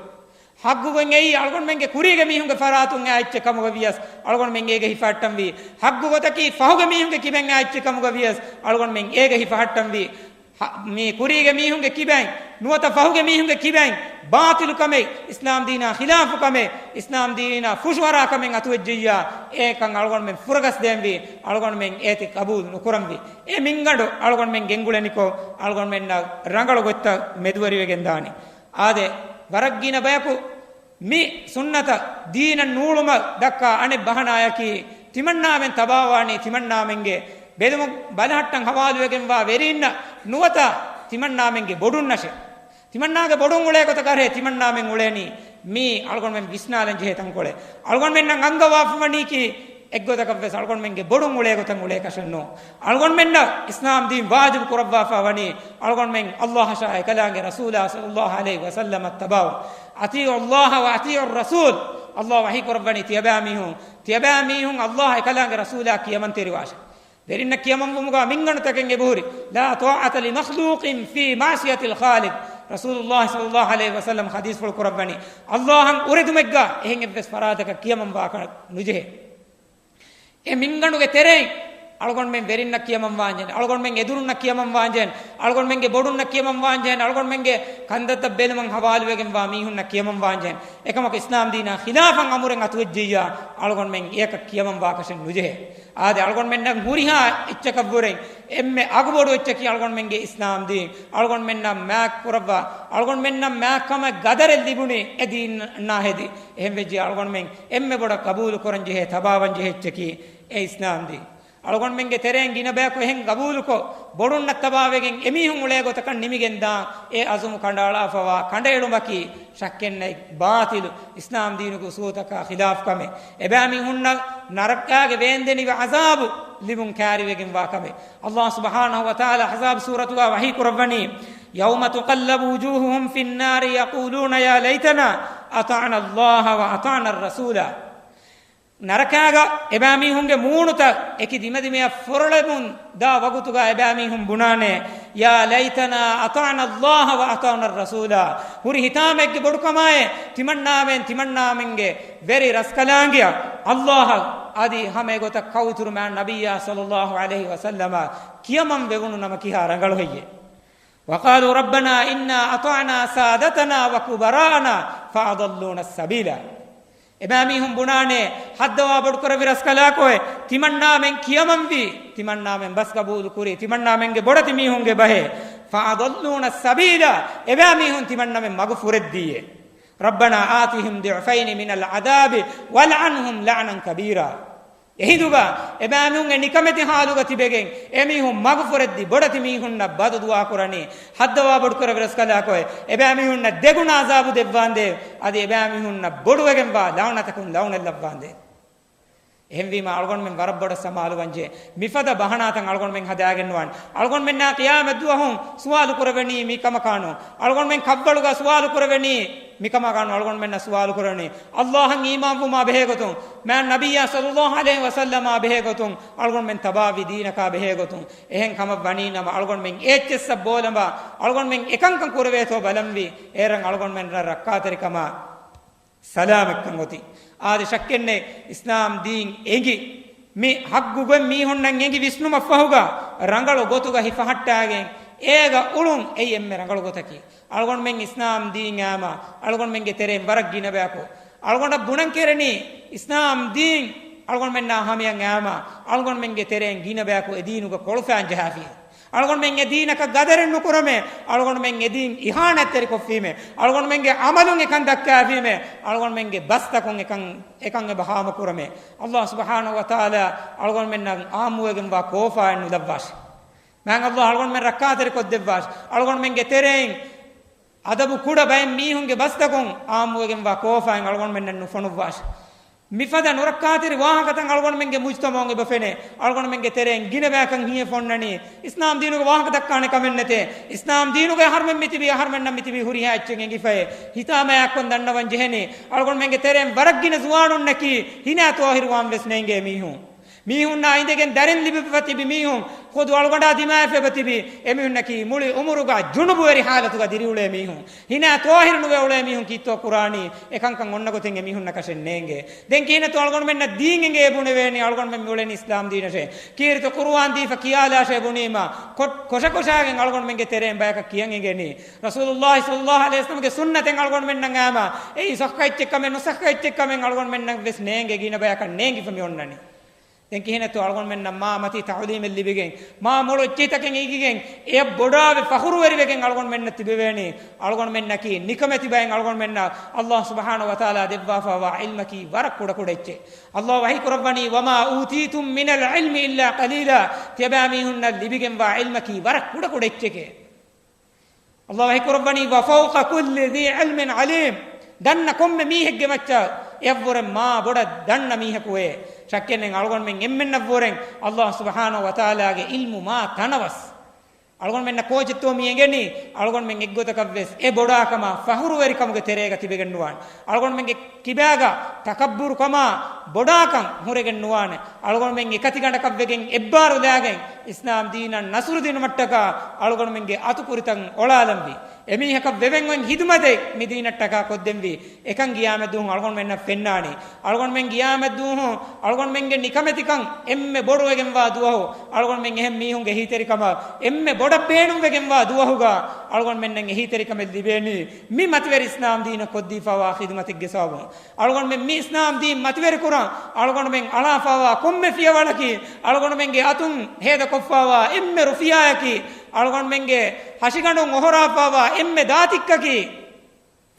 ހައްގު ގޮތް އެއީ އަޅުގަނޑުމެންގެ ކުރީގެ މީހުންގެ ފަރާތުން އައި އެއްޗެއް ކަމުގަ ވިޔަސް، އަޅުގަނޑުމެން އޭގަ ހިފަހައްޓަންވީ. ހައްގު ގޮތަކީ ފަހުގެ މީހުންގެ ކިބައިން އައި އެއްޗެއް ކަމުގަ ވިޔަސް، އަޅުގަނޑުމެން އޭގަ ހިފަހައްޓަންވީ. ހަ-، މީ ކުރީގެ މީހުންގެ ކިބައިން ނުވަތަ ފަހުގެ މީހުންގެ ކިބައިން ބާޠިލު ކަމެއް، އިސްލާމް ދީނާ ޚިލާފު ކަމެއް، އިސްލާމް ދީނާ ފުށުއަރާ ކަމެއް އަތުވެއްޖިއްޔާ، އެކަން އަޅުގަނޑުމެން ފުރަގަސް ދޭންވީ. އަޅުގަނޑުމެން އޭތި ޤަބޫލު ނުކުރަންވީ. އެ މިންގަނޑު އަޅުގަނޑުމެން ގެންގުޅެނިކޮށް، އަޅުގަނޑުމެންނަށް ރަނގަޅު ގޮތްތައް މެދުވެރިވެގެން ދާނެ. އާދެ، ވަރަށް ގިނަ ބަޔަކު މި ސުންނަތަށް ދީނަށް ނޫޅުމަށް ދައްކާ އަނެއް ބަހަނާއަކީ، ތިމަންނާމެން ތަބާވާނީ ތިމަންނާމެންގެ ބެލުމުން ބަލަހައްޓަން ހަވާލުވެގެންވާ ވެރީންނަށް ނުވަތަ ތިމަންނާމެންގެ ބޮޑުންނަށެ. ތިމަންނާގެ ބޮޑުން އުޅޭ ގޮތަކަށް ތިމަންނާމެން އުޅޭނީ. މީ އަޅުގަނޑުމެން ވިސްނާލަން ޖެހޭ ތަންކޮޅެއް. އަޅުގަނޑުމެންނަށް އަންގަވާފަވަނީކީ، އެއްގޮތަކަށްވެސް އަޅުގަނޑުމެންގެ ބޮޑުން އުޅޭ ގޮތަށް އުޅޭކަށެއް ނޫން. އަޅުގަނޑުމެންނަށް އިސްލާމް ދީން ވާޖިބު ކުރައްވާފަ ވަނީ، އަޅުގަނޑުމެން އައްލާހަށާ އެކަލާނގެ ރަސޫލާ ޞައްލައްލާހު ޢަލައިހި ވަސައްލަމަށް ތަބާވުން. أطيعوا الله وأطيعوا الرسول. އައްލާހު ވަޙީ ކުރައްވަނީ، ތިޔަބައިމީހުން، ތިޔަބައިމީހުން އައްލާހަށް އެކަލާނގެ ރަސޫލާ ކިޔަމަންތެރިވާށެ. ވެރިންނަށް ކިޔަމަންވުމުގަ މިންގަނޑުތަކެއް އެބަހުރި. لا طاعة لمخلوق في معصية الخالق. ރަސޫލުއްލާހި ޞައްލައްލާހު ޢަލައިހި ވަސައްލަމް ޙަދީޘްފުޅު ކުރައްވަނީ، އައްލާހަށް އުރެދުމެއްގަ އެހެން އެއްވެސް ފަރާތަކަށް ކިޔަމަންވާކަށް ނުޖެހޭ. އެ މިންގަނޑުގެ ތެރެއިން އަޅުގަނޑުމެން ވެރިންނަށް ކިޔަމަން ވާންޖެހޭނެ، އަޅުގަނޑުމެން އެދުރުންނަށް ކިޔަމަން ވާންޖެހޭނެ، އަޅުގަނޑުމެންގެ ބޮޑުންނަށް ކިޔަމަން ވާންޖެހޭނެ، އަޅުގަނޑުމެންގެ ކަންތައްތައް ބެލުމަށް ހަވާލުވެގެންވާ މީހުންނަށް ކިޔަމަން ވާންޖެހޭނެ. އެކަމަކު އިސްލާމް ދީނާ ޚިލާފަށް އަމުރެއް އަތުވެއްޖިއްޔާ، އަޅުގަނޑުމެން އެޔަކަށް ކިޔަމަން ވާކަށެއް ނުޖެހޭ. އާދެ، އަޅުގަނޑުމެންނަށް ހުރިހާ އެއްޗަކަށްވުރެ އެންމެ އަގުބޮޑު އެއްޗަކީ އަޅުގަނޑުމެންގެ އިސްލާމް ދީން. އަޅުގަނޑުމެންނަށް މާތް ކުރައްވާ، އަޅުގަނޑުމެންނަށް މާތްކަމަށް ގަދަރެއް ލިބުނީ އެ ދީނާ ހެދި. އެހެންވެއްޖެ އަޅުގަނޑުމެން އެންމެ ބޮޑަށް ގަބޫލު ކުރަންޖެހޭ، ތަބާވަންޖެހޭ އެއްޗަކީ އެ އިސްލާމް ދީން. އަޅުގަނޑުމެންގެ ތެރެއިން ގިނަ ބަޔަކު އެހެން ގަބޫލުކޮށް، ބޮޑުންނަށް ތަބާވެގެން އެމީހުން އުޅޭ ގޮތަކަށް ނިމިގެންދާ، އެ އަޒުމު ކަނޑައަޅާފަވާ ކަނޑައެޅުމަކީ ޝައްކެއްނެތް ބާޠިލު، އިސްލާމް ދީނުގެ އުސޫލުތަކާ ޚިލާފު ކަމެއް. އެބައިމީހުންނަށް ނަރަކާގެ ވޭންދެނިވި ޢަޒާބު ލިބުން ކައިރިވެގެންވާ ކަމެއް. އައްލާހު ސުބްޙާނަހު ވަތަޢާލާ އަޙްޒާބު ސޫރަތުގަ ވަޙީ ކުރައްވަނީ، يَوْمَ تُقَلَّبُ وُجُوهُهُمْ فِي النَّارِ يَقُولُونَ يَا لَيْتَنَا أَطَعْنَا اللَّهَ وَأَطَعْنَا الرَّسُولَا. ނަރަކާގަ އެބައިމީހުންގެ މޫނުތައް އެކި ދިމަދިމަޔަށް ފޮރޮޅަމުން ދާ ވަގުތުގަ އެބައިމީހުން ބުނާނެ، يَا لَيْتَنَا أَطَعْنَا اللَّهَ وَأَطَعْنَا الرَّسُولَا. ހުރި ހިތާމައެއްގެ ބޮޑުކަމާއޭ، ތިމަންނާމެން ތިމަންނާމެންގެ ވެރި ރަސްކަލާނގެއަށް، އައްލާހަށް އަދި ހަމަ އެގޮތަށް ކައުއިތުރު މާތް ނަބިއްޔާ ޞައްލައްލާހު ޢަލައިހި ވަސައްލަމަށް ކިޔަމަން ވެވުނު ނަމަ ކިހާ ރަނގަޅު ހެއްޔޭ؟ وَقَالُوا رَبَّنَا إِنَّا أَطَعْنَا سَادَتَنَا وَكُبَرَاءَنَا فَأَضَلُّونَا السَّبِيلَا. އެބައިމީހުން ބުނާނެ، ހައްދަވާ ބޮޑުކުރެއްވި ރަސްކަލާކޮއެ، ތިމަންނާމެން ކިޔަމަންވީ، ތިމަންނާމެން ބަސް ގަބޫލުކުރި، ތިމަންނާމެންގެ ބޮޑެތި މީހުންގެ ބަހޭ. فَأَضَلُّونَا السَّبِيلَا. އެބައިމީހުން ތިމަންނަމެން މަގު ފުރެއްދީއޭ. رَبَّنَا آتِهِمْ ضِعْفَيْنِ مِنَ الْعَذَابِ وَالْعَنْهُمْ لَعْنًا كَبِيرًا. އެހިނދުގަ އެބައިމީހުންގެ ނިކަމެތި ޙާލުގަ ތިބެގެން އެމީހުން މަގުފުރެއްދި ބޮޑެތި މީހުންނަށް ބަދު ދުޢާ ކުރަނީ، ހައްދަވާ ބޮޑުކުރެއްވި ރަސްކަލާކޮއެ، އެބައިމީހުންނަށް ދެގުނަ ޢަޒާބު ދެއްވާނދޭ، އަދި އެބައިމީހުންނަށް ބޮޑުވެގެންވާ ލަޢުނަތަކުން ލަޢުނަތް ލައްވާނދޭ. އެހެންވީމާ އަޅުގަނޑުމެން ވަރަށް ބޮޑަށް ސަމާލުވަންޖެހޭ. މިފަދަ ބަހަނާތައް އަޅުގަނޑުމެން ހަދާގެންނުވާނެ. އަޅުގަނޑުމެންނާ ޤިޔާމަތްދުވަހު ސުވާލު ކުރެވެނީ މި ކަމަކާނު. އަޅުގަނޑުމެން ކަށްވަޅުގަ ސުވާލު ކުރެވެނީ މިކަމަކާނު. އަޅުގަނޑުމެންނަށް ސުވާލު ކުރެވެނީ، އައްލާހަށް އީމާންވުމާ ބެހޭގޮތުން، މާތް ނަބިއްޔާ ޞައްލައްލާހު ޢަލައިހި ވަސައްލަމާ ބެހޭގޮތުން، އަޅުގަނޑުމެން ތަބާވި ދީނަކާ ބެހޭގޮތުން. އެހެން ކަމަށް ވަނީ ނަމަ، އަޅުގަނޑުމެން އެއްޗެއްސަށް ބޯލަނބާ، އަޅުގަނޑުމެން އެކަންކަން ކުރެވޭތޯ ބަލަންވީ، އޭރަށް އަޅުގަނޑުމެންނަށް ރައްކާތެރިކަމާ ސަލާމަތްކަން އޮތީ. އާދެ، ޝައްކެއްނެތް، އިސްލާމް ދީން އެނގި، މި ޙައްޤު ގޮތް މީހުންނަށް އެނގި ވިސްނުމަށްފަހުގަ، ރަނގަޅު ގޮތުގަ ހިފަހައްޓާގެން އޭގަ އުޅުން އެއީ އެންމެ ރަނގަޅު ގޮތަކީ. އަޅުގަނޑުމެން އިސްލާމް ދީން އައިމަ، އަޅުގަނޑުމެންގެ ތެރެއިން ވަރަށް ގިނަ ބަޔަކު އަޅުގަނޑަށް ބުނަން ކެރެނީ، އިސްލާމް ދީން އަޅުގަނޑުމެންނާ ހަމަޔަށް އައިމަ، އަޅުގަނޑުމެންގެ ތެރެއިން ގިނަ ބަޔަކު އެ ދީނުގަ ކޮޅުފައިން ޖަހާފި. އަޅުގަނޑުމެން އެ ދީނަކަށް ގަދަރެއް ނުކުރަމޭ، އަޅުގަނޑުމެން އެ ދީން އިހާނަތްތެރިކޮށްފީމޭ، އަޅުގަނޑުމެންގެ ޢަމަލުން އެކަން ދައްކާފީމޭ، އަޅުގަނޑުމެންގެ ބަސްތަކުން އެކަން، އެކަން އެބަ ހާމަކުރަމޭ. އައްލާހު ސުބްޙާނަހު ވަތަޢާލާ އަޅުގަނޑުމެންނަށް ޢާއްމުވެގެންވާ ކޯފާއެއް ނުލައްވާށި. މާތް އައްލާހު އަޅުގަނޑުމެން ރައްކާތެރިކޮށްދެއްވާށި. އަޅުގަނޑުމެންގެ ތެރެއިން އަދަބު ކުޑަ ބައެއް މީހުންގެ ބަސްތަކުން ޢާއްމުވެގެންވާ ކޯފާއެއް އަޅުގަނޑުމެންނަށް ނުފޮނުއްވާށި. މިފަދަ ނުރައްކާތެރި ވާހަކަތައް އަޅުގަނޑުމެންގެ މުޖްތަމަޢުން އެބަ ފެނޭ. އަޅުގަނޑުމެންގެ ތެރެއިން ގިނަ ބަޔަކަށް ހިޔެއް ފޮންނަނީ، އިސްލާމް ދީނުގެ ވާހަކަ ދައްކާނެ ކަމެއް ނެތޭ. އިސްލާމް ދީނުގައި އަހަރުމެން މިތިބީ، އަހަރުމެންނަށް މިތިބީ ހުރިހާ އެއްޗެއް އެނގިފައޭ. ހިތާމަޔާއެއްކޮށް ދަންނަވަން ޖެހެނީ، އަޅުގަނޑުމެންގެ ތެރެއިން ވަރަށް ގިނަ ޒުވާނުންނަކީ ހިނާ ޠާހިރުވާން ވެސް ނޭނގޭ މީހުން. މީހުންނާ އިނދެގެން ދަރިން ލިބިފަ ތިބި މީހުން، ޚުދު އަޅުގަނޑާ ދިމާވެފަ ތިބި އެމީހުންނަކީ މުޅި އުމުރުގަ ޖުނުބުވެރި ޙާލަތުގަ ދިރިއުޅޭ މީހުން. ހިނާ ޠާހިރު ނުވެ އުޅޭ މީހުން ކީއްތޯ ކުރާނީ؟ އެކަންކަން އޮންނަ ގޮތެއް އެމީހުންނަކަށެއް ނޭނގޭ. ދެން ކިހިނެއްތޯ އަޅުގަނޑުމެންނަށް ދީން އެނގޭ ބުނެވޭނީ އަޅުގަނޑުމެން މިއުޅެނީ އިސްލާމް ދީނަށޭ. ކީރިތި ޤުރުއާން ދީފަ ކިޔާލާށޭ ބުނީމަ، ކޮ-، ކޮށަކޮށާގެން އަޅުގަނޑުމެންގެ ތެރެއިން ބަޔަކަށް ކިޔަން އެނގެނީ. ރަސޫލުﷲ ޞައްލައްލާހު ޢަލައިހި ވަސައްލަމްގެ ސުންނަތެއް އަޅުގަނޑުމެންނަށް އައިމަ، އެއީ ޞައްޙަ އެއްޗެއްކަމެއް ނުޞައްޙަ އެއްޗެއްކަމެއް އަޅުގަނޑުމެންނަށް ވެސް ނޭނގެ ގިނަ ބަޔަކަށް ނޭނގިފަ މި އޮންނަނީ. ދެން ކިހިނެއްތޯ އަޅުގަނޑުމެންނަށް މާ މަތީ ތަޢުލީމެއް ލިބިގެން، މާ މޮޅު އެއްޗިހިތަކެއް އެނގިގެން، އެޔަށް ބޮޑާވެ ފަޚުރުވެރިވެގެން އަޅުގަނޑުމެންނަށް ތިބެވޭނީ، އަޅުގަނޑުމެންނަކީ ނިކަމެތި ބައެއް އަޅުގަނޑުމެންނަށް ﷲ ސުބްޙާނަހު ވަތަޢާލާ ދެއްވާފައިވާ ޢިލްމަކީ ވަރަށް ކުޑަކުޑަ އެއްޗެއް. ﷲ ވަޙީ ކުރައްވަނީ، "وَمَا أُوتِيتُم مِّنَ الْعِلْمِ إِلَّا قَلِيلًا." ތިޔަބައިމީހުންނަށް ލިބިގެންވާ ޢިލްމަކީ ވަރަށް ކުޑަކުޑަ އެއްޗެކޭ. ﷲ ވަޙީ ކުރައްވަނީ، "وَفَوْقَ كُلِّ ذِي عِلْمٍ عَلِيمٌ." ދަންނަ ކޮންމެ މީހެއްގެ މައްޗަށް އެއަށްވުރެ މާ ބޮޑަށް ދަންނަ މީހަކު ވޭ. ޝައްކެއްނެތް އަޅުގަނޑުމެން އެންމެންނަށްވުރެ ﷲ ސުބްޙާނަހު ވަތަޢާލާގެ ޢިލްމު މާ ތަނަވަސް. އަޅުގަނޑުމެންނަށް ކޯޗެއްތޯ މި އެނގެނީ؟ އަޅުގަނޑުމެން އެއްގޮތަކަށްވެސް އެ ބޮޑާކަމާ ފަޚުރުވެރިކަމުގެ ތެރޭގަ ތިބެގެންނުވާނެ. އަޅުގަނޑުމެންގެ ކިބާގަ ތަކައްބުރުކަމާ ބޮޑާކަން ހުރެގެން ނުވާނެ. އަޅުގަނޑުމެން އެކަތިގަނޑަކަށްވެގެން އެއްބާރުލާގެން އިސްލާމް ދީނަށް ނަޞްރު ދިނުމަށްޓަކާ އަޅުގަނޑުމެންގެ އަތުކުރިތައް އޮޅާލަންވީ. އެމީހަކަށް ވެވެން އޮތް ހިދުމަތެއް މި ދީނަށްޓަކާ ކޮށްދެންވީ. އެކަން ގިޔާމަތް ދުވަހު އަޅުގަނޑުމެންނަށް ފެންނާނީ. އަޅުގަނޑުމެން ގިޔާމަތް ދުވަހު އަޅުގަނޑުމެންގެ ނިކަމެތިކަން އެންމެ ބޮޑުވެގެންވާ ދުވަހު، އަޅުގަނޑުމެން އެހެން މީހުންގެ އެހީތެރިކަމަށް އެންމެ ބޮޑަށް ބޭނުންވެގެންވާ ދުވަހުގަ އަޅުގަނޑުމެންނަށް އެހީތެރިކަމެއް ލިބޭނީ މި މަތިވެރި އިސްލާމް ދީނަށް ކޮށްދީފާވާ ޚިދުމަތެއްގެ ސަބަބުން. އަޅުގަނޑުމެން މި އިސްލާމް ދީން މަތިވެރިކުރަން އަޅުގަނޑުމެން އަޅާފާވާ ކޮންމެ ފިޔަވަޅަކީ، އަޅުގަނޑުމެންގެ އަތުން ހޭދަކޮށްފާވާ އެންމެ ރުފިޔާއަކީ، އަޅުގަނޑުމެންގެ ހަށިގަނޑުން އޮހޮރާފާވާ އެންމެ ދާތިއްކަކީ،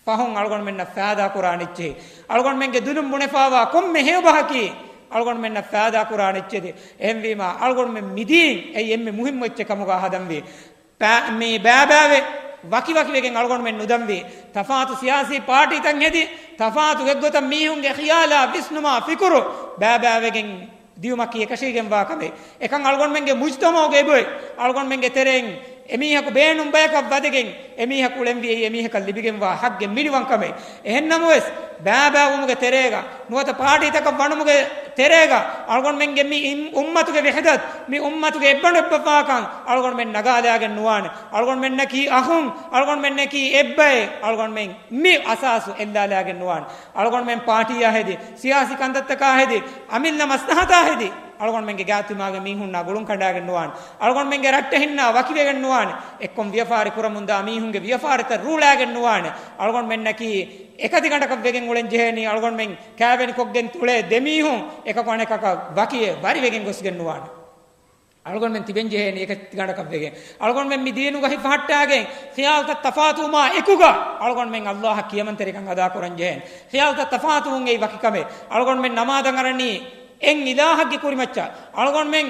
ފަހުން އަޅުގަނޑުމެންނަށް ފައިދާ ކުރާނެ އެއްޗެހި. އަޅުގަނޑުމެންގެ ދުލުން ބުނެފާވާ ކޮންމެ ހެޔޮބަހަކީ، އަޅުގަނޑުމެންނަށް ފައިދާ ކުރާނެ އެއްޗެތި. އެހެންވީމާ، އަޅުގަނޑުމެން މި ދީން އެއީ އެންމެ މުހިއްމު އެއްޗެއް ކަމުގަ ހަދަންވީ. ބާ-، މި ބައިބައިވެ ވަކިވަކިވެގެން އަޅުގަނޑުމެން ނުދަންވީ. ތަފާތު ސިޔާސީ ޕާޓީތައް ހެދި، ތަފާތު ގޮތްގޮތަށް މީހުންގެ ޚިޔާލާ ވިސްނުމާ ފިކުރު ބައިބައިވެގެން ދިޔުމަކީ އެކަށީގެންވާ ކަމެއް. އެކަން އަޅުގަނޑުމެންގެ މުޖްތަމަޢުގެ އެބޮތް އަޅުގަނޑުމެންގެ ތެރެއިން އެމީހަކު ބޭނުން ބަޔަކަށް ވަދެގެން، އެމީހަކު އުޅެންވީ އެއީ އެމީހަކަށް ލިބިގެންވާ ޙައްޤެއް މިނިވަންކަމެއް. އެހެންނަމަވެސް، ބައިބައިވުމުގެ ތެރޭގަ، ނުވަތަ ޕާޓީތަކަށް ވަނުމުގެ ތެރޭގަ، އަޅުގަނޑުމެންގެ މި އިން-، އުއްމަތުގެ ވިޙްދަތު، މި އުއްމަތުގެ އެއްބަނޑު އެއްބަފާކަން އަޅުގަނޑުމެން ނަގާލާގެން ނުވާނެ. އަޅުގަނޑުމެންނަކީ އަޚުން، އަޅުގަނޑުމެންނަކީ އެއްބައެއް، އަޅުގަނޑުމެން މި އަސާސު އެއްލާލާގެން ނުވާނެ. އަޅުގަނޑުމެން ޕާޓީއާ ހެދި، ސިޔާސީ ކަންތައްތަކާ ހެދި، އަމިއްލަ މަސްލަހަތާ ހެދި، އަޅުގަނޑުމެންގެ ގާތްތިމާގެ މީހުންނާ ގުޅުން ކަނޑާގެން ނުވާނެ. އަޅުގަނޑުމެންގެ ރައްޓެހިންނާ ވަކިވެގެން ނުވާނެ. އެއްކޮން ވިޔަފާރި ކުރަމުންދާ މީހުންގެ ވިޔަފާރިތައް ރޫޅާގެން ނުވާނެ. އަޅުގަނޑުމެންނަކީ އެކަތިގަނޑަކަށް ވެގެން އުޅެން ޖެހޭނީ. އަޅުގަނޑުމެން ކާވެނިކޮށްގެން އުޅޭ ދެމީހުން އެކަކު އަނެކަކަށް ވަކިވެ ވަރިވެގެން ގޮސްގެން ނުވާނެ. އަޅުގަނޑުމެން ތިބެން ޖެހޭނީ އެކަތިގަނޑަކަށް ވެގެން. އަޅުގަނޑުމެން މި ދީނުގަ ހިފަހައްޓާގެން ޚިޔާލުތައް ތަފާތުވުމާ އެކުގަ އަޅުގަނޑުމެން އައްލާހަށް ކިޔަމަންތެރިކަން އަދާކުރަން ޖެހޭނެ. ޚިޔާލުތައް ތަފާތުވުން އެއީ ވަކި ކަމެއް. އަޅުގަނޑުމެން ނަމާދަށް އަރަނީ އެއް އިލާހަށްގެ ކުރިމައްޗަށް. އަޅުގަނޑުމެން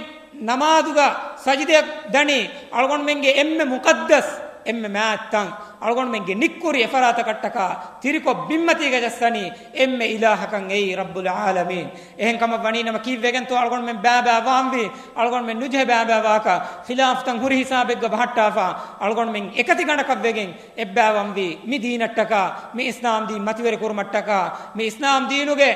ނަމާދުގަ ސަޖިދައަށް ދަނީ އަޅުގަނޑުމެންގެ އެންމެ މުޤައްދަސް، އެންމެ މާތް ތަން، އަޅުގަނޑުމެންގެ ނިއްކުރި އެފަރާތަކަށްޓަކާ ތިރިކޮށް ބިންމަތީގަ ޖައްސަނީ އެންމެ އިލާހަކަށް އެއީ ރައްބުލް ޢާލަމީން. އެހެން ކަމަށް ވަނީ ނަމަ ކީއްވެގެންތޯ އަޅުގަނޑުމެން ބައިބައި ވާންވީ؟ އަޅުގަނޑުމެން ނުޖެހޭ ބައިބައި ވާކަށް ޚިލާފުތައް ހުރި ހިސާބެއްގަ ބަހައްޓާފަ، އަޅުގަނޑުމެން އެކަތިގަނޑަކަށް ވެގެން އެއްބައިވަންވީ މި ދީނަށްޓަކާ، މި އިސްލާމް ދީން މަތިވެރި ކުރުމަށްޓަކާ، މި އިސްލާމް ދީނުގެ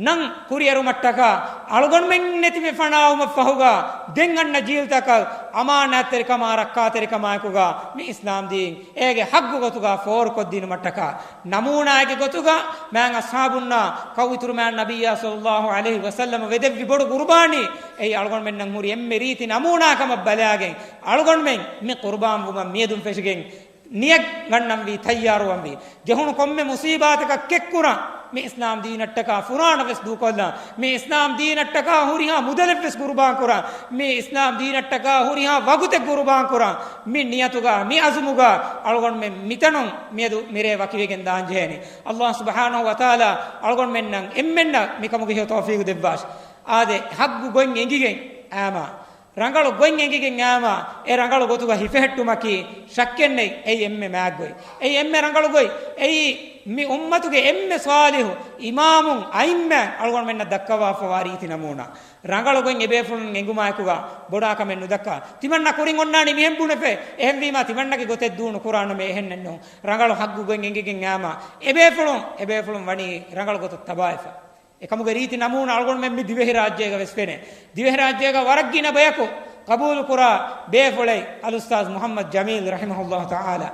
ނަން ކުރިއެރުމަށްޓަކާ، އަޅުގަނޑުމެން ނެތިވެ ފަނާވުމަށްފަހުގަ، ދެން އަންނަ ޖީލްތަކަށް އަމާނާތްތެރިކަމާ ރައްކާތެރިކަމާއެކުގަ މި އިސްލާމް ދީން އޭގެ ޙައްޤު ގޮތުގަ ފޯރުކޮށްދިނުމަށްޓަކާ، ނަމޫނާއެއްގެ ގޮތުގަ މާތް އަޞްޙާބުންނާ ކައު އިތުރު މާތް ނަބިއްޔާ ޞައްލައްލާހު ޢަލައިހި ވަސައްލަމަ ވެދެއްވި ބޮޑު ޤުރުބާނީ، އެއީ އަޅުގަނޑުމެންނަށް ހުރި އެންމެ ރީތި ނަމޫނާ ކަމަށް ބަލާގެން، އަޅުގަނޑުމެން މި ޤުރުބާންވުމަށް މިއަދުން ފެށިގެން، ނިޔަތް ގަންނަންވީ، ތައްޔާރުވަންވީ. ޖެހުނު ކޮންމެ މުޞީބާތަކަށް ކެއްކުރަން، މި އިސްލާމް ދީނަށްޓަކާ ފުރާނަވެސް ދޫކޮށްލަން، މި އިސްލާމް ދީނަށްޓަކާ ހުރިހާ މުދަލެއްވެސް ޤުރުބާން ކުރަން، މި އިސްލާމް ދީނަށްޓަކާ ހުރިހާ ވަގުތެއް ޤުރުބާން ކުރަން، މި ނިޔަތުގަ، މި ޢަޒުމުގަ އަޅުގަނޑުމެން މިތަނުން މިއަދު މިރޭ ވަކިވެގެން ދާންޖެހޭނީ. ﷲ ސުބްޙާނަހޫ ވަތަޢާލާ އަޅުގަނޑުމެންނަށް އެންމެންނަށް މިކަމުގެ ހެޔޮ ތައުފީޤު ދެއްވާށި. އާދެ، ޙައްޤު ގޮތް އެނގިގެން އާމާ ރަނގަޅު ގޮތް އެނގިގެން އާމާ، އެ ރަނގަޅު ގޮތުގަ ހިފެހެއްޓުމަކީ ޝައްކެއްނެތް، އެއީ އެންމެ މާތް ގޮތް. އެއީ އެންމެ ރަނގަޅު ގޮތް. އެއީ މި އުއްމަތުގެ އެންމެ ޞާލިޙު އިމާމުން އައިއްމައިން އަޅުގަނޑުމެންނަށް ދައްކަވާފަވާ ރީތި ނަމޫނާ. ރަނގަޅު ގޮތް އެބޭފުޅުން އެނގުމާއެކުގަ ބޮޑާ ކަމެއް ނުދައްކާ. ތިމަންނަ ކުރިން އޮންނާނީ މިހެން ބުނެފަ. އެހެންވީމާ ތިމަންނަގެ ގޮތެއް ދޫ ނުކުރާނަމޭ، އެހެންނެއްނު. ރަނގަޅު ޙައްޤު ގޮތް އެނގިގެން އާމާ، އެބޭފުޅުން، އެބޭފުޅުން ވަނީ ރަނގަޅު ގޮތަށް ތަބާވެފަ. އެކަމުގެ ރީތި ނަމޫނާ އަޅުގަނޑުމެން މި ދިވެހިރާއްޖޭގަ ވެސް ފެނޭ. ދިވެހިރާއްޖޭގަ ވަރަށް ގިނަ ބަޔަކު ޤަބޫލުކުރާ ބޭފުޅެއް އަލްއުސްތާޛް މުޙައްމަދު ޖަމީލް ރަޙިމަހުﷲ ތަޢާލާ.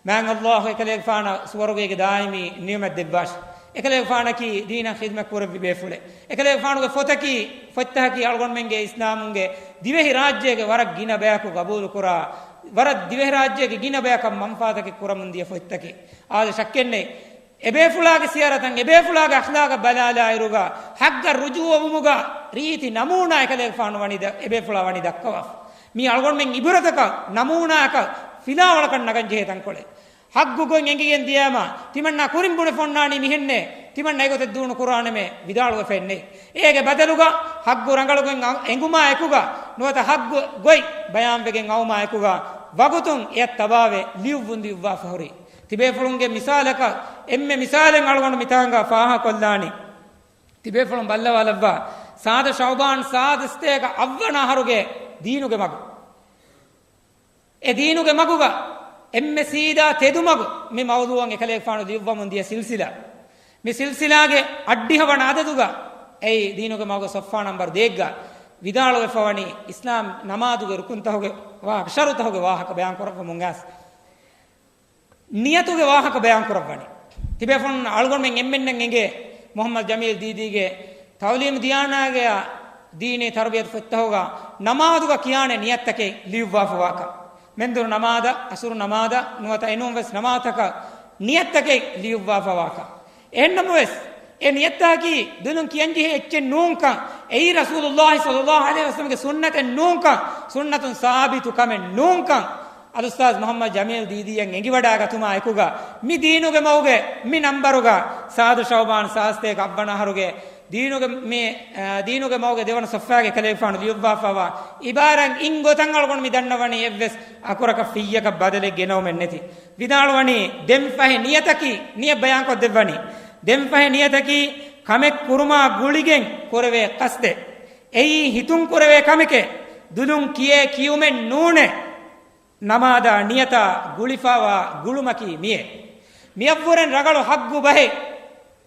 މާތް ﷲ އެކަލޭގެފާނަށް ސުވަރުގޭގެ ދާއިމީ ނިޢުމަތް ދެއްވާށި. އެކަލޭގެފާނަކީ ދީނަށް ޚިދުމަތް ކުރެއްވި ބޭފުޅެއް. އެކަލޭގެފާނުގެ ފޮތަކީ، ފޮތްތަކަކީ އަޅުގަނޑުމެންގެ އިސްލާމުންގެ ދިވެހިރާއްޖޭގެ ވަރަށް ގިނަ ބަޔަކު ޤަބޫލުކުރާ، ވަރަށް ދިވެހިރާއްޖޭގެ ގިނަ ބަޔަކަށް މަންފާތަކެއް ކުރަމުން ދިޔަ ފޮތްތަކެއް. އާދެ، ޝައްކެއްނެތް. އެބޭފުޅާގެ ސިޔަރަތައް، އެބޭފުޅާގެ އަޚްލާގަށް ބަލާލާއިރުގަ، ޙައްޤަށް ރުޖޫޢަވުމުގަ ރީތި ނަމޫނާ އެކަލޭގެފާނު ވަނީ ދަ-، އެބޭފުޅާ ވަނީ ދައްކަވާފަ. މީ އަޅުގަނޑުމެން ޢިބުރަތަކަށް، ނަމޫނާއަކަށް، ފިލާވަޅަކަށް ނަގަން ޖެހޭ ތަންކޮޅެއް. ޙައްޤު ގޮތް އެނގިގެން ދިޔައިމާ، ތިމަންނާ ކުރިން ބުނެފަ އޮންނާނީ މިހެންނޭ، ތިމަންނަ އެގޮތަށް ދޫ ނުކުރާނަމޭ، ވިދާޅުވެފައެއްނެތް. އޭގެ ބަދަލުގަ ޙައްޤު ރަނގަޅު ގޮތް އަ-، އެނގުމާ އެކުގަ، ނުވަތަ ޙައްޤު ގޮތް ބަޔާންވެގެން އައުމާ އެކުގަ، ވަގުތުން އެއަށް ތަބާވެ ލިޔުއްވުން ލިޔުއްވާފަ ހުރި. ތިބޭފުޅުންގެ މިސާލަކަށް، އެންމެ މިސާލެއް އަޅުގަނޑު މިތާނގަ ފާހަގަކޮށްލާނީ. ތިބޭފުޅުން ބައްލަވާލައްވާ، ސާދަ ޝަޢުބާން ސާދަ ސަތޭކަ އަށްވަނަ އަހަރުގެ ދީނުގެ މަގު. އެ ދީނުގެ މަގުގަ އެންމެ ސީދާ ތެދުމަގު މި މައުޟޫޢަށް އެކަލޭގެފާނު ލިޔުއްވަމުން ދިޔަ ސިލްސިލާ. މި ސިލްސިލާގެ އަށްޑިހަ ވަނަ އަދަދުގަ އެއީ ދީނުގެ މަގު ޞަފްޙާ ނަންބަރު ދޭއްގަ ވިދާޅުވެފަވަނީ އިސްލާމް ނަމާދުގެ ރުކުންތަހުގެ ވާހަކަ، ޝަރުތަހުގެ ވާހަކަ ބަޔާން ކުރައްވަމުން އައިސް. ނިޔަތުގެ ވާހަކަ ބަޔާން ކުރައްވަނީ. ތިބޭފުޅުން އަޅުގަނޑުމެން އެންމެންނަށް އެނގޭ މުޙައްމަދު ޖަމީލް ދީދީގެ ތަޢުލީމު ދިޔާނާގެ ދީނީ ތަރުބިޔަތު ފޮތްތަކުގަ ނަމާދުގަ ކިޔާނެ ނިޔަތްތަކެއް ލިޔުއްވާފަވާކަށް. މެންދުރު ނަމާދަށް، އަސުރު ނަމާދަށް ނުވަތަ އެނޫން ވެސް ނަމާދުތަކަށް ނިޔަތްތަކެއް ލިޔުއްވާފަވާކަށް. އެހެންނަމަވެސް، އެ ނިޔަތާއަކީ ދުލުން ކިޔަންޖެހޭ އެއްޗެއް ނޫންކަން، އެއީ ރަސޫލުﷲ ޞައްލަﷲ ޢަލައިހި ވަސައްލަމްގެ ސުންނަތެއް ނޫންކަން، ސުންނަތުން ސާބިތު ކަމެއް ނޫންކަން، އަލްއުސްތާޛް މުޙައްމަދު ޖަމީލް ދީދީއަށް އެނގިވަޑާގަތުމާ އެކުގަ، މި ދީނުގެ މަގުގެ މި ނަންބަރުގަ، ސާދު ޝަޢުބާން ސާސްތޭކަ އަށްވަނަ އަހަރުގެ ދީނުގެ މި، އާ، ދީނުގެ މަގުގެ ދެވަނަ ޞަފްޙާގެ ކަލޭގެފާނު ލިޔުއްވާފަވާ އިބާރާތް އިން ގޮތަށް އަޅުގަނޑު މި ދަންނަވަނީ އެއްވެސް އަކުރަކަށް ފިއްޔަކަށް ބަދަލެއް ގެނައުމެއް ނެތި. ވިދާޅުވަނީ، ދެން ފަހެ ނިޔަތަކީ، ނިޔަތް ބަޔާންކޮށްދެއްވަނީ، ދެން ފަހެ ނިޔަތަކީ ކަމެއް ކުރުމާ ގުޅިގެން ކުރެވޭ ޤަޞްދެއް. އެއީ ހިތުން ކުރެވޭ ކަމެކޭ، ދުލުން ކިޔޭ ކިޔުމެއް ނޫނޭ. ނަމާދާ ނިޔަތާ ގުޅިފަވާ ގުޅުމަކީ މިއޭ. މިއަށްވުރެން ރަނގަޅު ހައްގު ބަހެއް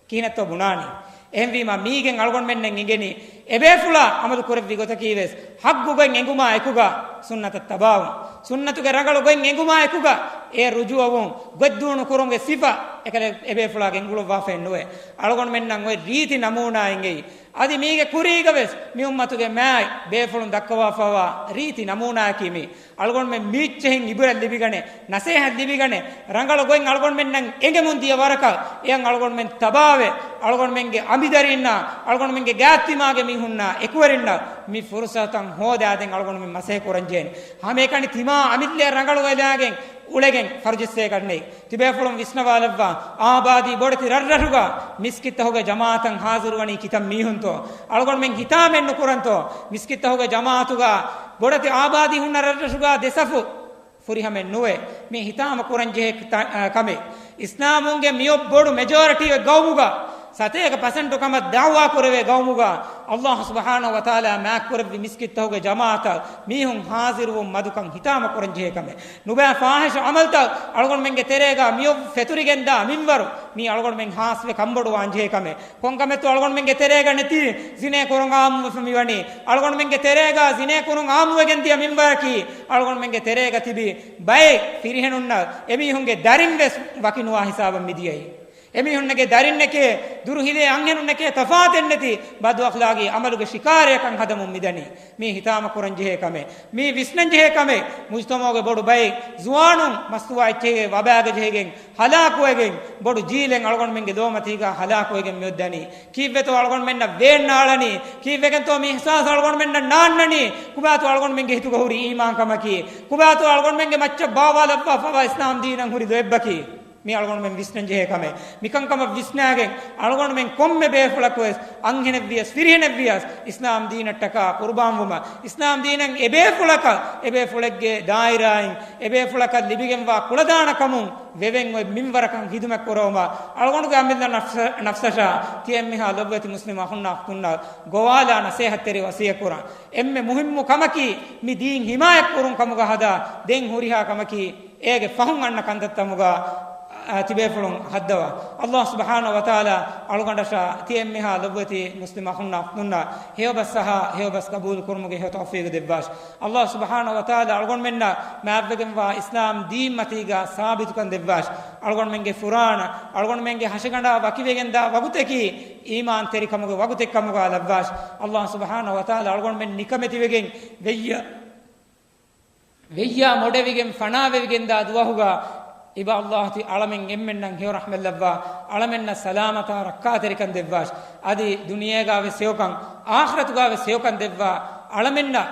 ކިހިނެއްތޯ ބުނާނީ. އެހެންވީމާ، މީގެން އަޅުގަނޑުމެންނަށް އެނގެނީ، އެބޭފުޅާ ޢަމަލު ކުރެއްވި ގޮތަކީ ވެސް ހައްގު ގޮތް އެނގުމާ އެކުގަ ސުންނަތަށް ތަބާވުން، ސުންނަތުގެ ރަނގަޅު ގޮތް އެނގުމާ އެކުގަ އެ ރުޖޫޢަވުން، ގޮތްދޫނު ކުރުމުގެ ސިފަ އެކަލޭ އެބޭފުޅާ ގެންގުޅުއްވާފައެއް ނުވޭ. އަޅުގަނޑުމެންނަށް އޮތް ރީތި ނަމޫނާ އެނގެއީ. އަދި މީގެ ކުރީގަ ވެސް މި އުއްމަތުގެ މާތް ބޭފުޅުން ދައްކަވާފަވާ ރީތި ނަމޫނާއަކީ މީ. އަޅުގަނޑުމެން މީއްޗެހިން އިބުރަތް ލިބިގަނެ، ނަސޭހަތް ލިބިގަނެ، ރަނގަޅު ގޮތް އަޅުގަނޑުމެންނަށް އެނގެމުން ދިޔަ ވަރަކަށް އެޔަށް އަޅުގަނޑުމެން ތަބާވެ، އަޅުގަނޑުމެންގެ އަނބިދަރީންނާ، އަޅުގަނޑުމެންގެ ގާތްތިމާގެ މީހުންނާ އެކުވެރިންނަށް މި ފުރުޞަތަށް ހޯދާދޭން އަޅުގަނޑުމެން މަސައްކަތް ކުރަންޖެހޭނެ. ހަމައެކަނި ތިމާ އަމިއްލައަށް ރަނގަޅުވެލާގެން އުޅެގެން ފަރުޖެއްސޭކަށްނެތް. ތިބޭފުޅުން ވިސްނަވާލައްވާ، އާބާދީ ބޮޑެތި ރަށްރަށުގަ މިސްކިތްތަކުގެ ޖަމާޢަތަށް ޙާޟިރުވަނީ ކިތައް މީހުންތޯ؟ އަޅުގަނޑުމެން ހިތާމައެއް ނުކުރަންތޯ؟ މިސްކިތްތަކުގެ ޖަމާޢަތުގަ ބޮޑެތި އާބާދީ ހުންނަ ރަށްރަށުގަ ދެ ޞަފު ފުރިހަމައެއް ނުވޭ. މީ ހިތާމަ ކުރަންޖެހޭ ތަ-، ކަމެއް. އިސްލާމުންގެ މިއޮއް ބޮޑު މެޖޯރިޓީ ގައުމުގަ، ސަތޭކަ ޕަސެންޓު ކަމަށް ދަޢުވާ ކުރެވޭ ގައުމުގަ، ﷲ ސުބްޙާނަހޫ ވަތަޢާލާ މާތްކުރެއްވި މިސްކިތްތަކުގެ ޖަމާޢަތަށް މީހުން ޙާޟިރުވުން މަދުކަން ހިތާމަ ކުރަންޖެހޭ ކަމެއް. ނުބައި ފާޙިޝް ޢަމަލުތައް އަޅުގަނޑުމެންގެ ތެރޭގަ މިއޮއް ފެތުރިގެންދާ މިންވަރު، މީ އަޅުގަނޑުމެން ހާސްވެ ކަންބޮޑުވާންޖެހޭ ކަމެއް. ކޮންކަމެއްތޯ އަޅުގަނޑުމެންގެ ތެރޭގަ ނެތީ؟ ޒިނޭ ކުރުން ޢާއްމުވެފަ މިވަނީ. އަޅުގަނޑުމެންގެ ތެރޭގަ ޒިނޭ ކުރުން ޢާއްމުވެގެން ދިޔަ މިންވަރަކީ، އަޅުގަނޑުމެންގެ ތެރޭގަ ތިބި ބައެއް ފިރިހެނުންނަށް އެމީހުންގެ ދަރިން ވެސް ވަކިނުވާ ހިސާބަށް މިދިޔައީ. އެމީހުންނެގެ ދަރިންނެކޭ، ދުރުހިލޭ އަންހެނުންނެކޭ ތަފާތެއްނެތި ބަދުއަޚްލާގީ ޢަމަލުގެ ޝިކާރަޔަކަށް ހަދަމުން މިދަނީ. މީ ހިތާމަ ކުރަންޖެހޭ ކަމެއް. މީ ވިސްނަންޖެހޭ ކަމެއް. މުޖުތަމަޢުގެ ބޮޑު ބައެއް ޒުވާނުން މަސްތުވާ އެއްޗެހިގެ ވަބާގަ ޖެހިގެން ހަލާކުވެގެން، ބޮޑު ޖީލެއް އަޅުގަނޑުމެންގެ ލޯމަތީގަ ހަލާކުވެގެން މިއޮއްދަނީ. ކީއްވެތޯ އަޅުގަނޑުމެންނަށް ވޭންނާޅަނީ؟ ކީއްވެގެންތޯ މި އިޙްސާސް އަޅުގަނޑުމެންނަށް ނާންނަނީ؟ ކުބާތޯ އަޅުގަނޑުމެންގެ ހިތުގަ ހުރި އީމާންކަމަކީ؟ ކުބާތޯ އަޅުގަނޑުމެންގެ މައްޗަށް ބާވާލައްވާފަވާ އިސްލާމް ދީނަށް ހުރި ލޯތްބަކީ؟ މީ އަޅުގަނޑުމެން ވިސްނަންޖެހޭ ކަމެއް. މިކަންކަމަށް ވިސްނާގެން އަޅުގަނޑުމެން ކޮންމެ ބޭފުޅަކުވެސް އަންހެނެއްވިޔަސް ފިރިހެނެއްވިޔަސް އިސްލާމް ދީނަށްޓަކާ ޤުރުބާންވުމަށް، އިސްލާމް ދީނަށް އެބޭފުޅަކަށް، އެބޭފުޅެއްގެ ދާއިރާއިން އެބޭފުޅަކަށް ލިބިގެންވާ ކުޅަދާނަކަމުން ވެވެން އޮތް މިންވަރަކަށް ޚިދުމަތް ކުރެވުމަށް އަޅުގަނޑުގެ އަމިއްލަ ނަފްސަ-، ނަފްސަށާ ތިޔައިން މިހާ ލޮބުވެތި މުސްލިމް އަޚުންނާ އުޚްތުންނަށް ގޮވާލާ ނަސޭހަތްތެރި ވަޞިއްޔަތް ކުރަން. އެންމެ މުހިއްމު ކަމަކީ މި ދީން ހިމާޔަތް ކުރުން ކަމުގަ ހަދާ ދެން ހުރިހާ ކަމަކީ އޭގެ ފަހުން އަންނަ ކަންތައްތަކުގަ، އާ، ތިބޭފުޅުން ހައްދަވާ. ﷲ ސުބްޙާނަހޫ ވަތަޢާލާ އަޅުގަނޑަށާ ތިޔައިން މިހާ ލޮބުވެތި މުސްލިމް އަޚުންނާ އުޚްތުންނަށް ހެޔޮބަސް އަހާ ހެޔޮބަސް ޤަބޫލު ކުރުމުގެ ހެޔޮ ތައުފީޤު ދެއްވާށި. ﷲ ސުބްޙާނަހޫ ވަތަޢާލާ އަޅުގަނޑުމެންނަށް މާތްވެގެންވާ އިސްލާމް ދީން މަތީގަ ސާބިތުކަން ދެއްވާށި. އަޅުގަނޑުމެންގެ ފުރާނަ، އަޅުގަނޑުމެންގެ ހަށިގަނޑާ ވަކިވެގެންދާ ވަގުތަކީ އީމާންތެރިކަމުގެ ވަގުތެއް ކަމުގަ ލައްވާށި. ﷲ ސުބްޙާނަހޫ ވަތަޢާލާ އަޅުގަނޑުމެން ނިކަމެތިވެގެން ވެއްޔަ ވެއްޔާ މޮޑެވިގެން ފަނާވެވިގެންދާ ދުވަހުގަ އިބަ ﷲ ތި އަޅަމެން އެންމެންނަށް ހެޔޮ ރަޙްމަތް ލައްވާ، އަޅަމެންނަށް ސަލާމަތާ ރައްކާތެރިކަން ދެއްވާށި. އަދި ދުނިޔޭގަ ވެސް ހެޔޮކަން، އާޚިރަތުގަ ވެސް ހެޔޮކަން ދެއްވާ، އަޅަމެންނަށް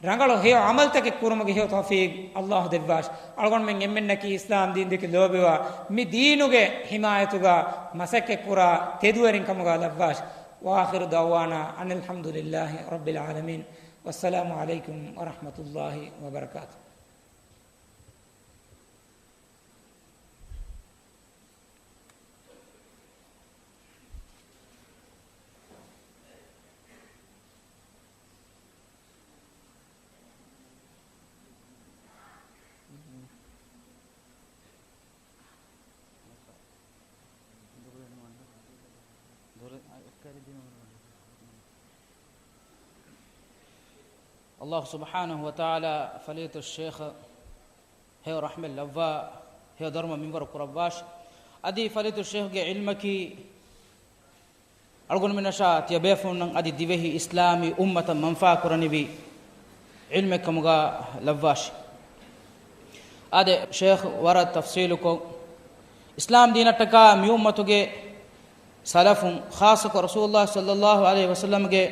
ރަނގަޅު ހެޔޮ ޢަމަލުތަކެއް ކުރުމުގެ ހެޔޮ ތައުފީޤު ﷲ ދެއްވާށި. އަޅުގަނޑުމެން އެންމެންނަކީ އިސްލާމް ދީން ދެކެ ލޯބިވާ، މި ދީނުގެ ޙިމާޔަތުގަ މަސައްކަތްކުރާ ތެދުވެރިން ކަމުގަ ލައްވާށި. وآخر دعوانا أن الحمد لله رب العالمين. والسلام عليكم ورحمة الله وبركاته. ﷲ ސުބްޙާނަހޫ ވަތަޢާލާ ފަޟީލަތުއް ޝޭޚް ހެޔޮ ރަޙްމަތް ލައްވާ، ހެޔޮ ދަރުމަ މިންވަރު ކުރައްވާށި. އަދި ފަޟީލަތު ޝޭޚްގެ ޢިލްމަކީ އަޅުގަނޑުމެންނަށާ ތިޔަބޭފުޅުންނަށް އަދި ދިވެހި އިސްލާމީ އުއްމަތަށް މަންފާ ކުރަނިވި ޢިލްމެއް ކަމުގަ ލައްވާށި. އާދެ، ޝޭޚް ވަރަށް ތަފްޞީލުކޮށް، އިސްލާމް ދީނަށްޓަކާ މި އުއްމަތުގެ ސަލަފުން، ޚާއްޞަކޮށް ރަސޫލުﷲ ޞައްލައްލާހު ޢަލައިހި ވަސައްލަމްގެ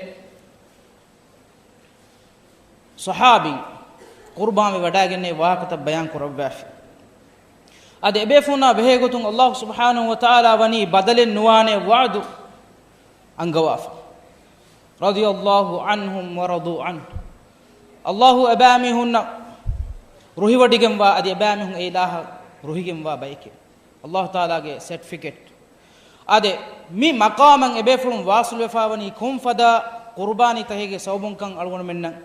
ޞަޙާބީން ޤުރުބާންވެ ވަޑައިގެންނެވި ވާހަކަތައް ބަޔާން ކުރައްވާފި. އަދި އެބޭފުޅުންނާ ބެހޭގޮތުން ﷲ ސުބްޙާނަހު ވަތަޢާލާ ވަނީ ބަދަލެއް ނުވާނެ ވަޢުދު އަންގަވާފަ. رضي الله عنهم ورضوا عنه. ﷲ އެބައިމީހުންނަށް ރުހިވޮޑިގެންވާ އަދި އެބައިމީހުން އެއިލާހަށް ރުހިގެންވާ ބައެކޭ. ﷲ ތަޢާލާގެ ސެޓްފިކެޓް. އާދެ، މި މަޤާމަށް އެބޭފުޅުން ވާސިލުވެފާވަނީ ކޮންފަދަ ޤުރުބާނީތަކެއްގެ ސަބަބުންކަން އަޅުގަނޑުމެންނަށް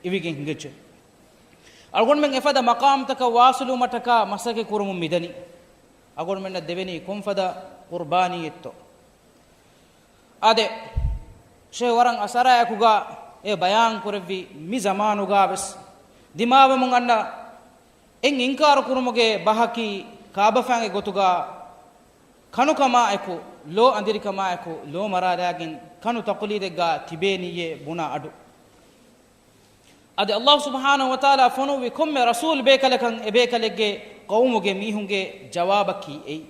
އިވިގެން ހިނގައްޖެ. އަޅުގަނޑުމެން އެފަދަ މަޤާމްތަކަށް ވާސިލުވުމަށްޓަކާ މަސައްކަތް ކުރަމުން މިދަނީ. އަޅުގަނޑުމެންނަށް ދެވެނީ ކޮންފަދަ ޤުރުބާނީއެއްތޯ؟ އާދެ، ޝޭޚް ވަރަށް އަސަރާއެކުގަ އެ ބަޔާން ކުރެއްވި މި ޒަމާނުގަ ވެސް ދިމާވެމުން އަންނަ އެއް އިންކާރު ކުރުމުގެ ބަހަކީ ކާބަފައިންގެ ގޮތުގަ ކަނުކަމާއެކު، ލޯ އަނދިރިކަމާއެކު، ލޯ މަރާލާގެން ކަނު ތަޤުލީދެއްގަ ތިބޭނީއޭ ބުނާ އަޑު. އަދި ﷲ ސުބްޙާނަހު ވަތަޢާލާ ފޮނުއްވި ކޮންމެ ރަސޫލް ބޭކަލަކަށް އެބޭކަލެއްގެ ޤައުމުގެ މީހުންގެ ޖަވާބަކީ އެއީ.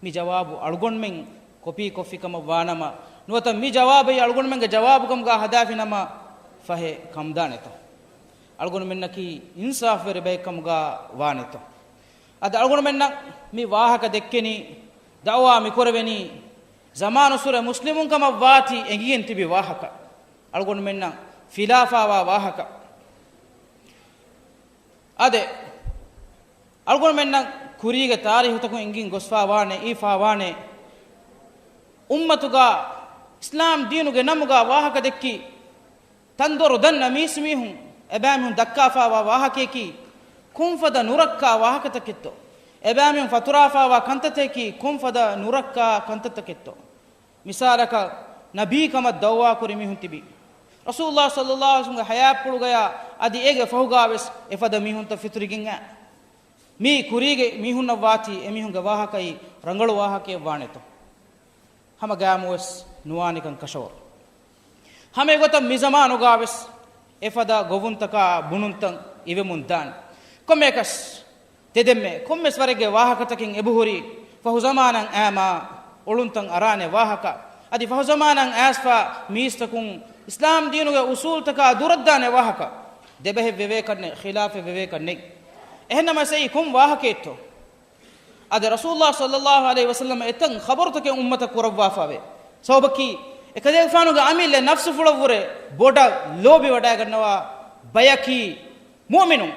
މި ޖަވާބު އަޅުގަނޑުމެން ކޮޕީ ކޮށްފި ކަމަށް ވާނަމަ، ނުވަތަ މި ޖަވާބެއް އަޅުގަނޑުމެންގެ ޖަވާބު ކަމުގަ ހަދާފިނަމަ ފަހެ ކަމުދާނެތޯ؟ އަޅުގަނޑުމެންނަކީ އިންސާފުވެރި ބައެއް ކަމުގަ ވާނެތޯ؟ އަދި އަޅުގަނޑުމެންނަށް މި ވާހަކަ ދެއްކެނީ، ދަޢުވާ މިކުރެވެނީ، ޒަމާނުއްސުރެ މުސްލިމުން ކަމަށް ވާތީ އެނގިގެން ތިބި ވާހަކަ. އަޅުގަނޑުމެންނަށް ފިލާފާވާ ވާހަކަ. އާދެ، އަޅުގަނޑުމެންނަށް ކުރީގެ ތާރީހުތަކުން އެނގިން ގޮސްފާވާނެ، އީފާވާނެ، އުއްމަތުގަ އިސްލާމް ދީނުގެ ނަމުގަ ވާހަކަ ދެއްކި، ތަންދޮރު ދަންނަ މީސްމީހުން، އެބައިމީހުން ދައްކާފާވާ ވާހަކަޔަކީ ކޮންފަދަ ނުރައްކާ ވާހަކަތަކެއްތޯ؟ އެބައިމީހުން ފަތުރާފާވާ ކަންތައްތަކަކީ ކޮންފަދަ ނުރައްކާ ކަންތައްތަކެއްތޯ؟ މިސާލަކަށް، ނަބީ ކަމަށް ދަޢުވާކުރި މީހުން ތިބި، ރަސޫލުﷲ ޞައްލައްލާހު ޢަލައިހި ވަސައްލަމްގެ ޙަޔާތްޕުޅުގަޔާ އަދި އޭގެ ފަހުގާވެސް އެފަދަ މީހުންތައް ފެތުރިގެން އައި، މީ ކުރީގެ މީހުންނަށް ވާތީ އެމީހުންގެ ވާހަކައީ ރަނގަޅު ވާހަކައެއް ވާނެތޯ؟ ހަމަ ގައިމުވެސް ނުވާނެކަން ކަށަވަރު. ހަމަ އެގޮތަށް މި ޒަމާނުގާވެސް އެފަދަ ގޮވުންތަކާ ބުނުންތައް އިވެމުން ދާނެ. ކޮންމެއަކަސް ތެދެންމެ ކޮންމެސް ވަރެއްގެ ވާހަކަތަކެއް އެބަހުރި ފަހުޒަމާނަށް އައިމާ އޮޅުންތައް އަރާނެ ވާހަކަ. އަދި ފަހުޒަމާނަށް އައިސްފަ މީސްތަކުން އިސްލާމް ދީނުގެ އުސޫލްތަކާ ދުރަށްދާނެ ވާހަކަ. ދެބަހެއް ވެވޭކަށް ނެތް، ޚިލާފެއް ވެވޭކަށް ނެތް. އެހެންނަމަވެސް އެއީ ކޮން ވާހަކައެއްތޯ؟ އަދި ރަސޫލުﷲ ޞައްލައްލާހު ޢަލައިހި ވަސައްލަމަ އެތަން ޚަބަރުތަކެއް އުއްމަތަށް ކުރައްވާފަވޭ. ސަބަބަކީ، އެކަލޭގެފާނުގެ އަމިއްލަ ނަފްސުފުޅަށްވުރެ ބޮޑަށް ލޯބިވަޑައިގަންނަވާ ބަޔަކީ މުއުމިނުން،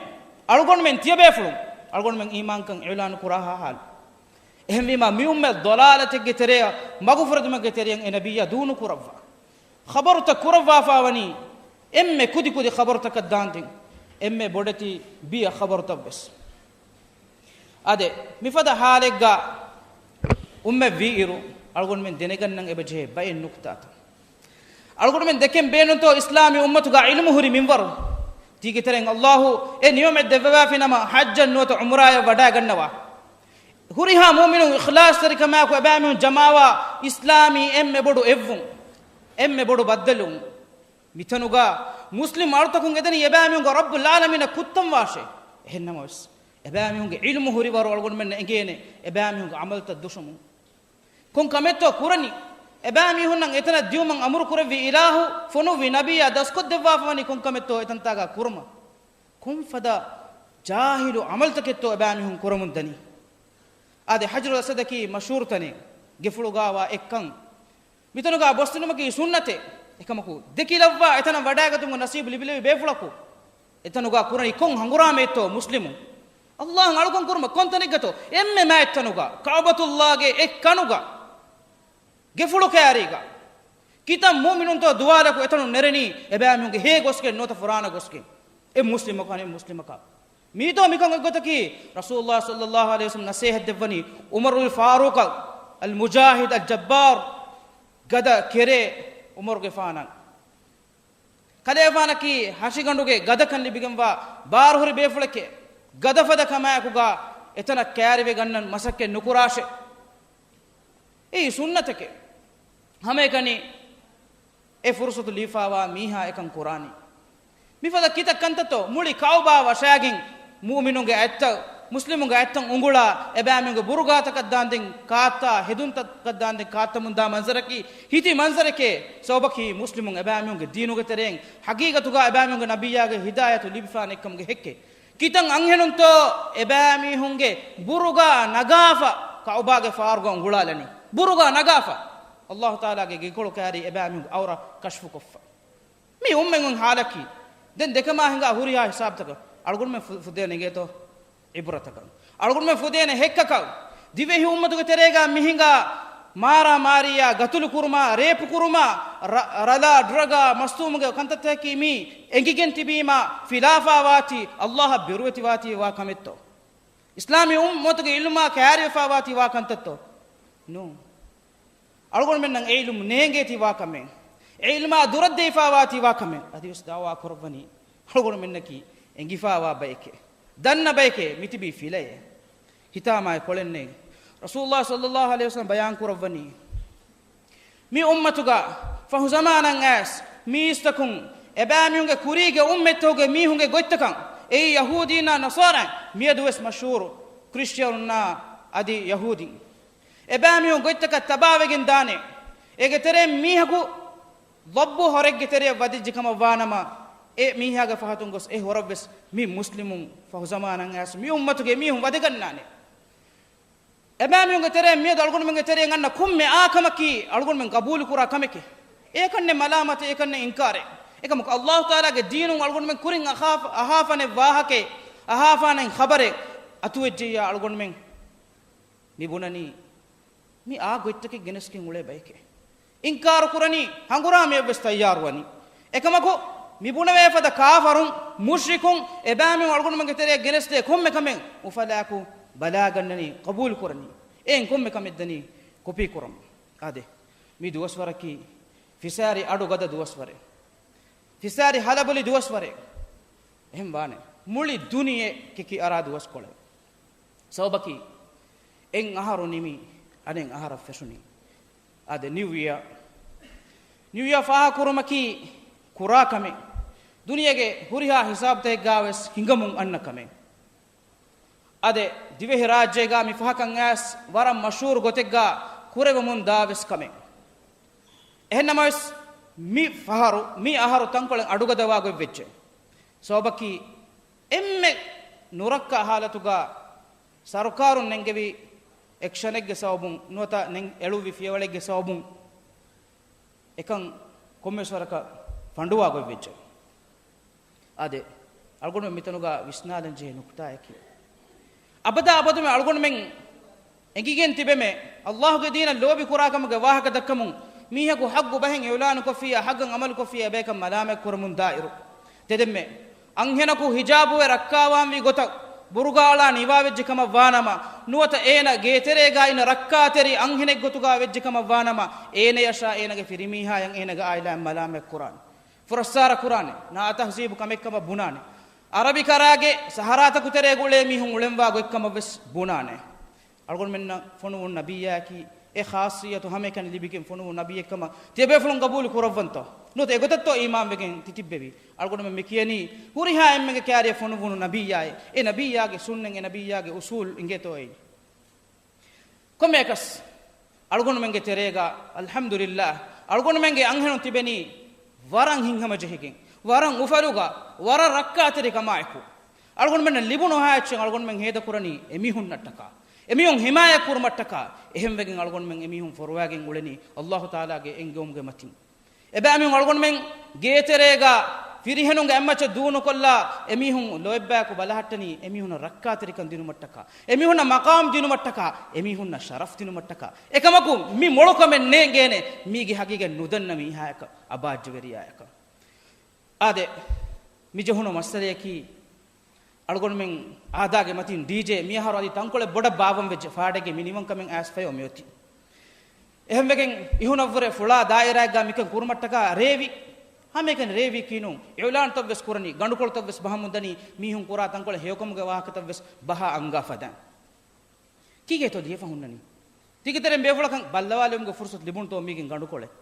އަޅުގަނޑުމެން ތިޔަބޭފުޅުން، އަޅުގަނޑުމެން އީމާންކަން އިޢުލާނު ކުރާހާ ހާލު. އެހެންވީމާ، މި އުއްމަތް ޟަލާލަތެއްގެ ތެރެއަށް، މަގުފުރެދުމެއްގެ ތެރެއަށް އެ ނަބިއްޔާ ދޫނުކުރައްވާ. ޚަބަރުތައް ކުރައްވާފާވަނީ އެންމެ ކުދިކުދި ޚަބަރުތަކަށް ދާންދެން، އެންމެ ބޮޑެތި ބިޔަ ޚަބަރުތައްވެސް. އާދެ، މިފަދަ ހާލެއްގަ އުއްމަތް ވީއިރު، އަޅުގަނޑުމެން ދެނެގަންނަން އެބަޖެހޭ ބައެއް ނުކުތާތައް. އަޅުގަނޑުމެން ދެކެން ބޭނުންތޯ އިސްލާމީ އުއްމަތުގަ ޢިލްމު ހުރި މިންވަރު؟ ތީގެ ތެރެއިން ﷲ އެ ނިޢުމަތް ދެއްވަވާފިނަމަ ޙައްޖަށް ނުވަތަ ޢުމްރާއަށް ވަޑައިގަންނަވާ. ހުރިހާ މުއުމިނުން އިޚްލާޞްތެރިކަމާއެކު އެބައިމީހުން ޖަމާވާ އިސްލާމީ އެންމެ ބޮޑު އެއްވުން، އެންމެ ބޮޑު ބައްދަލުވުން. މިތަނުގަ މުސްލިމް އަޅުތަކުން އެދެނީ އެބައިމީހުންގެ ރައްބުލް ޢާލަމީނަށް ކުއްތަން ވާށޭ. އެހެންނަމަވެސް، އެބައިމީހުންގެ ޢިލްމު ހުރިވަރު އަޅުގަނޑުމެންނަށް އެނގޭނެ އެބައިމީހުންގެ ޢަމަލުތައް ދުށުމުން. ކޮން ކަމެއްތޯ ކުރަނީ؟ އެބައިމީހުންނަށް އެތަނަށް ދިއުމަށް އަމުރު ކުރެއްވި އިލާހު ފޮނުއްވި ނަބިއްޔާ ދަސްކޮށްދެއްވާފަވަނީ ކޮން ކަމެއްތޯ އެތަންތާގަ ކުރުމަށް؟ ކޮންފަދަ ޖާހިލު ޢަމަލުތަކެއްތޯ އެބައިމީހުން ކުރަމުން ދަނީ؟ އާދެ، ޙަޖަރުލް އަސްވަދަކީ މަޝްހޫރު ތަނެއް، ގެފުޅުގާވާ އެއްކަން. މިތަނުގާ ބޮސްދިނުމަކީ ސުންނަތެއް. އެކަމަކު، ދެކިލައްވާ އެތަނަށް ވަޑައިގަތުމުގެ ނަސީބު ލިބިލެވި ބޭފުޅަކު އެތަނުގާ ކުރަނީ ކޮން ހަނގުރާމައެއްތޯ މުސްލިމުން؟ ﷲ އަށް އަޅުކަން ކުރުމަށް ކޮންތަނެއްގަތޯ؟ އެންމެ މާތްތަނުގަ، ކަޢުބަތުﷲގެ އެއްކަނުގަ، ގެފުޅު ކައިރީގަ. ކިތައް މުއުމިނުންތޯ ދުވާލަކު އެތަނުން ނެރެނީ އެބައިމީހުންގެ ހޭ ގޮސްގެން ނުވަތަ ފުރާނަ ގޮސްގެން. އެއް މުސްލިމަކު އަނެއް މުސްލިމަކާ. މީތޯ މިކަން އެއްގޮތަކީ؟ ރަސޫލުﷲ ޞައްލައްލާހު ޢަލައިހި ވަސައްލަމް ނަސޭހަތް ދެއްވަނީ ޢުމަރުލް ފާރޫޤަށް، އަލް މުޖާހިދް އަލް ޖައްބާރު، ގަދަ ކެރޭ ޢުމަރުގެފާނަށް. ކަލޭފާނަކީ ހަށިގަނޑުގެ ގަދަކަން ލިބިގެންވާ ބާރުހުރި ބޭފުޅެކޭ. ގަދަ ފަދަ ކަމާއެކުގަ އެތަނަށް ކައިރިވެގަންނަން މަސައްކަތް ނުކުރާށޭ. އެއީ ސުންނަތެކޭ. ހަމައެކަނި އެ ފުރުސަތު ލިބިފާވާ މީހާ އެކަން ކުރާނީ. މިފަދަ ކިތައް ކަންތައްތޯ؟ މުޅި ކައުބާ ވަށާގެން މުއުމިނުންގެ އަތްތައް، މުސްލިމުންގެ އަތްތައް އުނގުޅާ، އެބައިމީހުންގެ ބުރުގާތަކަށް ދާންދެން ކާއްތާ، ހެދުންތަކަށް ދާންދެން ކާއްތަމުންދާ މަންޒަރަކީ ހިތި މަންޒަރެކޭ. ސަބަބަކީ މުސްލިމުން އެބައިމީހުންގެ ދީނުގެ ތެރެއިން ހަގީގަތުގަ އެބައިމީހުންގެ ނަބިއްޔާގެ ހިދާޔަތު ލިބިފާނެ ކަމުގެ ހެއްކެއް. ކިތައް އަންހެނުންތޯ އެބައިމީހުންގެ ބުރުގާ ނަގާފަ ކައުބާގެ ފާރުގަ އުނގުޅާލަނީ؟ ބުރުގާ ނަގާފަ. އައްލާހު ތަޢާލާގެ ގެކޮޅު ކައިރި އެބައިމީހުންގެ އައުރަ ކަޝްފުކޮށްފަ. މި އުންމެން އޮތް ހާލަކީ. ދެން ދެކަމާ ހިނގާ ހުރިހާ ހިސާބުތަކަށް އަޅުގަނޑުމެން ފު-، ފުދޭނެ އިނގޭތޯ އިބުރަތަކަށް. އަޅުގަނޑުމެން ފުދޭނެ ހެއްކަކަށް. ދިވެހި އުއްމަތުގެ ތެރޭގަ މިހިނގާ މާރާމާރީއާ، ގަތުލު ކުރުމާ، ރޭޕު ކުރުމާ، ރަ-، ރަލާ، ޑްރަގާ، މަސްތުވުމުގެ ކަންތައްތަކަކީ މީ އެނގިގެން ތިބީމާ، ފިލާފާ ވާތީ، އައްލާހަށް ބިރުވެތި ވާތީ ވާ ކަމެއްތޯ؟ އިސްލާމީ އުއްމަތުގެ އިލްމާ ކައިރިވެފާ ވާތީ ވާ ކަންތައްތޯ؟ ނޫން. އަޅުގަނޑުމެންނަށް އެ އިލްމު ނޭނގޭތީ ވާ ކަމެއް، އެ އިލްމާ ދުރަށްދެވިފާ ވާތީ ވާ ކަމެއް އަދިވެސް ދައުވާ ކުރައްވަނީ އަޅުގަނޑުމެންނަކީ އެނގިފާވާ ބައެކޭ، ދަންނަ ބައެކޭ، މިތިބީ ފިލައޭ. ހިތާމައި ކޮޅެއްނެތް. ރަސޫލުﷲ ޞައްލަﷲ ޢަލައިހި ވަސައްލަމަ ބަޔާން ކުރައްވަނީ، މި އުއްމަތުގަ ފަހު ޒަމާނަށް އައިސް މީސްތަކުން އެބައިމީހުންގެ ކުރީގެ އުއްމަތްތަކުގެ މީހުންގެ ގޮތްތަކަށް، އެއީ ޔަހޫދީންނާ ނަޞާރާއިން، މިއަދުވެސް މަޝްހޫރު ކްރިސްޓިއަނުންނާ އަދި ޔަހޫދީން. އެބައިމީހުން ގޮތްތަކަށް ތަބާވެގެން ދާނެ. އޭގެ ތެރެއިން މީހަކު ލައްބު ހޮރެއްގެ ތެރެއަށް ވަދެއްޖެ ކަމަށް ވާނަމަ، އެ މީހާގެ ފަހަތުން ގޮސް އެ ހޮރަށްވެސް މި މުސްލިމުން ފަހު ޒަމާނަށް އައިސް މި އުއްމަތުގެ މީހުން ވަދެގަންނާނެ. އެބައިމީހުންގެ ތެރެއިން މިއަދު އަޅުގަނޑުމެންގެ ތެރެއިން އަންނަ ކޮންމެ އާ ކަމަކީ އަޅުގަނޑުމެން ގަބޫލުކުރާ ކަމެކޭ. އެކަންނެއް މަލާމަތެއް، އެކަންނެއް އިންކާރެއް. އެކަމަކު އައްލާހު ތަޢާލާގެ ދީނުން އަޅުގަނޑުމެން ކުރިން އަހާ-، އަހާފާނެ ވާހަކައެއް، އަހާފާނެ ޚަބަރެއް އަތުވެއްޖެއްޔާ އަޅުގަނޑުމެން މި ބުނަނީ މި އާ ގޮތްތަކެއް ގެނެސްގެން އުޅޭ ބަޔެކޭ. އިންކާރު ކުރަނީ ހަނގުރާމަޔަށްވެސް ތައްޔާރުވަނީ. އެކަމަކު މި ބުނެވޭ ފަދަ ކާފަރުން، މުޝްރިކުން، އެބައިމީހުން އަޅުގަނޑުމެންގެ ތެރެއަށް ގެނެސްދޭ ކޮންމެ ކަމެއް އުފަލާއެކު ބަލާގަންނަނީ، ޤަބޫލު ކުރަނީ. އެއިން ކޮންމެ ކަމެއް ދަނީ ކޮޕީ ކުރަމުން. އާދެ، މި ދުވަސްވަރަކީ ފިސާރި އަޑު ގަދަ ދުވަސްވަރެއް. ފިސާރި ހަލަބޮލި ދުވަސްވަރެއް. އެހެން ވާނެ. މުޅި ދުނިޔެ ކެކި އަރާ ދުވަސްކޮޅެއް. ސަބަބަކީ، އެއް އަހަރު ނިމި، އަނެއް އަހަރަށް ފެށުނީ. އާދެ، ނިއު އިޔާ. ނިއު އިޔާ ފާހަގަކުރުމަކީ ކުރާ ކަމެއް. ދުނިޔޭގެ ހުރިހާ ހިސާބުތަކެއްގާވެސް ހިނގަމުން އަންނަ ކަމެއް. އާދެ، ދިވެހިރާއްޖޭގާ މި ފަހަކަށް އައިސް ވަރަށް މަޝްހޫރު ގޮތެއްގާ ކުރެވެމުން ދާވެސް ކަމެއް. އެހެންނަމަވެސް، މި ފަހަރު، މި އަހަރު ތަންކޮޅެއް އަޑުގަދަވާ ގޮތްވެއްޖެ. ސަބަބަކީ، އެންމެ ނުރައްކާ ހާލަތުގާ ސަރުކާރުން ނެންގެވި އެކްޝަނެއްގެ ސަބަބުން ނުވަތަ ނެން-، އެޅުއްވި ފިޔަވަޅެއްގެ ސަބަބުން އެކަން ކޮންމެސް ވަރަކަށް ފަނޑުވާ ގޮތްވެއްޖެ. އާދެ، އަޅުގަނޑުމެން މިތަނުގަ ވިސްނާލަން ޖެހޭ ނުކުތާއަކީ، އަބަދާ އަބަދުމެ އަޅުގަނޑުމެން އެނގިގެން ތިބެމެ، އައްލާހުގެ ދީނަށް ލޯބި ކުރާކަމުގެ ވާހަކަ ދައްކަމުން، މީހަކު ޙައްޤު ބަހެއް އިޢުލާނުކޮށްފިއްޔާ، ޙައްޤަށް ޢަމަލުކޮށްފިއްޔާ، އެބަޔަކަށް މަލާމަތް ކުރަމުން ދާއިރު. ތެދެންމެ، އަންހެނަކު ހިޖާބުވެ ރައްކާވާންވީ ގޮތަށް، ބުރުގާ އަޅާ ނިވާވެއްޖެ ކަމަށް ވާނަމަ، ނުވަތަ އޭނަ ގޭތެރޭގާ އިން ރައްކާތެރި އަންހެނެއް ގޮތުގާ ވެއްޖެ ކަމަށް ވާނަމަ، އޭނަޔަށާ އޭނަގެ ފިރިމީހާޔަށް އޭނަގެ އާއިލާއަށް މަލާމަތް ކުރާނެ. ފުރައްސާރަ ކުރާނެ، ނާތަހްޒީބު ކަމެއްކަމަށް ބުނާނެ. އަރަބި ކަރާގެ ސަހަރާތަކު ތެރޭގަ އުޅޭ މީހުން އުޅެންވާ ގޮތްކަމަށް ވެސް ބުނާނެ. އަޅުގަނޑުމެންނަށް ފޮނުވުނު ނަބިއްޔާއަކީ އެ ޚާއްޞިއްޔަތު ހަމައެކަނި ލިބިގެން ފޮނުވުނު ނަބިއްޔެއްކަމަށް ތިޔަބޭފުޅުން ގަބޫލު ކުރައްވަންތޯ؟ ނުވަތަ އެގޮތަށްތޯ އީމާންވެގެން ތިތިއްބެވީ؟ އަޅުގަނޑުމެން މި ކިޔަނީ ހުރިހާ އެންމެގެ ކާރިޔަށް ފޮނުވުނު ނަބިއްޔާއޭ. އެ ނަބިއްޔާގެ ސުންނަތް، އެ ނަބިއްޔާގެ އުސޫލް އިނގޭތޯއޭ. ކޮންމެއަކަސް އަޅުގަނޑުމެންގެ ތެރޭގަ، އަލްޙަމްދުލިއްލާހް، އަޅުގަނޑުމެންގެ އަންހެނުން ތިބެނީ ވަރަށް ހިތްހަމަޖެހިގެން، ވަރަށް އުފަލުގަ، ވަރަށް ރައްކާތެރިކަމާއެކު. އަޅުގަނޑުމެންނަށް ލިބުނުހާ އެއްޗެއް އަޅުގަނޑުމެން ހޭދަކުރަނީ އެމީހުންނަށްޓަކާ، އެމީހުން ހިމާޔަތް ކުރުމަށްޓަކާ. އެހެންވެގެން އަޅުގަނޑުމެން އެމީހުން ފޮރުވާގެން އުޅެނީ އައްލާހު ތަޢާލާގެ އެންގެވުމުގެ މަތިން. އެބައިމީހުން އަޅުގަނޑުމެން ގޭތެރޭގަ ފިރިހެނުންގެ އެއްމައްޗަށް ދޫނުކޮށްލާ، އެމީހުން ލޯތްބާއެކު ބަލަހައްޓަނީ އެމީހުންނަށް ރައްކާތެރިކަން ދިނުމަށްޓަކާ، އެމީހުންނަށް މަޤާމް ދިނުމަށްޓަކާ، އެމީހުންނަށް ޝަރަފް ދިނުމަށްޓަކާ. އެކަމަކު މި މޮޅު ކަމެއް ނޭނގޭނެ މީގެ ހަގީގަތް ނުދަންނަ މީހާޔަކަށް، އަބާއްޖަވެރިޔާޔަކަށް. އާދެ، މި ޖެހުނު މައްސަލަޔަކީ، އަޅުގަނޑުމެން އާދާގެ މަތިން ޑީޖޭ މިއަހަރު އަދި ތަންކޮޅެއް ބޮޑަށް ބާއްވަން ވެއްޖެ، ފާޑެއްގެ މި ނިމަން ކަމެއް އައިސްފައި އޮތީ. އެހެންވެގެން އިހުނަށްވުރެ ފުޅާ ދާއިރާއެއްގަ މިކަން ކުރުމަށްޓަކާ ރޭވި، ހަމައެކަނި ރޭވީ ކީނު، އިޢުލާންތައްވެސް ކުރަނީ، ގަނޑުކޮޅުތައްވެސް ބަހަމުންދަނީ، މީހުން ކުރާ ތަންކޮޅެއް ހެޔޮކަމުގެ ވާހަކަތައްވެސް ބަހާ އަންގާފަދަ. ކީކޭތޯ ދިޔަފަ ހުންނަނީ؟ ތިގެ ތެރެއިން ބޭފުޅަކަށް ބައްލަވާލެވުމުގެ ފުރުސަތު ލިބުނުތޯ މީގެން ގަނޑުކޮޅެއް؟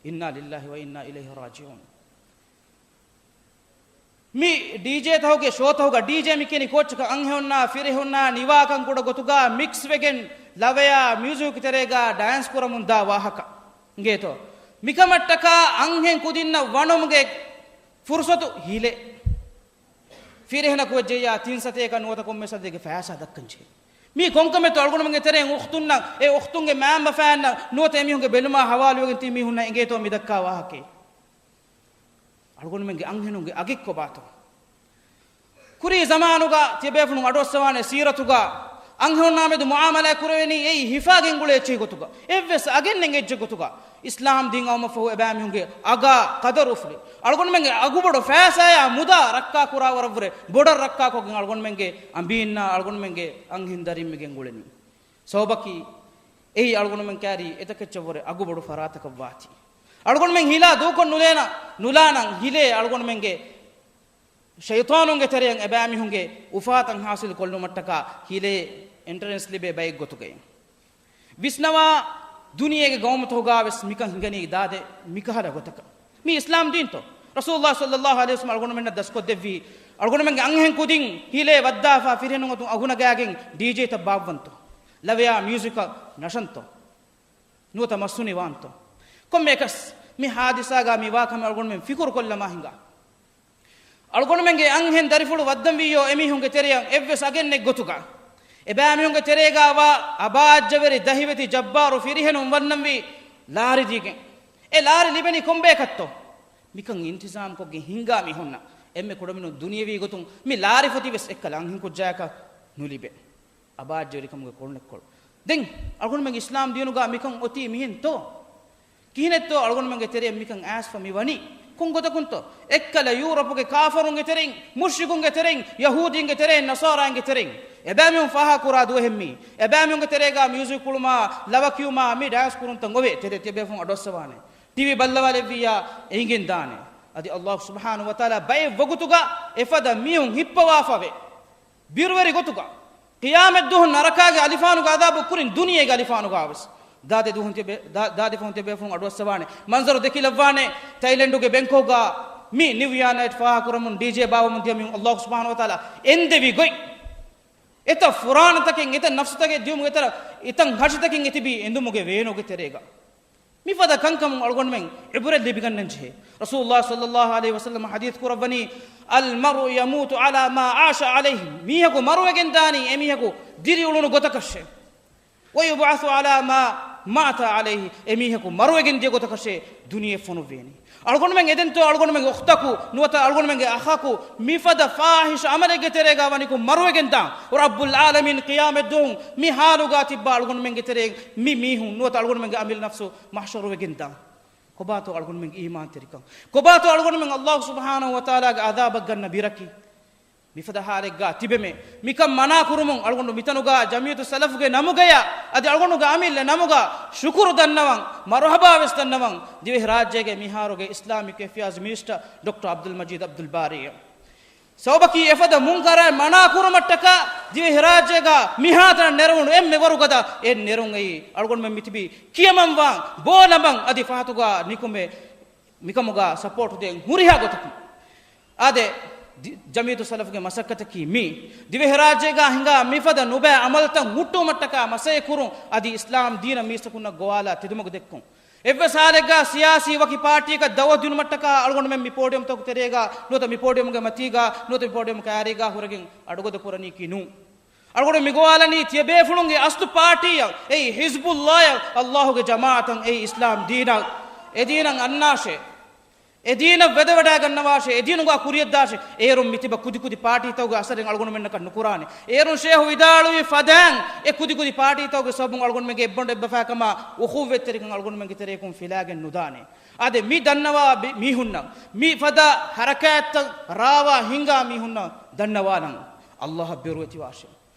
އިންނާ ލިއްލާހި ވަ އިންނާ އިލައިހި ރާޖިޢޫން. މި ޑީޖޭތަކުގެ ޝޯތަކުގަ ޑީޖޭ މި ކިޔަނީ ކޯއްޗަކަށް؟ އަންހެނުންނާ ފިރިހެނުންނާ ނިވާކަން ކުޑަ ގޮތުގަ މިކްސް ވެގެން ލަވަޔާ މިއުޒިކު ތެރޭގަ ޑާންސް ކުރަމުންދާ ވާހަކަ އިނގޭތޯ؟ މިކަމަށްޓަކާ އަންހެން ކުދިންނަށް ވަނުމުގެ ފުރުސަތު ހިލޭ. ފިރިހެނަކު ވެއްޖެއްޔާ ތިން ސަތޭކަ ނުވަތަ ކޮންމެ ސަތޭކަ ފައިސާ ދައްކަން ޖެހޭ. މީ ކޮންކަމެއްތޯ އަޅުގަނޑުމެންގެ ތެރެއިން އުޚްތުންނަށް، އެ އުޚްތުންގެ މައިންބަފައިންނަށް ނުވަތަ އެމީހުންގެ ބެލުމާ ހަވާލުވެގެން ތިބި މީހުންނަށް އެނގޭތޯ މި ދައްކާ ވާހަކައެއް؟ އަޅުގަނޑުމެންގެ އަންހެނުންގެ އަގެއް ކޮބާތޯ؟ ކުރީ ޒަމާނުގަ ތިޔަބޭފުޅުން އަޑުއައްސަވާނެ ސީރަތުގަ އަންހެނުންނާމެދު މުޢާމަލާތް ކުރެވެނީ އެއީ ހިފާގެން ގުޅޭ އެއްޗެއް ގޮތުގަ، އެއްވެސް އަގެއް ނެތް އެއްޗެއް ގޮތުގަ. އިސްލާމް ދީން އައުމަށްފަހު އެބައިމީހުންގެ އަގާ ޤަދަރު އުފުލި. އަޅުގަނޑުމެންގެ އަގުބޮޑު ފައިސާޔާ މުދާ ރައްކާކުރާވަރަށްވުރެ ބޮޑަށް ރައްކާކޮށްގެން އަޅުގަނޑުމެންގެ އަނބީންނާ އަޅުގަނޑުމެންގެ އަންހެން ދަރިން މިގެން ގުޅެނީ. ސަބަބަކީ އެއީ އަޅުގަނޑުމެން ކައިރީ އެތަކެއްޗަށްވުރެ އަގުބޮޑު ފަރާތަކަށް ވާތީ. އަޅުގަނޑުމެން ހިލާ ދޫކޮށް ނުލޭނަ، ނުލާނަން ހިލޭ އަޅުގަނޑުމެންގެ ޝައިޠާނުންގެ ތެރެއަށް އެބައިމީހުންގެ އުފާތައް ހާސިލް ކޮށްލުމަށްޓަކާ ހިލޭ އެންޓްރެންސް ލިބޭ ބައެއް ގޮތުގައި. ވިސްނަވާ، ދުނިޔޭގެ ގައުމުތަކުގަވެސް މިކަން ހިނގަނީ ދާދެ މިކަހަލަ ގޮތަކަށް. މީ އިސްލާމް ދީންތޯ؟ ރަސޫލުﷲ ޞައްލަﷲ ޢަލައިހި ވަސައްލަމަ އަޅުގަނޑުމެންނަށް ދަސްކޮށްދެއްވީ، އަޅުގަނޑުމެންގެ އަންހެން ކުދިން ހިލޭ ވައްދާފަ ފިރިހެނުން އޮތުން އަގުނަގާގެން ޑީޖޭތައް ބާއްވަންތޯ؟ ލަވަޔާ މިއުޒިކަށް ނަށަންތޯ؟ ނުވަތަ މަސްތުނިވާންތޯ؟ ކޮންމެއަކަސް މި ހާދިސާގަ މި ވާކަމެއް އަޅުގަނޑުމެން ފިކުރު ކޮށްލަމާ ހިނގާ. އަޅުގަނޑުމެންގެ އަންހެން ދަރިފުޅު ވައްދަންވީޔޯ އެމީހުންގެ ތެރެއަށް އެއްވެސް އަގެއް ނެތް ގޮތުގަ، އެބައިމީހުންގެ ތެރޭގަ ވާ އަބާއްޖަވެރި ދަހިވެތި ޖައްބާރު ފިރިހެނުން ވަންނަންވީ ލާރި ދީގެން. އެ ލާރި ލިބެނީ ކޮންބަޔަކަށްތޯ؟ މިކަން އިންތިޒާމްކޮށްގެން ހިންގާ މީހުންނަށް. އެންމެ ކުޑަމިނުން ދުނިޔެވީ ގޮތުން މި ލާރިފޮތިވެސް އެއްކަލަ އަންހެންކުއްޖާޔަކަށް ނުލިބޭ. އަބާއްޖަވެރިކަމުގެ ކޮޅުނެއްކޮޅު. ދެން އަޅުގަނޑުމެންގެ އިސްލާމް ދީނުގަ މިކަން އޮތީ މިހެންތޯ؟ ކިހިނެއްތޯ އަޅުގަނޑުމެންގެ ތެރެއަށް މިކަން އައިސްފަ މި ވަނީ؟ ކޮން ގޮތަކުންތޯ؟ އެއްކަލަ ޔޫރަޕުގެ ކާފަރުންގެ ތެރެއިން، މުޝްރިކުންގެ ތެރެއިން، ޔަހޫދީންގެ ތެރެއިން، ނަޞާރާއިންގެ ތެރެއިން އެބައިމީހުން ފާހަގަކުރާ ދުވަހެއް މީ. އެބައިމީހުންގެ ތެރޭގަ މިއުޒިކް ކުޅުމާ، ލަވަ ކިޔުމާ، މި ޑާންސް ކުރުންތައް އޮވޭ. ތެދެއް ތިޔަބޭފުން އަޑުއައްސަވާނެ. ޓީވީ ބައްލަވާލެއްވިއްޔާ އެނގިންދާނެ. އަދި ﷲ ސުބްޙާނަހޫ ވަތަޢާލާ ބައެއް ވަގުތުގަ އެފަދަ މީހުން ހިއްޕަވާފަވޭ. ބިރުވެރި ގޮތުގަ، ޤިޔާމަތްދުވަހު ނަރަކާގެ އަލިފާނުގެ ޢަޛާބު ކުރިން ދުނިޔޭގެ އަލިފާނުގަވެސް. ދާދި ދުވަހުން ތިޔަބޭ-، ދާ-، ދާދި ފަހުން ތިޔަބޭފުޅުން އަޑުއައްސަވާނެ. މަންޒަރު ދެކިލައްވާނެ. ތައިލެންޑުގެ ބެންކޮކްގަ މި ނިވް ޔާ ނައިޓް ފާހަގަކުރަމުން ޑީޖޭ ބާއްވަމުން ދިޔަ މީހުން ﷲ ސުބްޙާނަހޫ ވަތަޢާލާ އެންދެވި ގޮތް. އެތައް ފުރާނަތަކެއް، އެތައް ނަފްސުތަކެއް ދިޔުމުގެ ތެރެއަށް، އެތައް ހަށިތަކެއް އެތިބީ އެނދުމުގެ ވޭނުގެ ތެރޭގަ. މިފަދަ ކަންކަމުން އަޅުގަނޑުމެން ޢިބްރަތް ލިބިގަންނަން ޖެހޭ. ރަސޫލުﷲ ޞައްލަﷲ ޢަލައިހި ވަސައްލަމަ ޙަދީޘް ކުރައްވަނީ، "المرء يموت على ما عاش عليه." މީހަކު މަރުވެގެން ދާނީ އެމީހަކު ދިރިއުޅުނު ގޮތަކަށޭ. "ويبعث على ما مات عليه." އެމީހަކު މަރުވެގެން ދިޔަ ގޮތަކަށޭ ދުނިޔެ ފޮނުއްވޭނީ. އަޅުގަނޑުމެން އެދެންތޯ އަޅުގަނޑުމެންގެ އުޚްތަކު ނުވަތަ އަޅުގަނޑުމެންގެ އަޚަކު މިފަދަ ފާޙިޝް ޢަމަލެއްގެ ތެރޭގަ ވަނިކޮށް މަރުވެގެން ދާން؟ ރައްބުލް ޢާލަމީން ޤިޔާމަތްދުވަހު މި ޙާލުގަ ތިއްބާ އަޅުގަނޑުމެންގެ ތެރޭ މި މީހުން ނުވަތަ އަޅުގަނޑުމެންގެ އަމިއްލަ ނަފްސު މަޙްޝަރުވެގެން ދާން. ކޮބާތޯ އަޅުގަނޑުމެންގެ އީމާންތެރިކަން؟ ކޮބާތޯ އަޅުގަނޑުމެން ﷲ ސުބްޙާނަހޫ ވަތަޢާލާގެ ޢަޛާބަށް ގަންނަ ބިރަކީ؟ މިފަދަ ޙާލެއްގަ ތިބެމޭ. މިކަން މަނާ ކުރުމުން އަޅުގަނޑު މިތަނުގަ ޖަމިއްޔަތު ސަލަފުގެ ނަމުގަޔާ އަދި އަޅުގަނޑުގެ އަމިއްލަ ނަމުގަ ޝުކުރު ދަންނަވަން، މަރުޙަބާ ވެސް ދަންނަވަން ދިވެހިރާއްޖޭގެ މިހާރުގެ އިސްލާމިކް އެފެއާޒް މިނިސްޓަރ ޑޮކްޓަރ ޢަބްދުލް މަޖީދު ޢަބްދުލް ބާރީއަށް. ސަބަބަކީ އެފަދަ މުންކަރާތް މަނާ ކުރުމަށްޓަކާ ދިވެހިރާއްޖޭގަ މިހާތަނަށް ނެރުވުނު އެންމެ ވަރުގަދަ އެއް ނެރުން އެއީ އަޅުގަނޑުމެން މިތިބީ ކިޔަމަންވާން، ބޯލަމަން އަދި ފަހަތުގަ ނިކުމެ މިކަމުގަ ސަޕޯޓް ދޭން ހުރިހާ ގޮތަކުން. އާދެ، ދި-، ޖަމިއްޔަތު ސަލަފުގެ މަސައްކަތަކީ މީ. ދިވެހިރާއްޖޭގަ ހިނގާ މިފަދަ ނުބައި ޢަމަލުތައް ހުއްޓުވުމަށްޓަކާ މަސައްކަތް ކުރުން އަދި އިސްލާމް ދީނަށް މީސްތަކުންނަށް ގޮވާލާ ތެދުމަގު ދެއްކުން. އެއްވެސް ޙާލެއްގަ ސިޔާސީ ވަކި ޕާޓީއަކަށް ދަޢުވަތު ދިނުމަށްޓަކާ އަޅުގަނޑުމެން މި ޕޯޑިއަމްތަކުގެ ތެރޭގަ ނުވަތަ މި ޕޯޑިއަމްގެ މަތީގަ ނުވަތަ މި ޕޯޑިއަމް ކައިރީގަ ހުރެގެން އަޑުގަދަ ކުރަނީކީ ނޫން. އަޅުގަނޑު މިގޮވާލަނީ ތިޔަބޭފުޅުންގެ އަސްލު ޕާޓީއަށް، އެއީ ޙިޒްބުﷲއަށް، ﷲގެ ޖަމާޢަތަށް، އެއީ އިސްލާމް ދީނަށް، އެ ދީނަށް އަންނާށޭ. އެ ދީނަށް ވެދެވަޑައިގަންނަވާށޭ، އެ ދީނުގަ ކުރިޔަށްދާށޭ. އޭރުން މިތިބަ ކުދިކުދި ޕާޓީތަކުގެ އަސަރެއް އަޅުގަނޑުމެންނަކަށް ނުކުރާނެ. އޭރުން ޝޭހު ވިދާޅުވި ފަދައިން އެ ކުދިކުދި ޕާޓީތަކުގެ ސަބަބުން އަޅުގަނޑުމެންގެ އެއްބަނޑު އެއްބަފާކަމާ އުޚުއްވަތްތެރިކަން އަޅުގަނޑުމެންގެ ތެރެއަކުން ފިލާގެން ނުދާނެ. އާދެ، މި ދަންނަވާ ބި-، މީހުންނަށް މި ފަދަ ހަރަކާތްތައް ރާވާ ހިނގާ މީހުންނަށް ދަންނަވާލަން، ﷲއަށް ބިރުވެތިވާށޭ.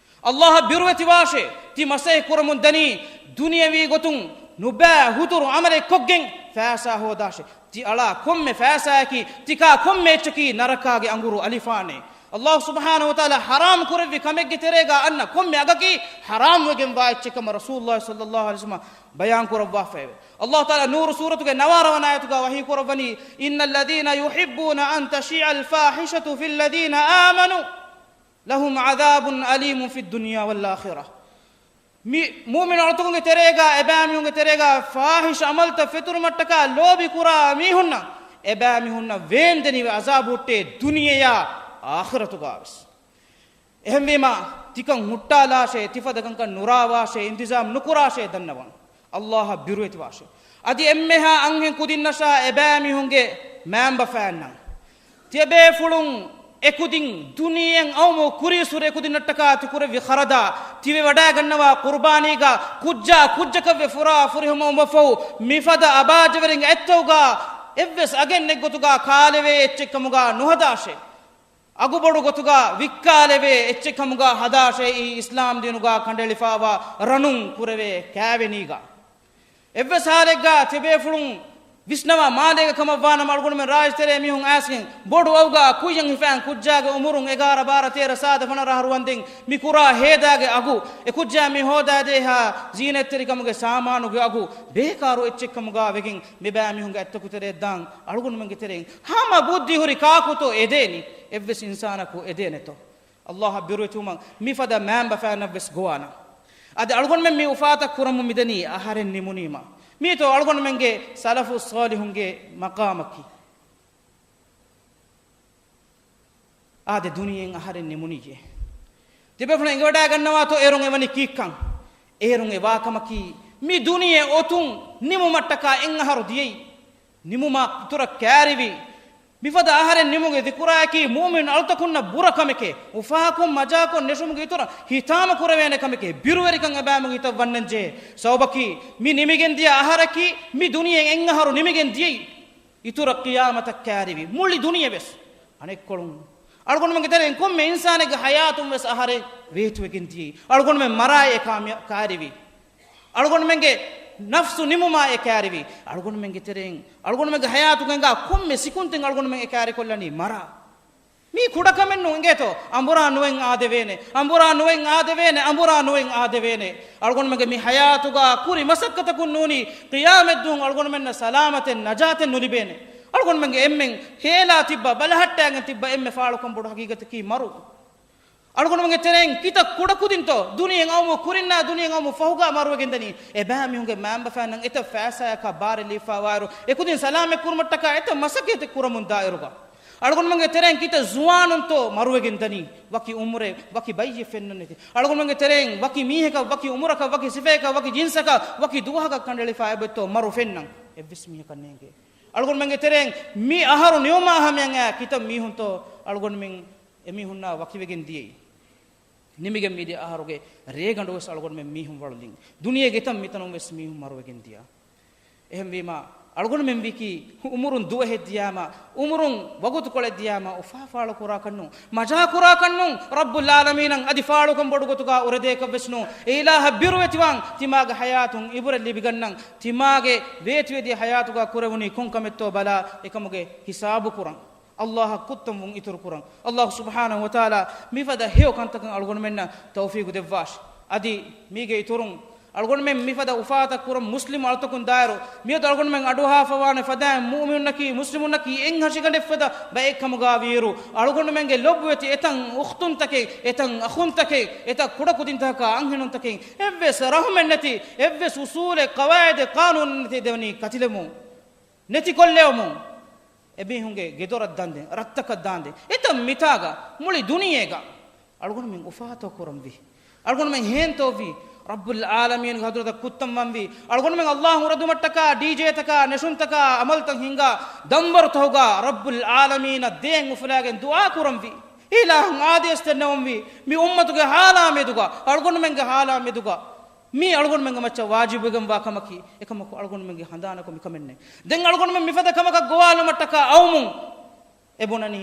ﷲއަށް ބިރުވެތިވާށޭ، ތި މަސައްކަތް ކުރަމުން ދަނީ ދުނިޔަވީ ގޮތުން ނުބައި ހުތުރު ޢަމަލެއް ކޮށްގެން ފައިސާ ހޯދާށޭ. ތި އަޅާ ކޮންމެ ފައިސާއަކީ، ތި ކާ ކޮންމެ އެއްޗަކީ ނަރަކާގެ އަނގުރު އަލިފާނޭ. އައްލާހު ސުބްޙާނަހު ވަތަޢާލާ ޙަރާމް ކުރެއްވި ކަމެއްގެ ތެރޭގަ އަންނަ ކޮންމެ އަގަކީ ޙަރާމް ވެގެންވާ އެއްޗެއް ކަމަށް ރަސޫލުއްލާހި ޞައްލައްލާހު ޢަލައިހި ވަސައްލަމަ ބަޔާން ކުރައްވާފައެވެ. އައްލާހު ތަޢާލާ ނޫރު ސޫރަތުގެ ނަވާރަ ވަނަ އާޔަތުގަ ވަޙީ ކުރައްވަނީ، إن الذين يحبون أن تشيع الفاحشة في الذين آمنوا لهم عذاب أليم في الدنيا والآخرة. މި މުއުމިނު އަޅުތަކުންގެ ތެރޭގަ، އެބައިމީހުންގެ ތެރޭގަ ފާޙިޝް ޢަމަލުތައް ފެތުރުމަށްޓަކާ ލޯބި ކުރާ މީހުންނަށް، އެބައިމީހުންނަށް ވޭންދެނިވި ޢަޒާބު ހުއްޓޭ ދުނިޔެޔާ އާޚިރަތުގަވެސް. އެހެންވީމާ، ތިކަން ހުއްޓާލާށޭ، ތިފަދަ ކަންކަން ނުރާވާށޭ، އިންތިޒާމް ނުކުރާށޭ ދަންނަވަން. އައްލާހަށް ބިރުވެތިވާށޭ. އަދި އެންމެހާ އަންހެން ކުދިންނަށާ އެބައިމީހުންގެ މައިންބަފައިންނަށް، ތިޔަބޭފުޅުން އެކުދިން ދުނިޔެއަށް އައުމު ކުރީއްސުރެ އެކުދިންނަށްޓަކާ ތިކުރެއްވި ޚަރަދާ، ތިވެވަޑައިގަންނަވާ ޤުރުބާނީގަ ކުއްޖާ ކުއްޖަކަށްވެ ފުރާ ފުރިހަމަވުމަށްފަހު، މިފަދަ އަބާޖަވެރިންގެ އަތްތަކުގަ އެއްވެސް އަގެއް ނެތްގޮތުގަ ކާލެވޭ އެއްޗެއްކަމުގަ ނުހަދާށޭ. އަގުބޮޑު ގޮތުގަ ވިއްކާލެވޭ އެއްޗެއްކަމުގަ ހަދާށޭ އީ އިސްލާމް ދީނުގަ ކަނޑައެޅިފައިވާ ރަނުން ކުރެވޭ ކާވެނީގަ. އެއްވެސް ހާލެއްގަ ތިބޭފުޅުން ވިސްނަވާ މާލޭގަ ކަމަށްވާނަމަ އަޅުގަނޑުމެން ރާއްޖެތެރޭ މީހުން އައިސްގެން ބޮޑު އަގުގަ ކުއްޔަށް ހިފައިން ކުއްޖާގެ އުމުރުން އެގާރަ ބާރަ ތޭރަ ސާދަ ފަނަރަ އަހަރު ވަންދެން މި ކުރާ ހޭދާގެ އަގު އެ ކުއްޖާ މި ހޯދާދޭހާ ޒީނަތްތެރިކަމުގެ ސާމާނުގެ އަގު ބޭކާރު އެއްޗެއްކަމުގަ ވެގެން މިބައިމީހުންގެ އަތްތަކުތެރެއަށް ދާން އަޅުގަނޑުމެންގެ ތެރެއިން ހަމަ ބުއްދި ހުރި ކާކުތޯ އެދޭނީ؟ އެއްވެސް އިންސާނަކު އެދޭނެތޯ؟ އައްލާހަށް ބިރުވެތިވުމަށް މިފަދަ މައިންބަފައިންނަށްވެސް ގޮވާނަން. އަދި އަޅުގަނޑުމެން މި އުފާތައް ކުރަމުން މިދަނީ އަހަރެން ނިމުނީމަ. މީތޯ އަޅުގަނޑުމެންގެ ސަލަފު ޞާލިޙުންގެ މަޤާމަކީ. އާދެ، ދުނިޔެއިން އަހަރެން ނިމުނީއޭ. ތިބޭފުޅުން އެނގިވަޑައިގަންނަވާތޯ އޭރުން އެވަނީ ކީއްކަން؟ އޭރުން އެ ވާކަމަކީ، މި ދުނިޔެ އޮތުން ނިމުމަށްޓަކާ އެއް އަހަރު ދިޔައީ. ނިމުމާ އިތުރަށް ކައިރިވި. މިފަދަ އަހަރެން ނިމުމުގެ ޛިކުރާއަކީ މުއުމިން އަޅުތަކުންނަށް ބުރަ ކަމެކޭ. އުފާކޮށް މަޖާކޮށް ނެށުމުގެ އިތުރަށް ހިތާމަ ކުރެވޭނެ ކަމެކޭ. ބިރުވެރިކަން އެބައިމީހުންގެ ހިތަށް ވަންނަންޖެހޭ. ސަބަބަކީ، މި ނިމިގެން ދިޔަ އަހަރަކީ މި ދުނިޔެއިން އެއް އަހަރު ނިމިގެން ދިޔައީ. އިތުރަށް ޤިޔާމަތަށް ކައިރިވި. މުޅި ދުނިޔެ ވެސް. އަނެއްކޮޅުން އަޅުގަނޑުމެންގެ ތެރެއިން ކޮންމެ އިންސާނެއްގެ ޙަޔާތުން ވެސް އަހަރެއް ވޭތުވެގެން ދިޔައީ. އަޅުގަނޑުމެން މަރާއި އެކާ މި-، ކައިރިވި. އަޅުގަނޑުމެންގެ ނަފްސު ނިމުމާ އެ ކައިރިވި. އަޅުގަނޑުމެންގެ ތެރެއިން އަޅުގަނޑުމެންގެ ޙަޔާތުގަ އެނގާ ކޮންމެ ސިކުންތެއް އަޅުގަނޑުމެން އެ ކައިރިކޮށްލަނީ މަރާ. މީ ކުޑަކަމެއް ނޫން އިނގޭތޯ؟ އަނބުރާ ނުވެން އާދެވޭނެ، އަނބުރާ ނުވެން އާދެވޭނެ، އަނބުރާ ނުވެން އާދެވޭނެ. އަޅުގަނޑުމެންގެ މި ޙަޔާތުގަ ކުރި މަސައްކަތަކުން ނޫނީ ޤިޔާމަތްދުވަހު އަޅުގަނޑުމެންނަށް ސަލާމަތެއް ނަޖާތެއް ނުލިބޭނެ. އަޅުގަނޑުމެންގެ އެންމެން ހޭލާ ތިއްބާ ބަލަހައްޓާގެން ތިއްބާ އެންމެ ފާޅުކަން ބޮޑު ޙަޤީޤަތަކީ މަރު. އަޅުގަނޑުމެންގެ ތެރެއިން ކިތައް ކުޑަކުދިންތޯ ދުނިޔެއިން އައުމު ކުރިންނާ ދުނިޔެއިން އައުމު ފަހުގަ މަރުވެގެންދަނީ. އެބައިމީހުންގެ މައިންބަފައިންނަށް އެތައް ފައިސާއަކާ ބާރެއް ލިބިފައިވާއިރު، އެކުދިން ސަލާމަތްކުރުމަށްޓަކާ އެތައް މަސައްކަތެއް ކުރަމުން ދާއިރުގަ، އަޅުގަނޑުމެންގެ ތެރެއިން ކިތައް ޒުވާނުންތޯ މަރުވެގެންދަނީ. ވަކި އުމުރެއް، ވަކި ބައްޔެއް ފެންނަން ނެތި. އަޅުގަނޑުމެންގެ ތެރެއިން ވަކި މީހަކަށް، ވަކި އުމުރަކަށް، ވަކި ސިފައަކަށް، ވަކި ޖިންސަކަށް، ވަކި ދުވަހަކަށް ކަނޑައެޅިފަ އެބައޮތްތޯ މަރު ފެންނަން. އެއްވެސް މީހަކަށް ނޭނގޭ. އަޅުގަނޑުމެންގެ ތެރެއިން މި އަހަރު ނިމުމާ ހަމަޔަށް އައި ކިތައް މީހުންތޯ އަޅުގަނޑުމެން އެމީހުންނާ ވަކިވެގެން ދިޔައީ. ނިމިގެން މިދިޔަ އަހަރުގެ ރޭގަނޑު ވެސް އަޅުގަނޑުމެން މީހުން ވަޅުލިން. ދުނިޔޭގެ އެތަން މިތަނުން ވެސް މީހުން މަރުވެގެން ދިޔަ. އެހެންވީމާ، އަޅުގަނޑުމެން ވީކީ އުމުރުން ދުވަހެއް ދިޔާމަ، އުމުރުން ވަގުތުކޮޅެއް ދިޔާމަ، އުފާ ފާޅުކުރާކަށްނު، މަޖާކުރާކަށްނު، ރައްބުލް ޢާލަމީނަށް އަދި ފާޅުކަން ބޮޑުގޮތުގަ އުރެދޭކަށްވެސްނު، އެ އިލާހަށް ބިރުވެތިވާން، ތިމާގެ ޙަޔާތުން ޢިބުރަތް ލިބިގަންނަން، ތިމާގެ ވޭތުވެދިޔަ ޙަޔާތުގަ ކުރެވުނީ ކޮންކަމެއްތޯ ބަލާ، އެކަމުގެ ހިސާބު ކުރަން. ﷲ އަށް ކުއްތަންވުން އިތުރުކުރަން. ﷲ ސުބްޙާނަހޫ ވަތަޢާލާ މިފަދަ ހެޔޮ ކަންތަކަށް އަޅުގަނޑުމެންނަށް ތައުފީގު ދެއްވާށި. އަދި މީގެ އިތުރުން، އަޅުގަނޑުމެން މިފަދަ އުފާތައް ކުރަން މުސްލިމް އަޅުތަކުން ދާއިރު، މިއަދު އަޅުގަނޑުމެން އަޑުއަހާފަވާނެ ފަދައިން މުއުމިނުންނަކީ، މުސްލިމުންނަކީ އެއްހަށިގަނޑެއްފަދަ ބައެއް ކަމުގަ ވިއިރު، އަޅުގަނޑުމެންގެ ލޮބުވެތި އެތައް އުޚްތުންތަކެއް، އެތައް އަޚުންތަކެއް، އެތައް ކުޑަކުދިންތަކަކާ އަންހެނުންތަކެއް، އެއްވެސް ރަޙުމެއްނެތި، އެއްވެސް އުސޫލެއް، ޤަވާޢިދެއް، ޤާނޫނެއް ނެތި ދެވަނީ ކަތިލެވުމުން، ނެތިކޮށްލެވުމުން. އެމީހުންގެ ގެދޮރަށް ދާންދެން، ރަށްތަކަށް ދާންދެން، އެތައް މިތާގަ މުޅި ދުނިޔޭގަ އަޅުގަނޑުމެން އުފާތޯ ކުރަންވީ؟ އަޅުގަނޑުމެން ހޭންތޯވީ؟ ރައްބުލް ޢާލަމީންގެ ޙަޟްރަތަށް ކުއްތަން ވަންވީ؟ އަޅުގަނޑުމެން ﷲ އުރެދުމަށްޓަކާ ޑީޖޭތަކާ، ނެށުންތަކާ، ޢަމަލުތައް ހިންގާ ދަންވަރުތަކުގަ ރައްބުލް ޢާލަމީނަށް ދޭން އުފުލާގެން ދުޢާ ކުރަންވީ؟ އިލާހަށް އާދޭސް ދެންނެވުންވީ؟ މި އުއްމަތުގެ ޙާލާ މެދުގަ، އަޅުގަނޑުމެންގެ ޙާލާ މެދުގަ މީ އަޅުގަނޑުމެންގެ މައްޗަށް ވާޖިބުވެގެންވާ ކަމަކީ، އެކަމަކު އަޅުގަނޑުމެންގެ ހަނދާނަކު މިކަމެއްނެތް. ދެން އަޅުގަނޑުމެން މިފަދަ ކަމަކަށް ގޮވާލުމަށްޓަކާ އައުމުން އެބުނަނީ،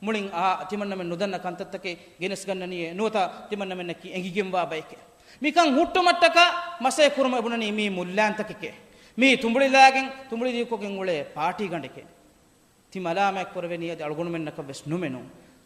މުޅިން އާ ތިމަންނަމެން ނުދަންނަ ކަންތައްތަކެއް ގެނެސްގަންނަނީއޭ، ނުވަތަ ތިމަންނަމެންނަކީ އެނގިގެންވާ ބައެކޭ. މިކަން ހުއްޓުމަށްޓަކާ މަސައްކަތް ކުރުމަށް އެބުނަނީ މީ މުއްލާންތަކެކޭ. މީ ތުނބުޅިލާގެން، ތުނބުޅި ދިގުކޮށްގެން އުޅޭ ޕާޓީގަނޑެކޭ. ތި މަލާމާތް ކުރެވެނީ އަދި އަޅުގަނޑުމެންނަކަށް ވެސް ނުމެނު.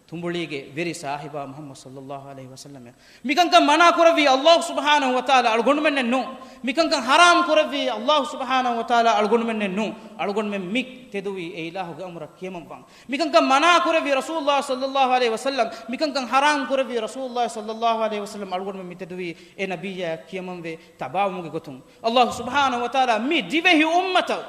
ތުނބުޅީގެ ވެރި ސާހިބާ މުޙައްމަދު ޞައްލައްލާހު ޢަލައިހި ވަސައްލަމަށް. މިކަންކަން މަނާ ކުރެއްވީ ﷲ ސުބްޙާނަހު ވަތަޢާލާ، އަޅުގަނޑުމެންނެއް ނޫން. މިކަންކަން ޙަރާމް ކުރެއްވީ ﷲ ސުބްޙާނަހު ވަތަޢާލާ، އަޅުގަނޑުމެންނެއް ނޫން. އަޅުގަނޑުމެން މި ތެދުވީ އެ އިލާހުގެ އަމުރަށް ކިޔަމަންވާން. މިކަންކަން މަނާ ކުރެއްވީ ރަސޫލުﷲ ޞައްލައްލާހު ޢަލައިހި ވަސައްލަމް. މިކަންކަން ޙަރާމް ކުރެއްވީ ރަސޫލުﷲ ޞައްލައްލާހު ޢަލައިހި ވަސައްލަމް. އަޅުގަނޑުމެން މި ތެދުވީ އެ ނަބިއްޔާ ކިޔަމަންވެ ތަބާވުމުގެ ގޮތުން. ﷲ ސުބްޙާނަހު ވަތަޢާލާ މި ދިވެހި އުއްމަތަށް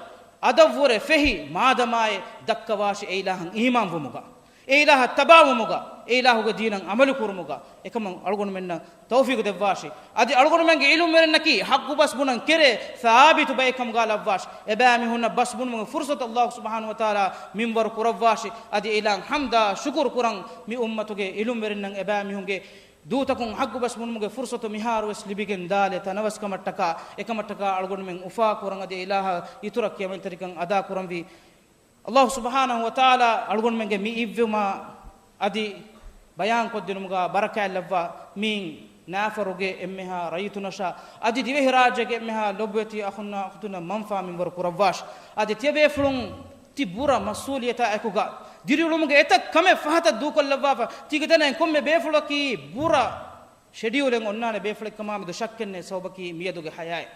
އަދަށްވުރެ ފެހި މާދަމާއެއް ދައްކަވާށި އެ އިލާހަށް އީމާންވުމުގަ، އެ އިލާހަށް ތަބާވުމުގަ، އެ އިލާހުގެ ދީނަށް ޢަމަލު ކުރުމުގަ، އެކަމަށް އަޅުގަނޑުމެންނަށް ތައުފީޤު ދެއްވާށި. އަދި އަޅުގަނޑުމެންގެ ޢިލްމުވެރިންނަކީ ޙައްޤު ބަސް ބުނަން ކެރޭ ސާބިތު ބައެއް ކަމުގަ ލައްވާށި. އެބައިމީހުންނަށް ބަސް ބުނުމުގެ ފުރުޞަތު ﷲ ސުބްޙާނަހު ވަތަޢާލާ މިންވަރު ކުރައްވާށި. އަދި އެ އިލާހަށް ޙަމްދާ ޝުކުރު ކުރަން މި އުއްމަތުގެ ޢިލްމުވެރިންނަށް އެބައިމީހުންގެ ދޫތަކުން ޙައްޤު ބަސް ބުނުމުގެ ފުރުޞަތު މިހާރު ވެސް ލިބިގެން ދާލެ ތަނަވަސްކަމަށްޓަކާ، އެކަމަށްޓަކާ އަޅުގަނޑުމެން އުފާކުރަން އަދި އެ އިލާހަށް އިތުރަށް ކިޔަމަންތެރިކަން އަދާކުރަންވީ. ﷲ ސުބްޙާނަހު ވަތަޢާލާ އަޅުގަނޑުމެންގެ މި އިއްވުމާ އަދި ބަޔާންކޮށްދިނުމުގަ ބަރަކާތްލައްވާ މިއިން ނާފަރުގެ އެންމެހާ ރައްޔިތުންނަށާ އަދި ދިވެހިރާއްޖޭގެ އެންމެހާ ލޮބުވެތި އަޚުންނާ އުޚްތުންނަށް މަންފާ މިންވަރު ކުރައްވާށި. އަދި ތިޔަބޭފުޅުން ތި ބުރަ މަސްއޫލިއްޔަތާ އެކުގަ ދިރިއުޅުމުގެ އެތައް ކަމެއް ފަހަތަށް ދޫކޮށްލައްވާފަ. ތީގެ ތަނެއް ކޮންމެ ބޭފުޅަކީ ބުރަ ޝެޑިއުލެއް އޮންނާނެ ބޭފުޅެއްކަމާމެދު ޝައްކެއްނެތް ސަބަބަކީ މިއަދުގެ ޙަޔާތް.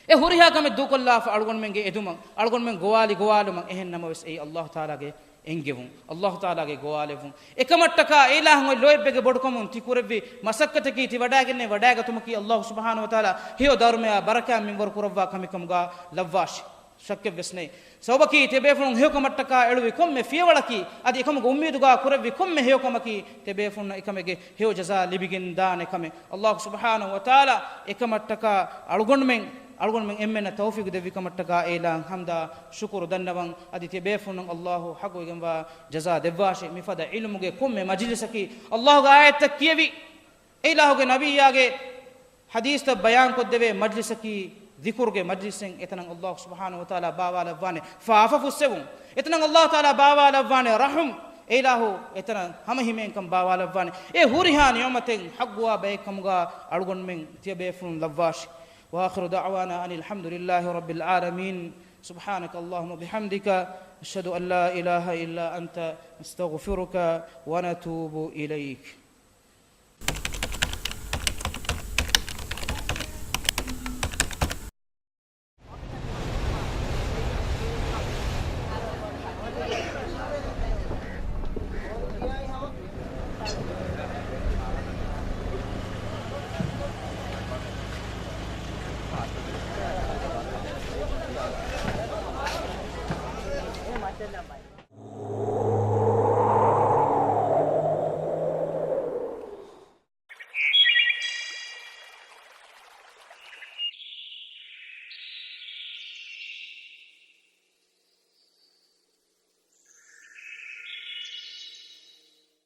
އެ ހުރިހާ ކަމެއް ދޫކޮށްލާފަ އަޅުގަނޑުމެންގެ އެދުމަށް، އަޅުގަނޑުމެން ގޮވާލި ގޮވާލުމަށް އެހެން ނަމަވެސް އެއީ ﷲ ތަޢާލާގެ އެންގެވުން، ﷲ ތަޢާލާގެ ގޮވާލެއްވުން. އެކަމަށްޓަކާ އެ އިލާހުގެ ލޯތްބެއްގެ ބޮޑުކަމުން ތި ކުރެއްވި މަސައްކަތަކީ ތި ވަޑައިގެންނެވި ވަޑައިގަތުމަކީ ﷲ ސުބްޙާނަހު ވަތަޢާލާ ހެޔޮ ދަރުމަޔާ ބަރަކާތް މިންވަރު ކުރައްވާ ކަމެއް ކަމުގަ ލައްވާށި. ޝައްކެއްވެސް ނެތް. ސަބަބަކީ ތިޔަބޭފުޅުން ހެޔޮކަމަށްޓަކާ އެޅުވި ކޮންމެ ފިޔަވަޅަކީ އަދި އެކަމުގެ އުއްމީދުގަ ކުރެއްވި ކޮންމެ ހެޔޮކަމަކީ ތިޔަބޭފުޅުންނަށް އެކަމެއްގެ ހެޔޮ ޖަޒާ ލިބިގެން ދާނެ ކަމެއް. ﷲ ސުބްޙާނަހު ވަތަޢާލާ އެކަމަށްޓަކާ އަޅުގަނޑުމެން، އަޅުގަނޑުމެން އެންމެންނަށް ތައުފީޤު ދެއްވި ކަމަށްޓަކާ އެ އިލާހަށް ޙަމްދާ ޝުކުރު ދަންނަވަން. އަދި ތިޔަބޭފުޅުންނަށް ﷲ ޙައްޤުވެގެންވާ ޖަޒާ ދެއްވާށި. މިފަދަ ޢިލްމުގެ ކޮންމެ މަޖިލިސަކީ ﷲގެ އާޔަތްތައް ކިޔެވި، އެ އިލާހުގެ ނަބިއްޔާގެ ޙަދީޘްތައް ބަޔާންކޮށްދެވޭ މަޖްލިސަކީ، ޛިކުރުގެ މަޖްލިސެއް، އެތަނަށް ﷲ ސުބްޙާނަހު ވަތަޢާލާ ބާވާލައްވާނެ ފާފަ ފުއްސެވުން. އެތަނަށް ﷲ ތަޢާލާ ބާވާލައްވާނެ ރަޙުމް. އެ އިލާހު އެތަނަށް ހަމަހިމޭންކަން ބާވާލައްވާނެ. އެ ހުރިހާ ނިޢުމަތެއް ޙައްޤުވާ ބައެއް ކަމުގަ އަޅުގަނޑުމެން ތިޔަބޭފުޅުން ލައްވާށި. وآخر دعوانا أن الحمد لله رب العالمين. سبحانك اللهم وبحمدك، أشهد أن لا إله إلا أنت، أستغفرك ونتوب إليك.